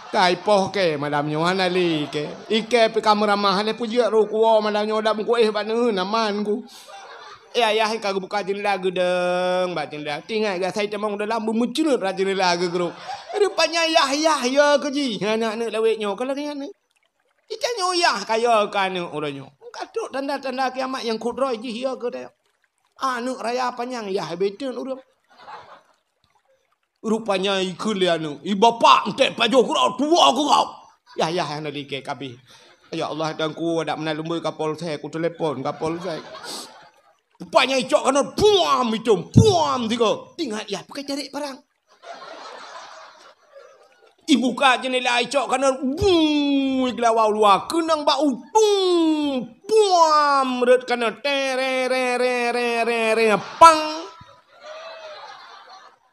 Ka ipoh kèe malam nyoe hana lé kèe. Ikèe pih ka meuramah lé peujeuet roh kuwoe malam nyoe dak meukuéh bak neuheun aman ku." Eh, ayah ka geubuka jeundela geudong bak jeundela. Tingat gata itamong dalam beumeucreut rot jeundela geugrôp. Rupanya yah, yah, ya keu jih. Aneuk-aneuk lawét nyoe ka lagèe nyan. Itanyoe yah ka ya keu aneuk uroe nyoe. Ka trok tanda-tanda kiamat nyang kudroe jih ya keu tanyoe. Aneuk raya panyang yah beuteun ureueng. Rupanya ikheun lé aneuk, "I bapak enteuk pajoh keudroe tuwoe keu kau." Yah, yah, hana lé kèe kabéh. Ya Allah, Tuhanku, adak meunan lôn beu ka polsek, ku telepon ka polsek. Rupanya icok kanot, puam, itôm, puam, tiga. Tingat yah, pakai carek parang. Ibuka jeundela, icok kanot, bung, igelawa u luwa, keunong bak u, bung, puam, rot kanot, tere, re, re, re, re, re, pang.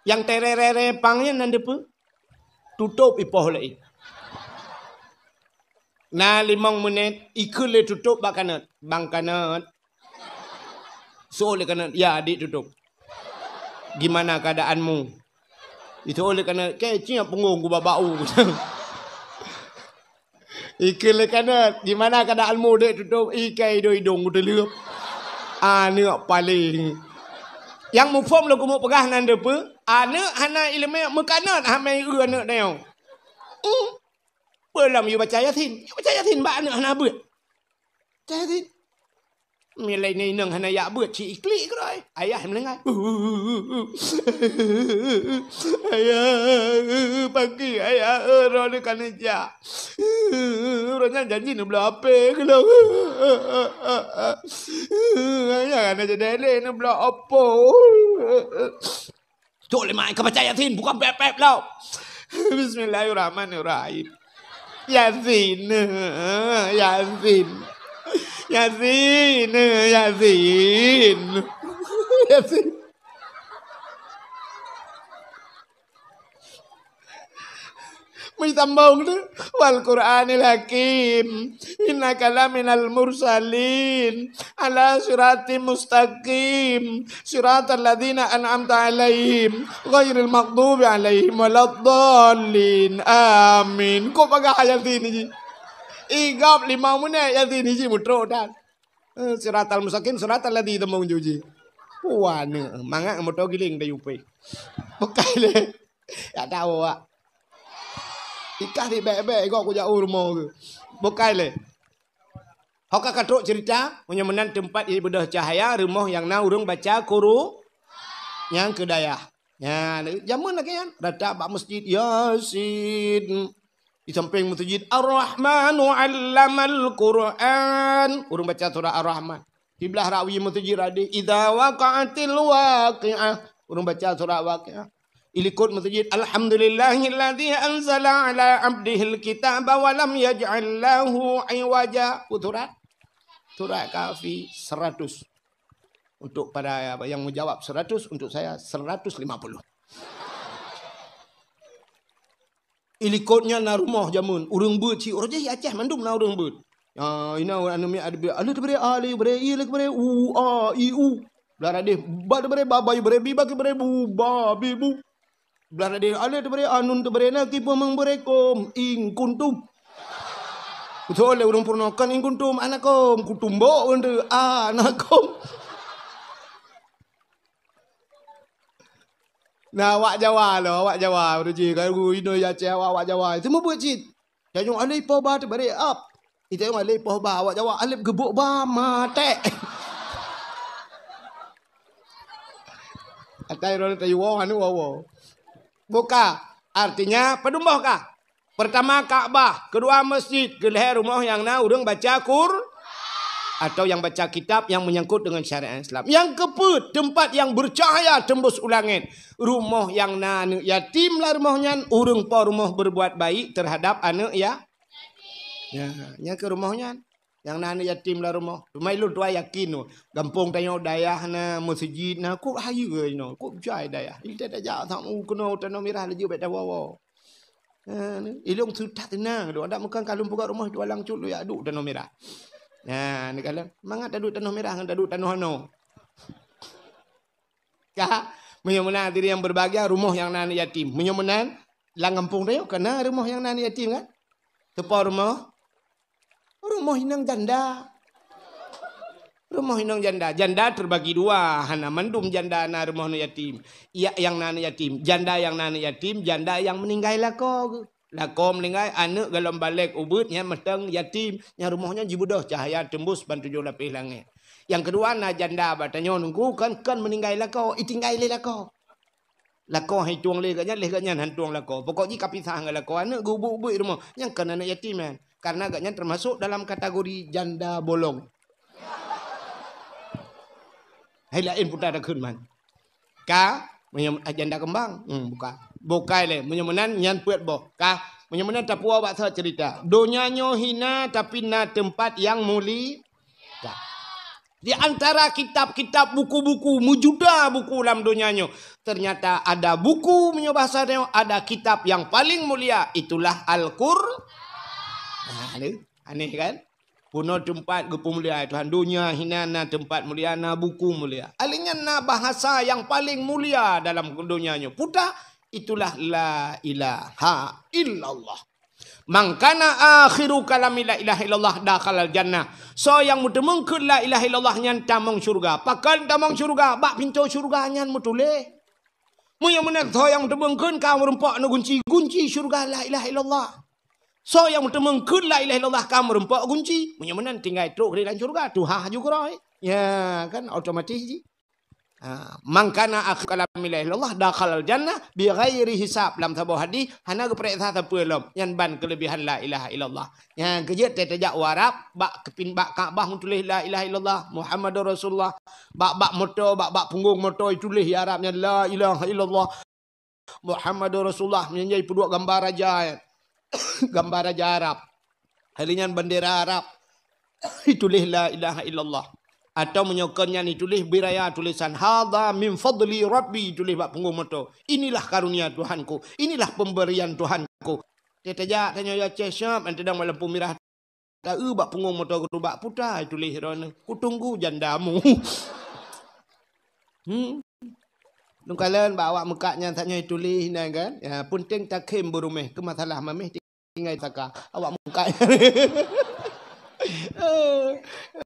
Nyang tererere pang nyan nan deupeue? Tutôp ipoh lé. Na limong menit, ikheun lé tutôp bak kanot. "Bang Kanot." Seuôt lé kanot, "Ya, adik tutôp. Gimana keadaanmu?" Iseuôt lé kanot, "Kèe ciek punggông ku bak bak u." Ikheun lé kanot, "Gimana keadaanmu, dek tutôp?" "Ikèe idong-idong ku teuleuep." Aneuk paléng. Nyang muphom lôn keumeung peugah nan deupeue, aneuk hana ileumèe meukanot, hamé eu aneuk nyoe. Hmm. Peue lom yue baca Yasin? Yue baca Yasin bak aneuk hana beuet. Baca Yasin. Milai inong hana jak beuet, si iklik keudroe. Ayah meuninggai. Ayah, pagi ayah, eh, roh ni ka neujak. Roh nyan janji neubloe H P keulong. Ayah hana jadi lé neubloe Oppo. Cok lé mai ka baca Yasin, bukan pep-pep lom. Bismillahirrahmanirrahim. Yasin, Yasin. Yasin, Yasin. Yasin. Meusambông tu, "Wal Qur'anil Hakim, innaka laminal mursalin, ala siratim mustaqim, siratal ladzina an'amta 'alaihim, ghairil maghdubi 'alaihim waladdallin. Amin." Kok bagah Yasin ji? Igop limong menit Yasin ji mutrok dan. Eh, siratal mustaqim, siratal ladzi tamong juji. Wah, ni mangat moto giling dari U P. Bukai lé. Ya tahu, Wak. Ikah di bek-bek, igok kujak u rumoh tu. Bukai lé. Ho ka katrok cerita, meunyoe meunan teumpat ibeudôh cahaya, rumoh nyang na ureuëng baca Quru-, nyang keu dayah. Ya, jameun lagée nyan, rata bak masjid, Yasin. Di samping masjid, Ar-Rahmanu 'allamal Qur'an. Ureuëng baca surah Ar-Rahman. Di blah rawi masjid ada, "Idza waqa'atil waqi'ah." Ureuëng baca surah Waqi'ah. Ilikot masjid, "Alhamdulillahilladzi anzala 'ala 'abdihil kitaba wa lam yaj'al lahu 'iwaja." Apa surat? Surat Kahfi seratus. Untuk para yang menjawab seratus, untuk saya seratus lima puluh. Ilikot nyan na rumoh jameun, ureuëng beuet cit, ureuëng jih Aceh mandum na ureuëng beuet. Ah, ina ureuëng aneuk miet ada beuet, alif teubri a, alif teubri i, alif teubri u, a, i, u. Blah radeh, ba teubri ba, ba teubri bi, ba teubri bu, ba, bi, bu. Blah radeh, alif teubri a, nun teubri na, kipeumeng bri kum, in kuntum. Beutôi lé ureuëng peurunoe, kan in kuntum anakum, kutumbok ureuëng tu, anakum. Nah, awak Jawa lo, awak Jawa, ureuëng jih, kan, inoe ya cewek awak, awak Jawa. Itu meubuet cit. Tanyoe alif poh ba teubri ap. Itu yang alif poh ba, awak Jawa alif geubuk ba maté. Atai roh tayuwo anu wowo. Buka. Artinya, padum boh kah? Pertama Ka'bah, kedua masjid, keulhée rumoh nyang na ureuëng baca Qur-, atau yang baca kitab yang menyangkut dengan syariat Islam. Yang keupeuet, tempat yang bercahaya tembus u langét. Rumoh nyang na aneuëk yatim lam rumoh nyan, ureuëng po rumoh berbuat baik terhadap aneuëk ya-, ya, nyang keu rumoh nyan. Nyang na aneuëk yatim lam rumoh. Teuma ulôn tuan yakin, gampông tanyoe dayah na, meuseujid na, kok hayeue inoe, kok jai dayah. Ita tajak samu keunoe Tanoh Mirah laju bék tawoe-woe. Ha, ni, ilong seutat teunang tu. Adak meukan ka lôn peugah rumoh dua lang cut lôn jak duek Tanoh Mirah. Ha, ni kalon, mangat taduek Tanoh Mirah ngon taduek tanoh anoe. Ka, meunyoe meunan hadirin yang berbahagia, rumoh nyang na aneuëk yatim. Meunyoe meunan, lam gampông tanyoe ka na rumoh nyang na aneuëk yatim kan? Teupo rumoh? Rumoh inong janda. Rumoh inong janda. Janda terbagi dua, hana mandum janda na rumoh aneuëk yatim. Ya, nyang na aneuëk yatim. Janda nyang na aneuëk yatim, janda nyang meuninggai lakoe. Lakoe meuninggai, aneuëk golom balek ubeuet nyan mantong yatim. Nyang rumoh nyan jibeudôh cahya tembus ban tujoh lapéh langét. Nyang keudua na janda bak tanyoe nunggu kon, kon meuninggai lakoe, itinggai lé lakoe. Lakoe han itueng lé gobnyan, lé gobnyan han tueng lakoe. Pokok jih ka pisah ngon lakoe, aneuëk geuubeuet-ubeuet rumoh. Nyang kon aneuëk yatim nyan. Karena gobnyan termasuk dalam kategori janda bolong. Hai laén puta takheun man. Ka, meunyoe, ah, janda keumbang. Hmm, bukan. Bukai lé. Meunyoe meunan nyan peuet boh. Ka, meunyoe meunan tapuwoe bak soe cerita. Donya nyoe hina tapi na teumpat nyang muli-, ka. Di antara kitab-kitab, buku-buku, meujuta buku lam donya nyoe, ternyata ada buku, meunyoe bahasa nyoe, ada kitab yang paling mulia, itulah Al-Qur-, nah, ni, aneh kan? Bunoe teumpat geupeumulia Tuhan. Donya hina na teumpat mulia, na buku mulia. Alèh nyan na bahasa yang paling mulia dalam donya nyoe. Peue teuh? Itulah la ilaha illallah. "Man kana akhiru kalami la ilaha illallah dakhalal jannah." Soe nyang meuteumeung kheun la ilaha illallah nyan tamong syeuruga. Pakon tamong syeuruga? Bak pintoe syeuruga nyan meutuléh. Meunyoe meunan soe nyang meuteumeung kheun ka meureumpok ngon gunci, gunci syeuruga la ilaha illallah. Soe nyang meuteumeung kheun la ilaha illallah ka meureumpok gunci. Meunyoe meunan tinggai trok keu lam syeuruga, tuha ju keurôi. Ya, kan otomatis ji. Ha, "Man kana akhiru kalamihi la ilaha illallah dakhalal jannah bighairi hisab." Lam saboh hadis, hana geupareksa sapeue lom, nyan ban keuleubehan la ilaha illallah. Nyan keu jeuet tajak u Arab, bak keupin-, bak Ka'bah meutuléh la ilaha illallah Muhammadur Rasulullah. Bak, bak moto, bak, bak punggong moto ituléh di Arab nyan la ilaha illallah Muhammadur Rasulullah. Meunyoe jai peuduek gambar raja, gambar raja Arab. Hari nyan bendera Arab. Ituléh la ilaha illallah. Atau meunyoe kon nyan ituléh bak raya tulisan, "Hadza min fadli Rabbi," ituléh bak punggong moto. "Inilah karunia Tuhanku, inilah pemberian Tuhanku." Tajak tanyoe ya ceh siap, nyan teudong bak lampu mirah. Taeu bak punggong moto geutubak puta ituléh droeneuh, "Kutunggu jandamu." Hmm. Lôn kalon bak awak meukat nyan tanyoe ituléh nyan kan. Ya, peunteng takhém beuruméh keu masalah maméh tinggai saka. Awak meukat.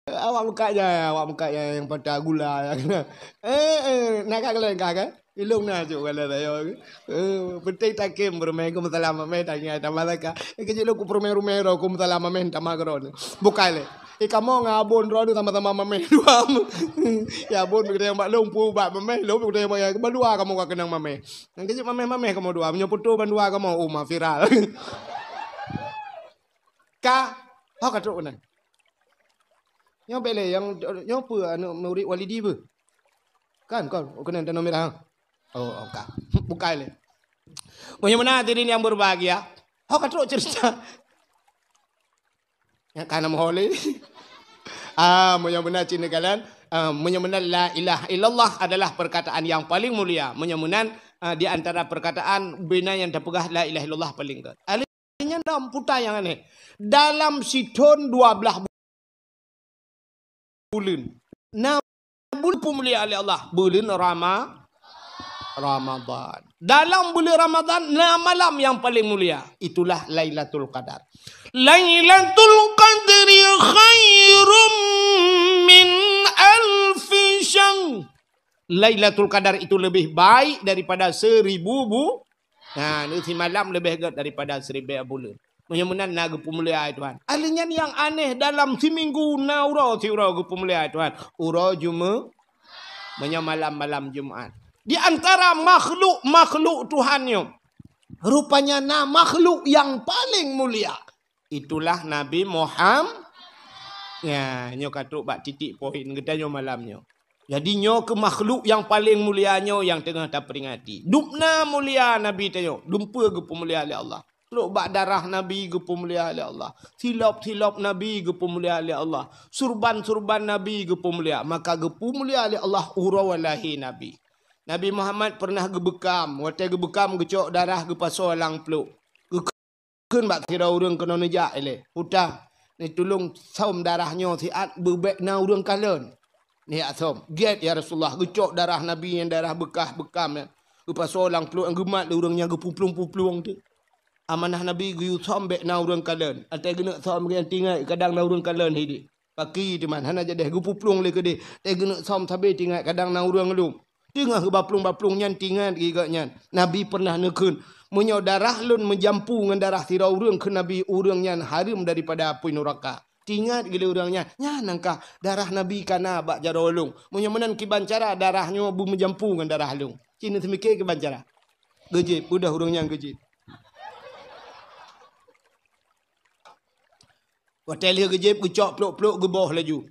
Awak meukat nyan, awak meukat nyan nyang patah gula nyan. Eh, eh, na ka kalon ka kan? Ilong na cok kala tayo. Eh, peunteng takhém beuruméh keu masalah maméh tangai tamah saka. Eh, keu jeuet lôn kupeuruméh-ruméh droe keu masalah maméh tamah keudroe. Bukai lé. Eh, kamoe ngon abon droe sama-sama maméh dua. Ya abon geutanyoe bak lôn pu bak maméh, lôn geutanyoe bak bandua kamoe ka keunong maméh. Nyan keu jeuet maméh-maméh kamoe dua. Meunyoe putôh bandua kamoe, oh, ma viral. Ka, ho ka trok keunan. Nyoe bèk lé, nyang, nyoe peue aneuk murit Walidi peue? Kan, kon, keunan tanoh mirah, ha? Oh, oh, ka. Bukai lé. Meunyoe meunan hadirin yang berbahagia, ho ka trok cerita. Nyang ka na meuho lé. Ah, meunyoe meunan cit neukalon, ah, meunyoe meunan la ilaha illallah adalah perkataan yang paling mulia. Meunyoe meunan, ah, di antara perkataan bina nyang tapeugah la ilaha illallah paling gèt. Nyan lom puta nyang aneh. Dalam sithon dua blaih buleuen. Na buleuen peumulia lé Allah, buleuen Rama-, Ramadan. Dalam buleuen Ramadan na malam nyang paleng mulia, itulah Lailatul Qadar. "Lailatul Qadri khairum min alfi syahr." Lailatul Qadar itu lebih baik daripada seribu bu-, Nah, nyoe simalam leubeh gèt daripada siribèe buleuen. Meunyoe meunan na geupeumulia, hai Tuhan. Ahli nyan nyang aneh, dalam siminggu na uroe siuroe geupeumulia, hai Tuhan. Uroe Jume-, meunyoe malam-malam Jumat. Di antara makhluk-makhluk Tuhan nyoe, rupanya na makhluk nyang paleng mulia. Itulah Nabi Muham-, ya, nyoe ka trok bak titik poin geutanyoe malam nyoe. Jadi, nyoe keuh makhluk nyang paleng mulia nyoe nyang teungoh taperingati. Dubna mulia Nabi tanyoe, dumpeue geupeumulia lé Allah. Trok bak darah Nabi geupeumulia lé Allah. Silop-silop Nabi geupeumulia lé Allah. Surban-surban Nabi geupeumulia. Maka geupeumulia lé Allah uroe lahé Nabi. Nabi Muhammad pernah geubeukam. Watèe geubeukam geucok darah geupasoe lam pluek. Kheun bak sidroe ureueng keunoe neujak ilèe, "Puta, neutulông sôm darah nyoe siat, beubèk na ureueng kalon." Neujak sôm. "Gèt, ya Rasulullah, geucok darah Nabi nyang darah beukah beukam nyan. Geupasoe lam pluek nyang geumat lé ureueng nyang geupuplueng-puplueng teuh. Amanah Nabi geuyue sôm bèk na ureueng kalon. Watèe geuneuk sôm geuh nyan teuingat kadang na ureueng kalon hidéh." Paki teuma hana jadeh geupuplueng lé keudéh. Watèe geuneuk sôm sabé teuingat kadang na ureueng lom. Teungoh geubaplueng-baplueng nyan teuingat geuh gobnyan. Nabi pernah neukheun, "Meunyoe darah lôn meujampu ngon darah sidroe ureueng," kheun Nabi, "ureueng nyan hareuem daripada apui nuraka." Teuingat geuh lé ureueng nyan, "Nyan nyang kah darah Nabi ka na bak jaroe lôn. Meunyoe meunan kiban cara darah nyoe beumeujampu ngon darah lôn." Ci neuseumiké kiban cara. Geujieb, beudôh ureueng nyan geujieb. Watèe lheueh geujieb, geucok pluek-pluek, geuboh laju.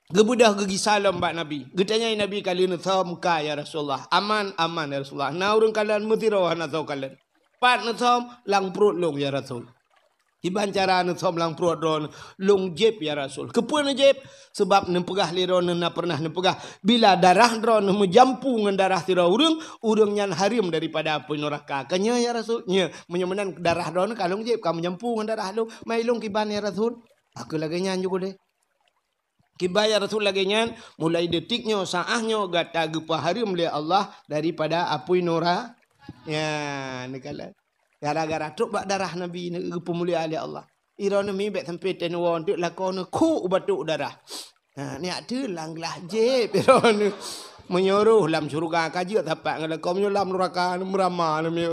Geubeudôh geugisa lom bak Nabi. Geutanyong Nabi, "Ka lheueh neusôm ka, ya Rasulullah?" "Aman, aman, ya Rasulullah." "Na ureueng kalon?" "Meusidroe hana soe kalon." "Pat neusôm?" "Lam pruet lôn, ya Rasul." "Kiban cara neusôm lam pruet droeneuh?" "Lôn jieb, ya Rasul." "Keupeue neujieb?" "Sabab neupeugah lé droeneuh na pernah neupeugah, 'Bila darah droeneuh meujampu ngon darah sidroe ureueng, ureueng nyan hareuem daripada apui nuraka.'" "Ka nyoe, ya Rasul?" "Nyoe, meunyoe meunan darah droeneuh ka lôn jieb, ka meujampu ngon darah lôn, mai lôn kiban, ya Rasul." "Ka keuh lagèe nyan ju keudéh." "Kiban, ya Rasul, lagèe nyan, mulai detik nyoe, saát nyoe gata geupeuhareuem lé Allah daripada apui nura-," ya, neukalon. Gara-gara trok bak darah Nabi geupeumulia lé Allah. Droeneuh mi bèk sampoe teunuwoe teuk lakoe neuh kuk u batôk darah. Ha, nyak teuh lam glah jieb droeneuh. Meunyoe roh lam syeuruga ka jeuet sapat ngon lakoe, meunyoe lam nuraka neuh meurama neuh mi.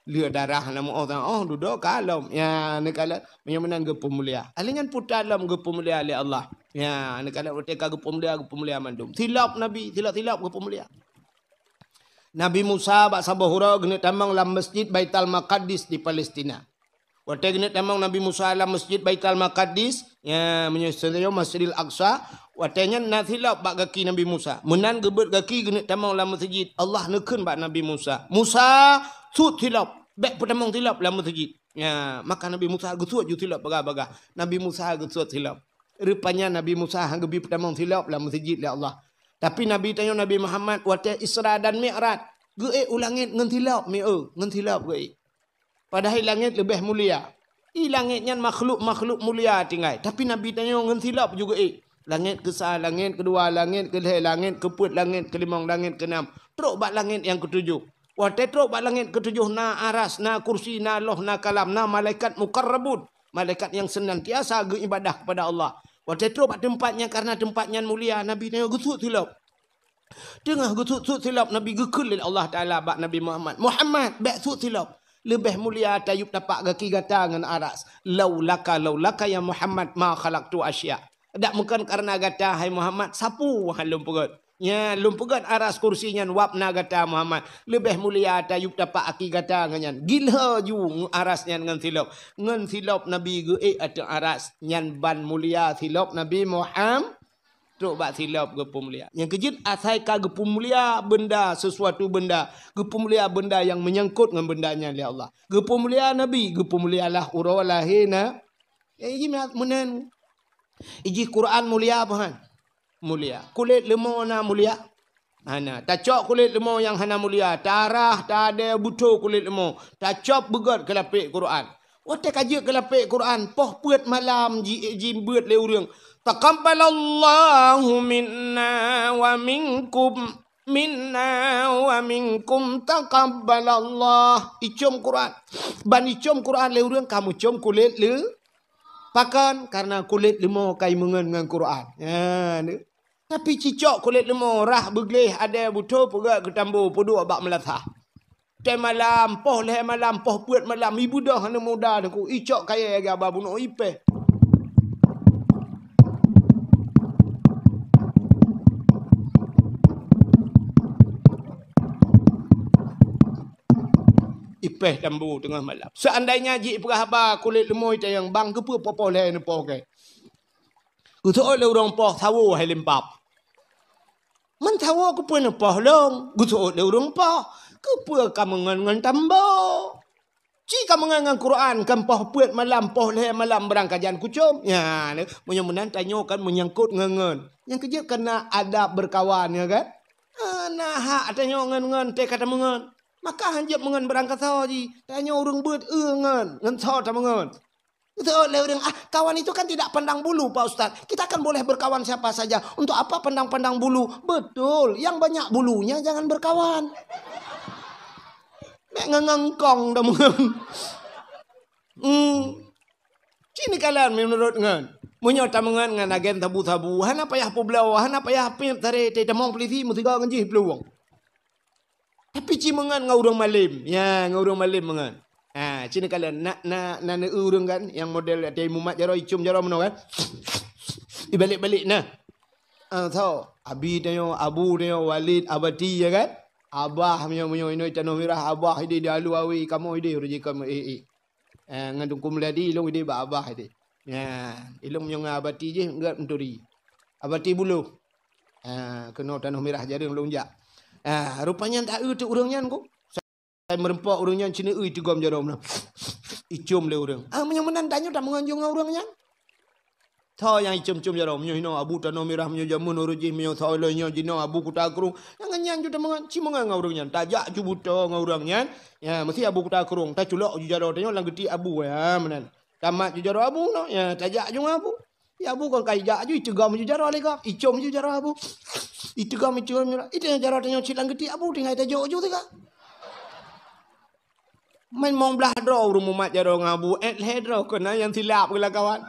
Lheueh darah na meuoh, oh, dudoe ka lom. Ya, neukalon, meunyoe meunan geupeumulia. Ahli nyan puta lom geupeumulia lé Allah. Ya, aneuk-aneuk watèe ka geupeumulia, geupeumulia mandum. Silop Nabi, silop-silop geupeumulia. Nabi Musa bak saboh uroe geuneuk tamong lam Masjid Baitul Maqdis di Palestina. Watèe geuneuk tamong Nabi Musa lam Masjid Baitul Maqdis, ya, meunyoe seunyoe Masjidil Aqsa, watèe nyan na silop bak gaki Nabi Musa. Meunan geubeuet gaki geuneuk tamong lam meuseujid. Allah neukheun bak Nabi Musa, "Musa, sut silop, bèk peutamong silop lam meuseujid." Ya, maka Nabi Musa geusuet ju silop bagah-bagah. Nabi Musa geusuet silop. Rupanya Nabi Musa han geubri peutamong silop lam meuseujid lé Allah. Tapi Nabi tanyoe Nabi Muhammad watèe Isra dan Mi'raj, geuék u langèt ngon silop, mi-, eu, ngon silop geuék. Padahai langèt leubeh mulia. I langèt nyan makhluk-makhluk mulia tinggai, tapi Nabi tanyoe ngon silop ju geuék. Langèt keusa, langèt keudua, langèt keulhèe, langèt keupeuet, langèt keulimong, langèt keunam, trok bak langèt nyang keutujoh. Watèe trok bak langèt keutujoh na aras, na kursi, na loh, na kalam, na malaikat muqarrabun, malaikat nyang seunantiasa geuibadah kepada Allah. Watèe trok bak teumpat nyan, karena teumpat nyan mulia, Nabi tanyoe geusuet silop. Teungoh geusuet-suet silop, Nabi geukheun lé Allah Taala bak Nabi Muhammad, "Muhammad, bèk suet silop. Leubeh mulia tayueb tapak gaki gata ngon aras. Laulaka, laulaka ya Muhammad ma khalaqtu asya." Dak meukon kareuna gata, hai Muhammad, sapeue han lôn peugèt. Nya, lôn peugèt aras kursi nyan wab na gata, Muhammad. Leubeh mulia tayueb tapak gaki gata ngon nyan. Gilhô ju aras nyan ngon silop. Ngon silop Nabi geuék ateueh aras. Nyan ban mulia silop Nabi Muhammad. Trok bak silop geupeumulia. Nyang keujeuet asai ka geupeumulia benda, sesuatu benda. Geupeumulia benda nyang meunyangkot ngon benda nyan lé Allah. Geupeumulia Nabi, geupeuumulialah uroe lahé na. Ya, iji meunan. Iji Quran mulia apa han? Mulia. Kulét leumo na mulia? Hana. Tacok kulét leumo nyang hana mulia. Tarah, tadèe, butho kulét leumo. Tacok beugèt keu lapék Quran. Watèe ka jeuet keu lapék Quran, poh peuet malam ji-, jibeuet lé ureueng, "Taqabbalallahu minna wa minkum, minna wa minkum taqabbalallah." Icom Quran. Ban icom Quran lé ureueng ka meucom kulét leu-, pakon? Kareuna kulét leumo ka imeungon ngon Quran. Nya, ni. Tapi cicok kulét leumo, rhah beugleh, adèe butho peugèt keu tambo, peuduek bak meulasah. Watèe malam, poh lhèe malam, poh peuet malam, ibeudôh aneuk muda teungku, icok kayèe lagèe haba bunoe, ipèh. Ipèh tambo teungoh malam. Seandainya jih peugah haba kulét leumo itanyong, "Bang, keupeue poh-poh lhèe neupoh kèe?" Geuseuôt lé ureueng poh, "Sawo hai limpab." "Meusawo keupeue neupoh lôn?" Geuseuôt lé ureueng poh, "Keupeue ka meungon ngon tambo? Ci ka meungon ngon Quran, kan poh peuet malam, poh lhèe malam beurangkajan kucom." Nya, meunyoe meunan tanyoe kan meunyangkot ngon-ngon. Nyang keujeuet kan na adab beurkawan, ya kan? Ah, na hak tanyoe ngon-ngon teuka tameungon. Maka hanjeuet meungon beurangkasoe jih. Tanyoe ureueng beuet eu ngon, ngon soe tameungon. Betul, lé ureueng, "Ah, kawan itu kan tidak pandang bulu, Pak Ustaz. Kita kan boleh berkawan siapa saja. Untuk apa pandang-pandang bulu?" Betul, yang banyak bulunya jangan berkawan. Mek ngeungkong dah mengeung. Hmm. Ci neukalon meunurot ngon. Meunyoe tameungon ngon agen sabu-sabu, hana payah peubloe, hana payah piep taré, teutamong polisi meusigoe ngon jih peuluwang. Tapi ci meungon ngon ureueng malem. Ya, ngon ureueng malem meungon. Ha, ci neukalon. Na, na, na neu ureueng kan, nyang model watèe mumat jaroe, icom jaroe meunoe kan. Ibalek-balek na. Ah, so, abi tanyoe, abu tanyoe, Walid, Abati, ya kan? Abah, meunyoe, meunyoe inoe Tanoh Mirah, abah idéh di Alu Awe, kamoe idéh, ureueng jih kamoe, eh, eh. Eh, ngon Teungku Meuladi, ilôn idéh bak abah idéh. Nyan, ilôn meunyoe ngon Abati jih, gèt meuturi. Abati Buloh. Ah, keunoe Tanoh Mirah jareueng lôn jak. Ah, rupanya tak eu teuk ureueng nyan ku. Sai meureumpok ureueng nyan, ci neu eu itigom jaroe meunan. Icom lé ureueng. Ah, meunyoe meunan tanyoe tameungon ju ngon ureueng nyan. Soe nyang icom-com jaroe, meunyoe hinoe Abu Tanoh Mirah, meunyoe jameun ureueng jih, meunyoe soe lôn nyoe jinoe Abu Kuta Krueng. Nyang ngon nyan ju tameungon, ci meungon ngon ureueng nyan. Tajak ju butô ngon ureueng nyan. Ya, meusti Abu Kuta Krueng. Taculok ju jaroe tanyoe lam geuti Abu, ya, meunan. Tamat ju jaroe Abu noh, ya, tajak ju ngon Abu. Ya, Abu kon ka ijak ju, itigom ju jaroe lé gob, icom ju jaroe Abu. Itigom, itigom jaroe. Itanyong jaroe tanyoe cit lam geuti Abu, tinggai tajok ju teuka. Main mong blah droe ureueng mumat jaroe ngon Abu, eh, lhèe droe kon na nyang silap geuh lam kawan.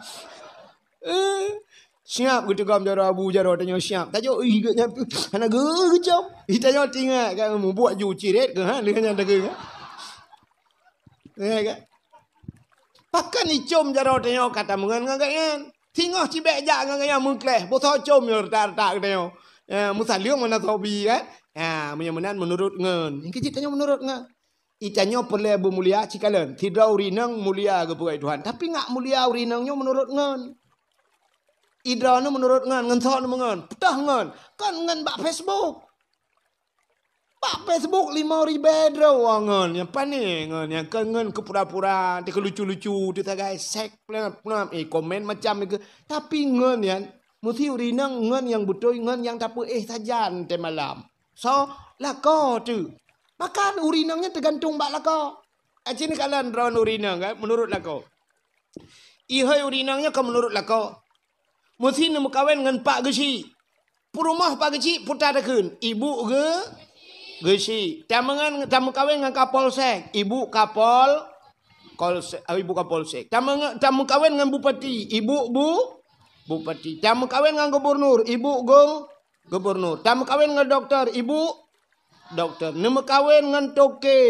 Eh, siap geutigom jaroe Abu, jaroe tanyoe siap. Tajok, ih, geuh nyan, hana geu-, geucom. Ih, tanyoe tingat kan, mubuet ju cirét keuh, ha, lheueh nyan dageng, ha. Ya kan? Pakon icom jaroe tanyoe ka tameungon ngon gobnyan. Singoh cibek jak ngon geutanyoe meukleh, boh soe com nyoe retak-retak geutanyoe. Ya, meusaleueng mana sobi kan? Ya, meunyoe meunan meunurot ngon. Nyang keu jih tanyoe meunurot ngon. Itanyoe peureulée beumulia cikalon. Sidroe ureueng inong mulia geupeugah Tuhan. Tapi ngat mulia ureueng inong nyoe meunurot ngon. Idroe nyoe meunurot ngon, ngon soe nyoe ngon. Peutah ngon. Kon ngon bak Facebook. Bak Facebook lima ribée droe ngon, nyang pané ngon, nyang kon ngon keu pura-pura, teuka lucu-lucu, teuka sagai sek, plap, plap, eh, komen macam itu. Tapi ngon nyan, meusti ureueng inong ngon nyang beutôi, ngon nyang tapeuéh sajan teumalam. So, lakoe teuh. Maka ureueng inong nyan teugantung bak lakoe. Aci neukalon droe ureueng inong kan, meunurot lakoe. Ihôi ureueng inong nyan ka meunurot lakoe. Meusti neumeukawen ngon Pak Geuchik. Peurumoh Pak Geuchik peue takheun, ibu geu-, geuchik. Tameungan, tameukawen ngon Kapolsek, ibu Kapol-, Kolsek, ah, ibu Kapolsek. Tameunga-, tameukawen ngon Bupati, ibu bu-, Bupati. Tameukawen ngon Gubernur, ibu gu-, Gubernur. Tameukawen ngon doktor, ibu doktor. Neumeukawen ngon toke.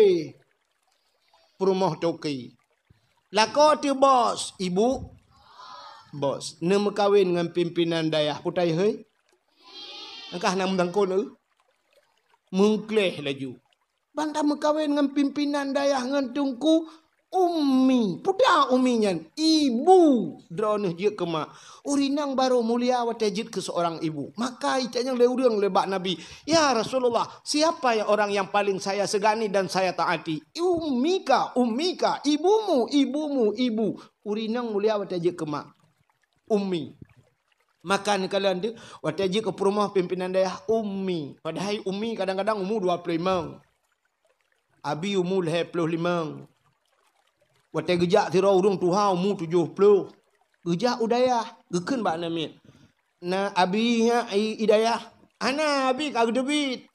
Peurumoh toke. Lakoe teuh bos, ibu bos. Neumeukawen ngon pimpinan dayah, peue takheun? Engkah na meusangkot eu. Meukleh laju. Ban tameukawen ngon pimpinan dayah ngon teungku, umi. Peue takheun umi nyan? Ibu. Droeneuh jeuet keu mak. Ureueng inong barô mulia watée jeuet keu seorang ibu. Maka itanyong lé ureueng lé bak Nabi, "Ya Rasulullah, siapa ya orang yang paling saya segani dan saya taati?" "Ummika, ummika, ibumu, ibumu, ibu." Ureueng inong mulia watée jeuet keu mak. Ummi. Maka neukalon teuh, watée jeuet keu peurumoh pimpinan dayah, ummi. Padahai ummi kadang-kadang umu dua ploh limong. Abi umu lhée ploh limong. Watée geujak sidroe ureueng tuha umu tujoh ploh. Geujak u dayah, geukheun bak aneuk miet, "Na abi nyak i, i dayah?" "Hana, abi ka geuteubiet."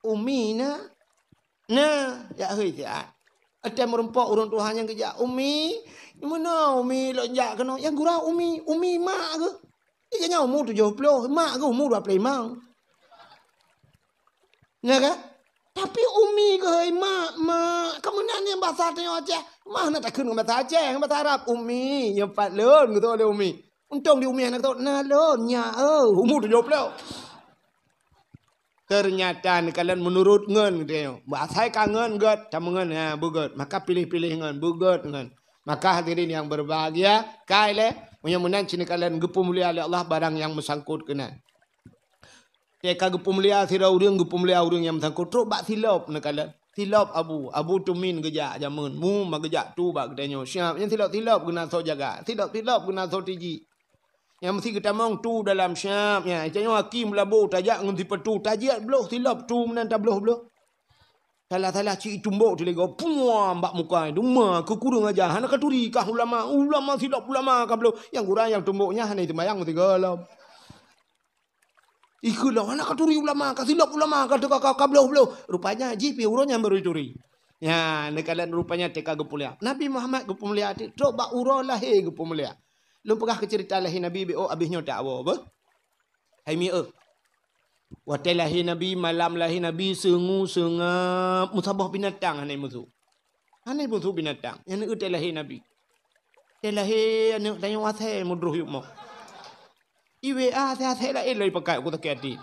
"Umi na?" "Na, jak hôi siat." Watée meurumpok ureueng tuha nyan geujak, "Umi, meunoe umi lôn jak keunoe." Nyang gura umi, umi mak geuh. Di geuhnyan umu tujoh ploh, mak geuh umu dua ploh limong. Ya kan? Tapi umi keuhai mak, mak. Kamu nak ni bahasa tengok Aceh. Mah nak takheun ngon bahasa Aceh, ngon bahasa Arab. Umi, nyang pat lôn, gitu oleh umi. Untung di umi anak tu, na lôn, nya, oh, umu tujoh ploh. Ternyata neukalon meunurot ngon geutanyoe. Asai ka ngon gét, tameungon, ha, beugét. Maka piléh-piléh ngon, beugét ngon. Maka hadirin yang berbahagia, kai lé, meunyoe meunan cit neukalon geupeumulia lé Allah barang nyang meusangkot keunan. Teuka geupeumulia sidroe ureueng, geupeumulia ureueng nyang meusangkot trok bak silop neukalon. Silop abu, abu tumin geujak jameun, mu ma geujak tu bak geutanyoe. Siap, nyan silop-silop geunasoe jaga, silop-silop geunasoe tiji. Nyang meusti geutamong tu dalam siap nyan. Tanyoe aki meulabo tajak ngon sipatu, tajiat bloh silop tu meunan tabloh-bloh. Salah-salah cit itumbok teuligoe, puam bak muka, duma keu kureueng aja, hana katuri kah ulama, ulama silop ulama kabloh. Nyang gura nyang tumbok nyan hana seumayang meusigoe lom. Ikheun lom, hana katuri ulama, ka silop ulama, ka teuka ka, kabloh-bloh. Rupanya jih pih uroe nyan baru ituri. Nyan, neukalon rupanya teuka geupeumulia. Nabi Muhammad geupeumulia, trok bak uroe lahé geupeumulia. Lôn peugah keu ceurita lahé Nabi, beu abéh nyoe tawoe, beuh. Hai mi, eh. Watée lahé Nabi, malam lahé Nabi, seungue seungab, meusaboh binatang hana musu. Hana musu binatang. Nyan watée lahé Nabi. Watée lahé aneuk tanyoe asai mudroh yue moh. I W A asai-asai laén lom ipakat, ku sakét até.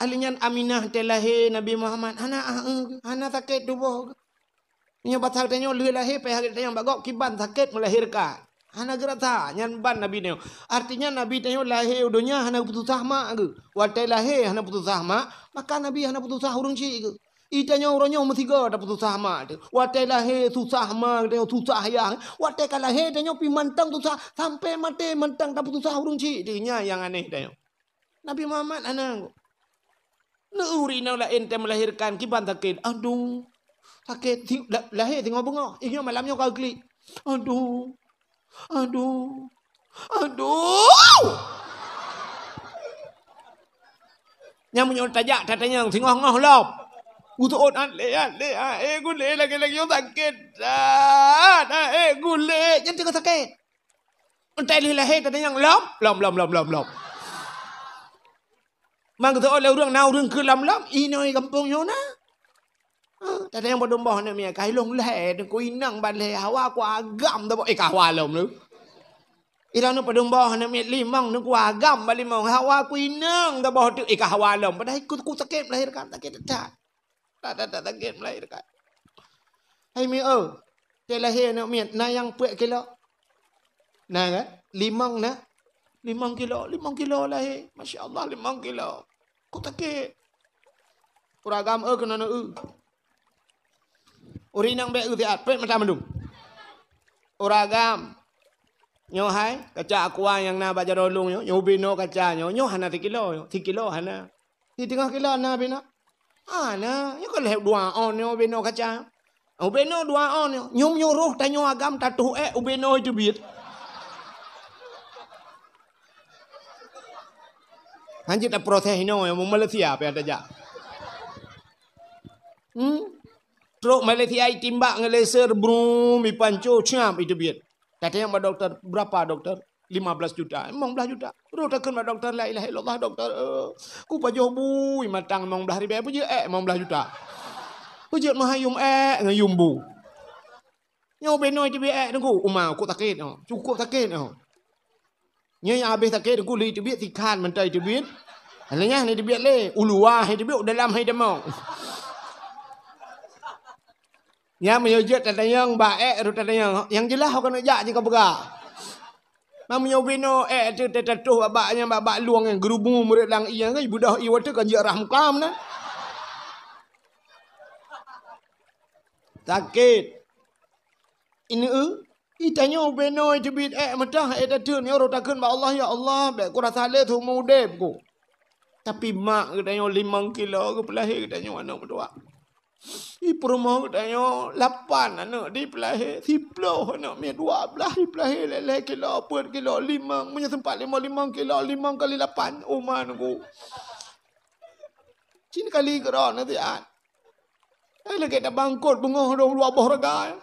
Ahli nyan Aminah watée lahé Nabi Muhammad, hana ah, eh, hana sakét tuboh. Meunyoe basa geutanyoe lheueh lahé, payah geutanyoe bak gob kiban sakét melahirkan. Hana geurasa, nyan ban Nabi nyoe. Artinya Nabi tanyoe lahé u donya hana peususah mak geuh. Watée lahé hana peususah mak, maka Nabi hana peususah ureueng chik geuh. Itanyoe uroe nyoe meusigoe tapeususah mak teuh. Watée lahé susah mak tanyoe, susah yah. Watée ka lahé tanyoe pih mantong susah, sampoe maté mantong tapeususah ureueng chik teuh. Nyan nyang aneh tanyoe. Nabi Muhammad hana. Neu ureueng inong laén teuh melahirkan kiban sakét. Aduh. Sakét si-, la-, lahé singoh beungoh. Inyoe malam nyoe ka klik. Aduh. Aduh. Aduh. Nyang meunyoe tajak tatanyong singoh-ngoh lom. Guseuôt, "Aléh, aléh, aéh gulé lagée-lagée nyoe sakét that. Aéh gulé." Nyan teungoh sakét. Entah lheueh lahé tatanyong lom, lom, lom, lom, lom, lom. Mang geusoe lé ureueng na ureueng keu lom-lom, inoe gampông nyoe na. Ha, tatanyong padum boh aneuk miet, ka ilong lhée, teungku inong ban lhée, hawa ku agam tabok, eh, ka hawa lom lé. Ira nu padum boh aneuk miet limong, nu kuagam bak limong. Hawa kuinong gaboh teuk, eh, ka hawa lom. Padahai ku, ku sakét melahirkan, sakét that. Tak, tak, tak sakét melahirkan. Hai mi, oh, teuh lahé aneuk miet, na nyang peuet kilo? Na kan? Limong na? Limong kilo, limong kilo lahé. Masya Allah, limong kilo. Ku sakét. Ureueng agam, eh, keunoe, eh. Ureueng inong bèk eu siat, peuet mata mandum. Ureueng agam. Nyoe hai, kaca aqua nyang na bak jaroe lôn nyoe, nyoe ubé noe kaca nyoe, nyoe hana sikilo nyoe, sikilo hana. Siteungoh kilo na ubé noe? Hana, nyoe ka lheueh dua ôn nyoe ubé noe kaca. Ubé noe dua ôn nyoe, nyoe meunyoe roh tanyoe agam tatuh ék ubé noe teubiet. Hanjeuet taproses inoe, Malaysia pih tajak. Hmm? Trok Malaysia itimbak ngon laser, brum, ipanco, siap iteubiet. Tatanyong bak dokto, "Berapa, dokto?" "Lima belas juta." "Limong blaih juta." Roh takheun bak dokto, "La ilaha illallah, dokto. Eh, kupajoh bui matang limong blaih ribèe, peue jeuet ék limong blaih juta? Peue jeuet meuhayum ék ngon yum bu?" Nyoe ubé noe teubiet ék teungku, uma, cukôp sakét nyoe. Cukôp sakét nyoe. Nyoe nyang habéh sakét teungku, lheueh teubiet sikhan mantong teubiet. Alah nyan teubiet lé, u luwa hai teubiet, u dalam hai tamong. Nyan meunyoe jeuet tatanyong bak ék, roh tatanyong, nyang jeulaih ho keuneuk jak jih ka peugah. Meunyoe ubé noe ék teuh tatuh bak nyan, bak, bak lueng nyan, geurubu murit lam ié, kan, ibeudôh ié watèe kan jeuet rah mukam na. Sakét. Ineuk, itanyoe ubé noe teubiet ék meutoh, ék tateun, nyoe roh takheun bak Allah, "Ya Allah, bèk kurasa lé seumeu udeb ku." Tapi mak geutanyoe limong kilo geupeulahé geutanyoe aneuk meutuah. Di peurumoh geutanyoe lapan aneuk dipeulahé, siploh aneuk miet, dua blaih dipeulahé, lhèe-lhèe kilo, peuet kilo, limong, meunyoe sempat limong, limong kilo, limong kali lapan, uma nunggu. Cit kali keudroe na siat. Eh, lagèe tabangkot beungoh dong dua boh reuga.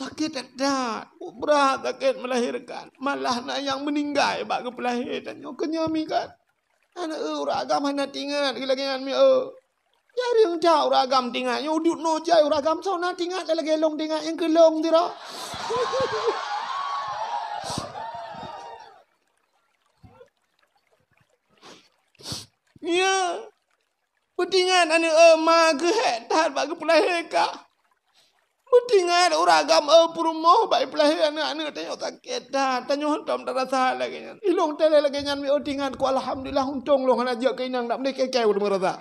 Sakét that-that. Brat sakét melahirkan. Malah na nyang meuninggai bak geupeulahé tanyoe. Keu nyan mi kan. Aneuk, eh, ureueng agam hana teuingat lagèe nyan mi, eh. Jareueng that ureueng agam teuingat. Nyoe udép noe jai ureueng agam soe na teuingat lagèe lôn teuingat nyang keu lôn sidroe. Ya. Beuteuingat aneuk, eh, ma geuhék that bak geupeulahé kah. Beuteuingat ureueng agam, eh, peurumoh bak ipeulahé aneuk-aneuk tanyoe sakét that. Tanyoe hántom tarasa lagèe nyan. Ilôn teuh lagèe nyan mi, eh, teuingat ku, alhamdulillah, untông lôn hana jeuet keu inong, nak meudeh keu-keu ureueng meurasa.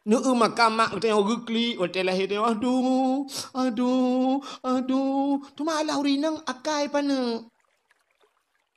Neu maka mak geutanyoe geuklik watèe lahé tanyoe, "Aduh, aduh, aduh." Teuma alah ureueng inong akai paneuk.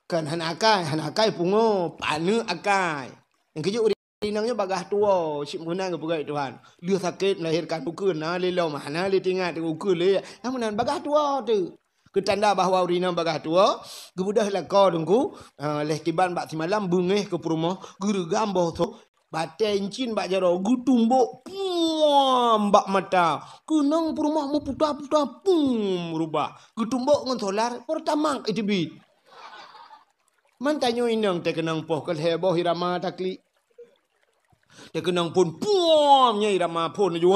Kan hana akai, hana akai pungo, paneuk akai. Nyang keujeuet ureueng inong nyoe bagaih tuwoe, cit meunan geupeugah Tuhan. Lheueh sakét melahirkan ukeue na lé lom, hana lé teuingat ukeue lé. Nyang meunan bagaih tuwoe teuh. Keu tanda bahwa ureueng inong bagaih tuwoe, geubeudôh lakoe teungku, eh, lheueh kiban bak simalam beungéh keu peurumoh, geureugam boh soe, batèe incin bak jaroe, geutumbok puam bak mata. Keunong peurumoh meuputa-puta pum rubah. Geutumbok ngon solar, Pertamax iteubiet. Man tanyoe inong teukeunong poh keu lhèe boh irama taklik. Teukeunong phôn, puam, nyan irama phôn laju.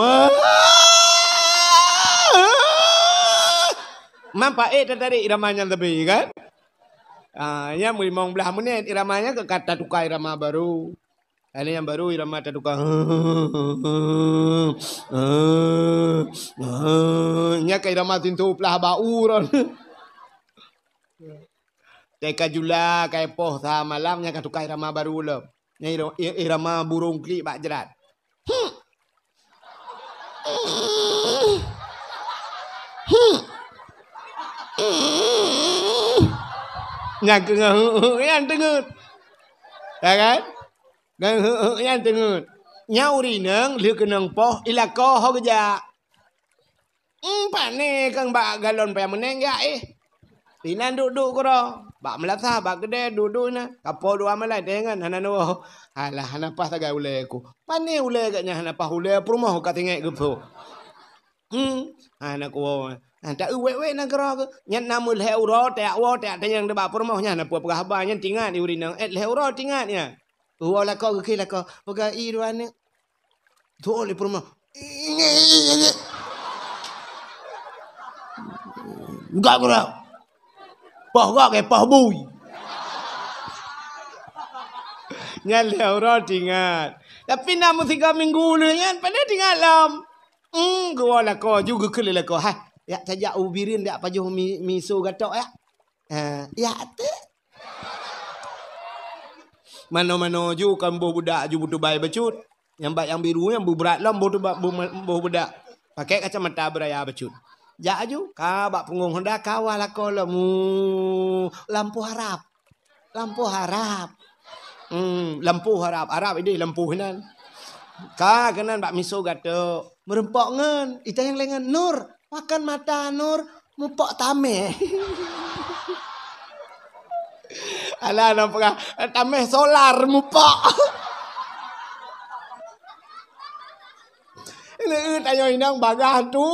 Man paék tatarék irama nyan sabe kan? Ah, nyan limong blaih menit irama nyan ka tatuka irama baru. Ada nyang baru irama tatuka. Nyan ka irama sinto plah bak uroe. Teuka jula, ka poh sa malam, nyan ka tuka irama baru lom. Nyan ira-, i-, irama burông klik bak jrat. Hmm. Hmm. Hmm. Nyan keu ngon heu-heu nyan teungeut. Ya kan? Ngon heu-heu nyan teungeut. Nyan ureueng inong lheueh keunong poh, ilakoe ho geujak. Hmm, pané kang bak galon payah meuneng jak, eh. Inan duek-duek keudroe. Bak meulasah, bak keudè, duek-duek inan. Kapoe dua malai, teuingat hana neuwoe. Alah, hana paih sagai ulèe ku. Pané ulèe geuh nyan hana paih ulèe, peurumoh ka tinggai geupeu. Hmm, hana kuwoe. Nah, ta-eu wèk-wèk nanggroe geuh. Nyan na meulhèe uroe, tajak woe, tajak tanyong bak peurumoh nyan, hana peue peugah haba, nyan teuingat di ureueng inong. Eh, lhèe uroe teuingat nyan. Woe lakoe geukheun lakoe. Peugah, "I, dua aneuk." Tuwoe lé peurumoh. Gak gura. Poh gak ke poh bui. Nyan lé uroe tingat. Tapi na meusigoe minggu lheueh nyan, padahai tingat lom. Hmm, geuwoe lakoe ju geukheun lé lakoe. Hai, yak tajak u Bireuen yak pajoh mi, miso gatok yak. Ha, yak teuh. Manoe-manoe ju kan boh budak ju beutubai bacut. Nyang bak nyang biru nyan bubrat lom boh tuba-, boh, boh budak. Pakai kacamata beuraya bacut. Jak aju, ka bak punggong Honda ka wah lakoe lom. Mu, lampôh Arab. Lampôh Arab. Hmm, lampôh Arab. Arab idéh lampôh inan. Ka keunan bak miso gatok. Meureumpok ngon. Itanyong lé ngon, "Nur, pakan mata Nur, mupok tameh." Alah, na peugah, "Tameh solar mupok." Ini, eh, tanyong inong bagah tu.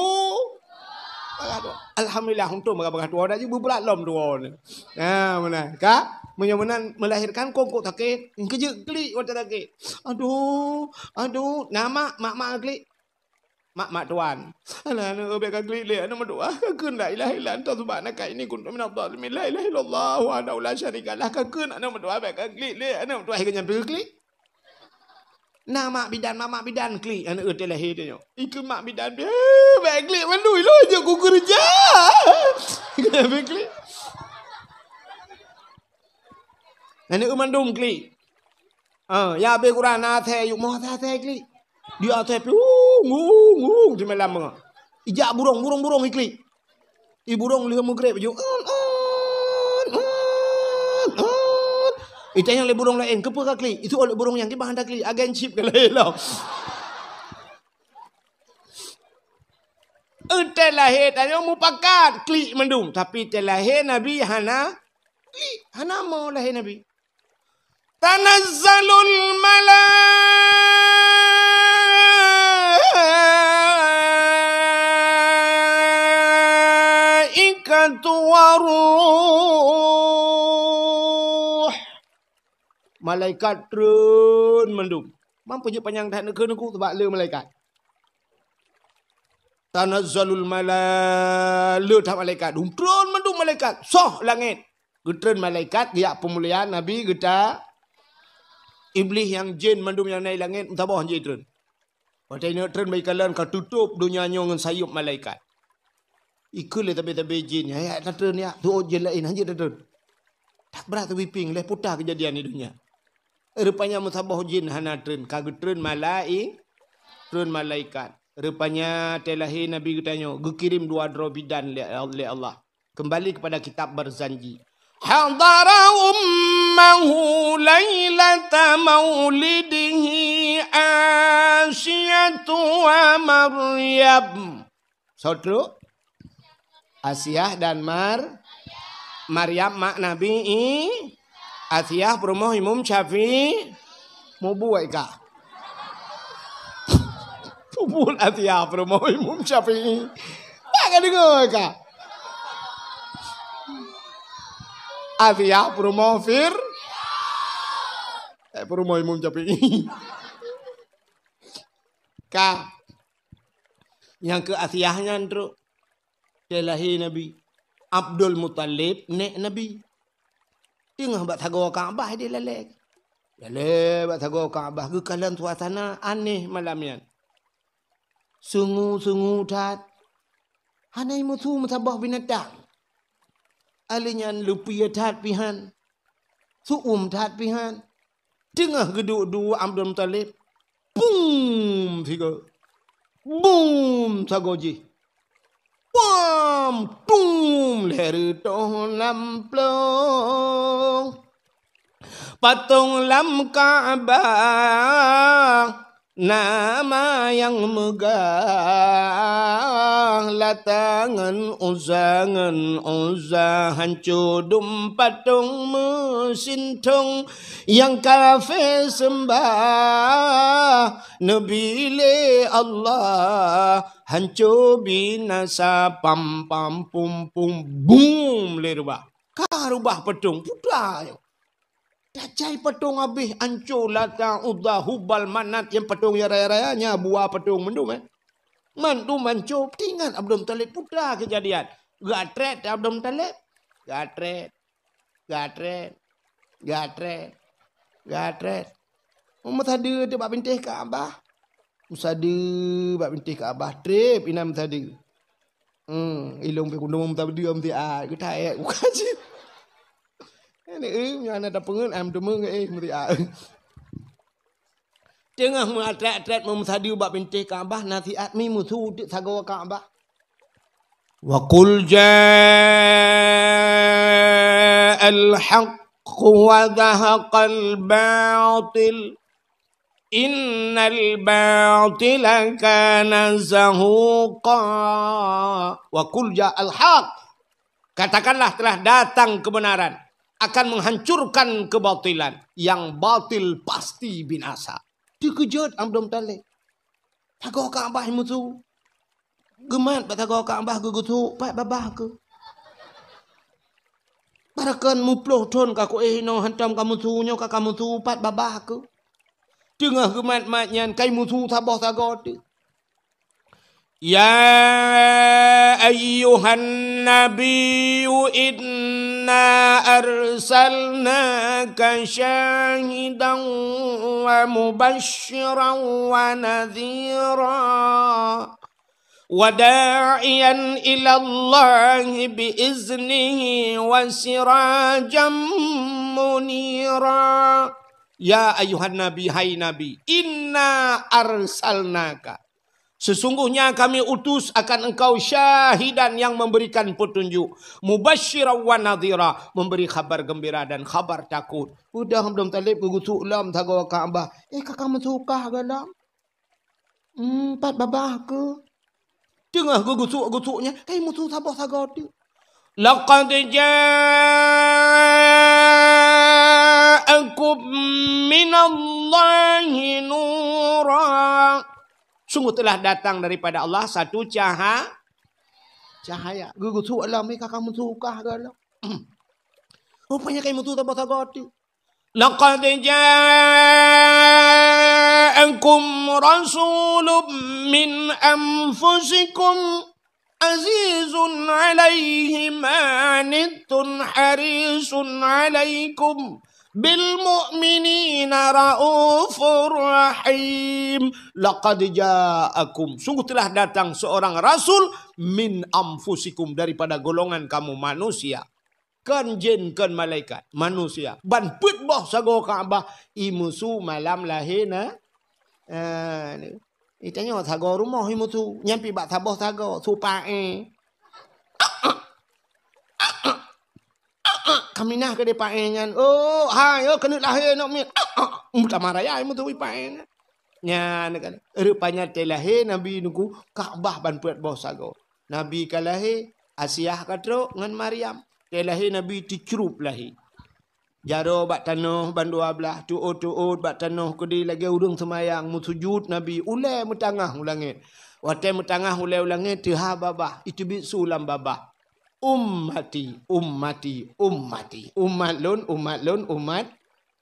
Bagah tu. Alhamdulillah, untung bagah-bagah tuwoe dah ji bubrat lom tuwoe ni. Ha, meunan. Ka? Meunyoe meunan melahirkan kongkok sakét, keujeuet klik watèe sakét. Aduh, aduh, na mak, mak, mak klik. Mak, mak tuan. Alah, aneuk bèk ka klik lé, aneuk meudoa. Ka kheun la ilaha illa anta subhanaka inni kuntu minadh dhalimin. La ilaha illallah wahdahu la syarikalah. Ka kheun aneuk meudoa bèk ka klik lé, aneuk meudoa hai ka nyan pih klik. Na mak bidan, mak, mak bidan klik aneuk teuh lahé tanyoe. Ikheun mak bidan pih, eh, bèk klik mandum ilôn jeuet kukeureuja. Ikheun nyan pih klik. Aneuk mandum klik. Ah, ya habéh Quran na asèe yuk moh asèe-asèe klik. Di asèe pih, ung, ung, ung, di malam meunan. Ijak burông, burông-burông iklik. I burông lheueh meugreb ju. Un, un, un, un. Itanyong lé burông laén, "Keupeue ka klik?" Itu oleh burông nyan kiban hana klik, agen chip ka lahé lom. Eutée lahé tanyoe mupakat, klik mandum, tapi tée lahé Nabi hana klik, hana mo lahé Nabi. Tanazzalul malaikatu waruh. Malaikat treun mandum. Mampu jeuet panyang that neukheun ku, sabab le malaikat. Tanazzalul mala-, le that malaikat. Treun mandum malaikat. Soh langét. Geutreun malaikat, geujak peumulia Nabi geuta. Iblih nyang jén mandum nyang na i langét, meusaboh jitreun. Watée inong treun bak ikalon ka tutôp donya nyoe ngon sayeuep malaikat. Ikheun lé sabe-sabe jén, "Ya, ya, tatreun ya, tuôt jén laén, hanjeuet tatreun." That brat teubipieng lé puta keujadian di donya. Rupanya meusaboh jén hana treun, ka geutreun malai-, treun malaikat. Rupanya tée lahé Nabi geutanyoe geukirém dua droe bidan lé, lé Allah. Kembali kepada kitab Barzanji. Hadara ummahu lailata maulidihi Asiyatu wa Maryam. Soe treuk? Asiah dan Mar-, Maryam mak Nabi I-, Asiah peurumoh Imam Syafi'i. Mubuet ka. Pubul Asiah peurumoh Imam Syafi'i. Tak ka deungoe ka. Asiah peurumoh Fir-, eh, peurumoh Imam Syafi'i. Ka. Nyang keu Asiah nyan treuk. Tée lahé Nabi. Abdul Muthalib, nék Nabi. Teungoh bak sagoe Ka'bah dia lalée. Lalée bak sagoe Ka'bah, geukalon suasana aneh malam nyan. Sungu-sungu that. Hana meusu meusaboh binatang. Alèh nyan leupie that pihan. Su'um that pihan. Teungoh geuduek-duek Abdul Muthalib. Pum! Sigoe. Bum! Sagoe jih. Pam! Tum! Lhèe reutôh lam plông. Patông lam Ka'bah. Nama nyang meugah, Lata ngon Uzza ngon Uzza, hanco dum patông meusintông nyang kafé seumbah Nabi lé Allah, hanco binasa pam pam pum pum bum lé rubah. Ka rubah patông putra nyoe. Tacai patông habéh, anco Lata, Uzza, Hubal, Manat, nyang patông nyang raya-raya, nya buwa patông mandum, eh. Mandum anco, teuingat Abdul Muthalib putra keujadian. Geuatrét Abdul Muthalib. Geuatrét. Geuatrét. Geuatrét. Geuatrét. Meusadeue teuk bak bintéh Ka'bah. Meusadeue bak bintéh Ka'bah. Trép inan meusadeue. Hmm, ilong pih kundong meusadeue meusiat. Geutayek bukan cit. Ini, eh, nyan na tapeungeut, am teumeueng, eh, meusiat. Teungoh meuatrét-atrét meumeusadeue bak bintéh Ka'bah, nasihat mi musu teuk sagoe Ka'bah. Wa qul ja'al haqq wa zahaqal batil. Innal batila kana zahuqa. Wa qul ja'al haqq. Katakanlah, telah datang kebenaran, akan menghancurkan kebatilan. Yang batil pasti binasa. Teukeujot Abdul Muthalib. Sagoe Ka'bah musu. Geumat bak sagoe Ka'bah geugusuk, pat babah keuh. Barakan muploh thon ka kuéh inoe hantom ka musu, nyoe ka, ka musu, pat babah keuh. Teungoh geumat-mat nyan, kai musu saboh sagoe teuk. Ya ayyuhan nabiyyu inna arsalnaka syahidan wa mubasysyiran wa nadhira wa da'iyan ilallahi bi iznihi wa sirajan munira. Ya ayyuhan nabi, hai Nabi, inna arsalnaka, sesungguhnya kami utus akan engkau syahidan yang memberikan petunjuk, mubasysyiran wa nadhira, memberi khabar gembira dan khabar takut. Udah Abdul Muthalib geugusuk lom sagoe Ka'bah. Eh, ka, ka meusu kah goh lom. Hmm, pat babah keuh. Teungoh geugusuk-gusuk nyan, kai musu saboh sagoe teuk. Laqad ja'akum minallahi nura. Sungguh telah datang daripada Allah satu caha-, cahaya. Geugusuk lom, eh, ka, ka meusu kah goh lom. Rupanya kai musu saboh sagoe teuk. Laqad ja'akum rasulun min anfusikum azizun 'alaihi ma 'anittum harisun 'alaikum bil mu'minina raufur rahim. Laqad ja'akum, sungguh telah datang seorang rasul min anfusikum, daripada golongan kamu manusia. Kon jin, kon malaikat, manusia. Ban peuet boh sagoe Ka'bah, i musu malam lahé na. Ah, ni. Itanyoe sagoe rumoh i musu, nyan pih bak saboh sagoe, su paéh. Kaminah keudéh paéh nyan. Oh, hai, oh, keuneuk lahé aneuk miet. Meutamah raya i musu i paéh nyan. Nyan kan. Rupanya teu lahé Nabi nunggu Ka'bah ban peuet boh sagoe. Nabi ka lahé, Asiah ka trok ngon Maryam. Teu lahé Nabi teucrup lahé. Jaroe bak tanoh ban dua blaih, tuôt-tuôt bak tanoh keudéh lagée ureuëng seumayang, meusujut Nabi, ulée meutangah u langét. Watée meutangah ulée u langét, teuhah babah, iteubiet su lam babah. Ummati, ummati, ummati. Umat lôn, umat lôn, umat.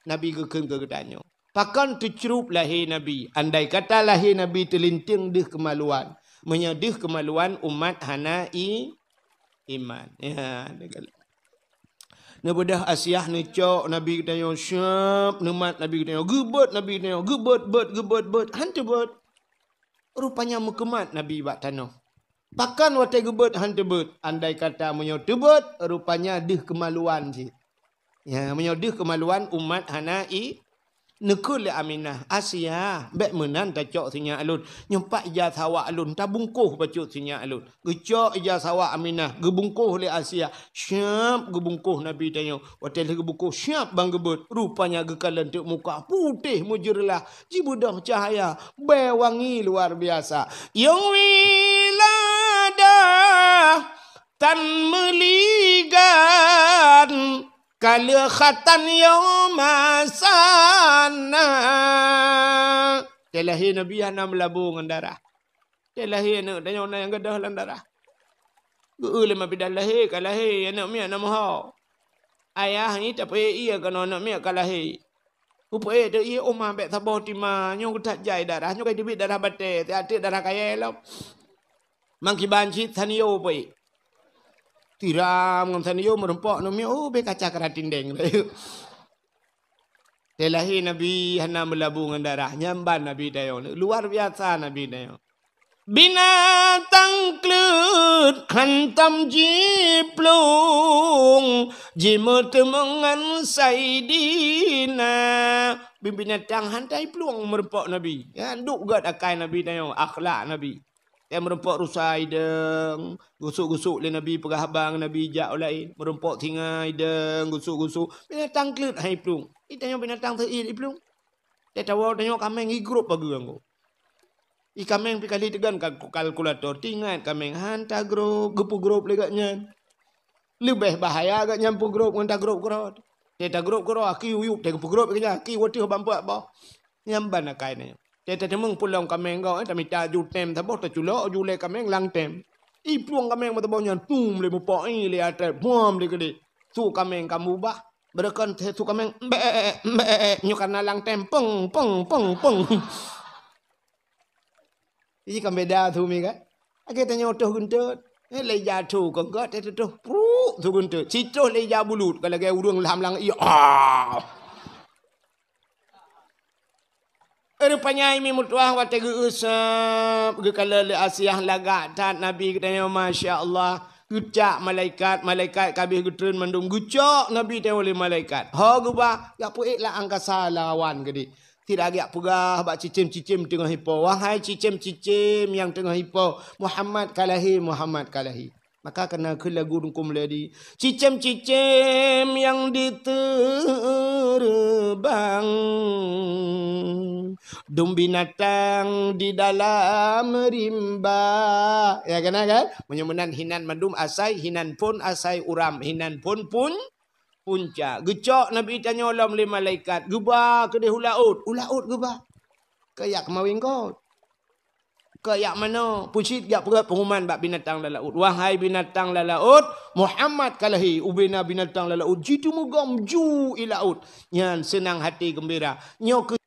Nabi geukheun keu geutanyoe. Pakon teucrup lahé Nabi? Andai kata lahé Nabi teulinteung deuh keumaluan. Meunyoe deuh keumaluan, umat hana i-, iman. Ya, neubeudôh Asiah neucok Nabi geutanyoe siab, neumat Nabi geutanyoe, geubeuet Nabi geutanyoe, geubeuet, beuet, geubeuet, beuet, han teubeuet. Rupanya meukeumat Nabi bak tanoh. Pakon watée geubeuet han teubeuet? Andai kata meunyoe teubeuet, rupanya deuh keumaluan cit. Ya, meunyoe deuh keumaluan umat hana i-, neukheun lé Aminah, "Asiah, bék meunan tacok sinyak lôn. Nyoe pat ija sawak lôn, tabungkôh bacut sinyak lôn." Geucok ija sawak Aminah, geubungkôh lé Asiah. Siab geubungkôh Nabi tanyoe. Watée lheueh geubungkôh siab ban geubeuet, rupanya geukalon teuk muka putéh meujeureulah, jibeudôh cahya, bée wangi luar biasa. Nyang wilada tan meuligan, ka lheueh khatan nyang masana. Teu lahé Nabi hana meulabô ngon darah. Teu lahé aneuk tanyoe na nyang gadôh lam darah. Geu-eu lé ma bidan lahé, ka lahé, aneuk miet na meuho. Ayah nyan tapeuék ié keunoe aneuk miet ka lahé. Geupeuék teuk ié, "Oh ma, bék saboh tima, nyoe geutat jai darah, nyoe ka teubiet darah batée, siat teuk darah kayée lom." Mangkiban cit, sanyo peuék. Tiram ngon sanyo meureumpok namiet, oh, beh kaca keuratindeng. Teuh lahé Nabi hana meulabu ngon darah, nyan ban Nabi tanyoe. Luar biasa Nabi tanyoe. Binatang kleuet hantom jiplueng, jimeuteumeung ngon Saidina. Bin-, binatang han ta jiplueng meureumpok Nabi. Ya, duek gét akai Nabi tanyoe, akhlak Nabi. Teuh meureumpok rusa idong, gusok-gusok lé Nabi peugah haba ngon Nabi jak u laén. Meureumpok singa idong, gusok-gusok. Binatang kleuet han jiplueng. Di tanyoe binatang seuit jiplueng. Teuh tawoe tanyoe kaméng igrôp pageue anggô. I kaméng pih kali teugan kal-, kalkulator, tingat kaméng han tagrôp, geupeugrôp lé gobnyan. Leubeh bahaya gobnyan peugrôp ngon tagrôp keudroe. Teuh tagrôp keudroe, aki uyueb, teuh geupeugrôp lé gobnyan, aki wateuh bampeuk boh. Nyan ban akai nyoe. Teuh tateumeung pulang kaméng gob, eh, tamita ju tem saboh, taculok ju lé kaméng lam tem. Iplueng kaméng meusaboh nyan, tum lé mupok, i lé até, buam lé keudéh. Su kaméng ka mubah. Beureukan teuh su kaméng, mbek, mbek, nyoe kana lam tem, peng, peng, peng, peng. Ih, kan beda su mi kan? Lagèe tanyoe toh geuntot. Eh, lé ija toh keu gét, teuh toh pruk su geuntot. Sitoh lé ija bulut, ka lagèe ureueng lam lang, iya. Ah! Rupanya mi meutuah watèe geuuseup, geukalon lé Asiah lagak that Nabi geutanyoe, masya Allah. Geucak malaikat, malaikat ka abéh geutreun mandum, geucok Nabi tanyoe lé malaikat. Ho geuba, jak peuék lam angkasa lawan keudéh. Sira geujak peugah bak cicém-cicém teungoh ipo, "Wahai cicém-cicém nyang teungoh ipo, Muhammad ka lahé, Muhammad ka lahé." Maka kana kheun lagu Teungku Mulyadi, "Cicém-cicém nyang di teureubang, dum binatang di dalam rimba." Ya, kana kan? Meunyoe meunan hinan mandum asai, hinan phôn asai uram, hinan phôn pun punca. Geucok Nabi tanyoe lom lé malaikat, geuba keudéh u laôt, u laôt geuba. Keu jak keumawén gob. Keu jak manoe, peucit jak peugét peunguman bak binatang lam laôt. "Wahai binatang lam laôt, Muhammad ka lahé." Ubena binatang lam laôt jiteumeugom ju i laôt. Nyan seunang haté geumbira. Nyoe keu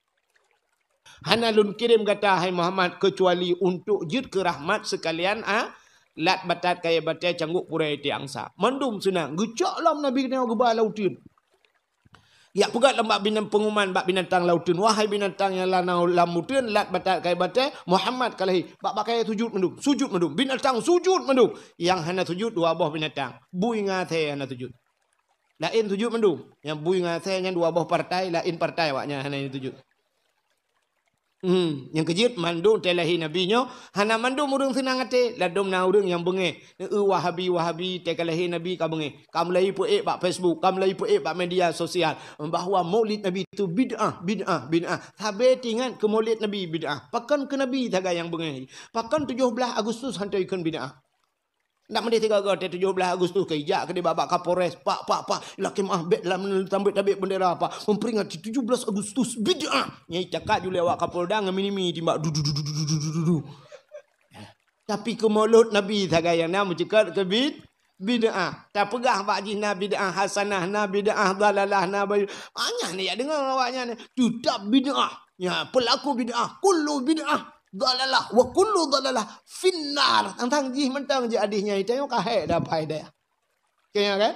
Hana lôn kirém gata, hai Muhammad, keucuali untuk jeuet keu rahmat seukalian, a, lat batat kayèe batèe, canggok purèe tiang sa. Mandum seunang. Geucok lom Nabi geutanyoe geuba lam uteuen. Jak peugah lom bak binan-, peunguman bak binatang lam uteuen, "Wahai binatang nyang na lam uteuen, lat batat kayèe batèe, Muhammad ka lahé." Bak, bak kayèe sujut mandum, sujut mandum. Binatang sujut mandum. Nyang hana sujut dua boh binatang. Bui ngon asèe hana sujut. Laén sujut mandum. Nyang bui ngon asèe nyan dua boh partai, laén partai awaknyan hana sujut. Hmm, nyang keujeuet mandum teuh lahé Nabi nyoe, hana mandum ureueng seunang até, ladôm na ureueng nyang beungéh. Neueu Wahabi-Wahabi teuh ka lahé Nabi ka beungéh. Ka mulai peuék bak Facebook, ka mulai peuék bak media sosial bahwa Maulid Nabi itu bid'ah, bid'ah, bid'ah. Sabé teuingat keu Maulid Nabi bid'ah. Pakon keu Nabi sagai nyang beungéh? Pakon tujoh blaih Agustus han teuikheun bid'ah? Ndak meudeh tiga go teuh tujoh blaih Agustus keu ijak keudéh bak, bak Kapolres, "Pak, pak, pak, lakèe meu'ah, bèk lam, lam tambet tabek bendera, pak, memperingati tujuh belas Agustus, bid'ah." Nyang icakak ju lé awak Kapolda ngon mini-mini timbak, du, du, du. Tapi keu Maulud Nabi sagai nyang na meuceukat keu bid-, bid'ah. Tapeugah bak jih na bid'ah hasanah, na bid'ah dalalah, na bid'ah. Banyak ni jak deungoe awaknyan. Teutap bid'ah. Ya, pelaku bid'ah, kullu bid'ah dalalah wa kullu dalalah finnar. Tang-tang jih mantong jih hadih nyan, tanyoe ka hék dapai deh. Kaya kan?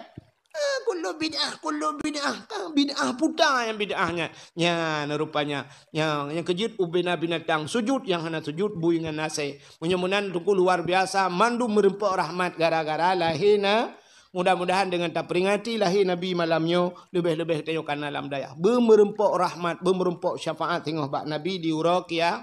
Ah, kullu bid'ah, kullu bid'ah. Kan bid'ah puta nyang bid'ah nyan. Nyan rupanya. Nyang, nyang keujeuet ubena binatang sujut, nyang hana sujut bui ngon asèe. Meunyoe meunan teungku luar biasa, mandum meureumpok rahmat gara-gara lahé na. Mudah-mudahan deungon taperingati lahé Nabi malam nyoe, leubeh-leubeh tanyoe kana lam dayah. Beumeureumpok rahmat, beumeureumpok syafaat singoh bak Nabi di uroe kia-,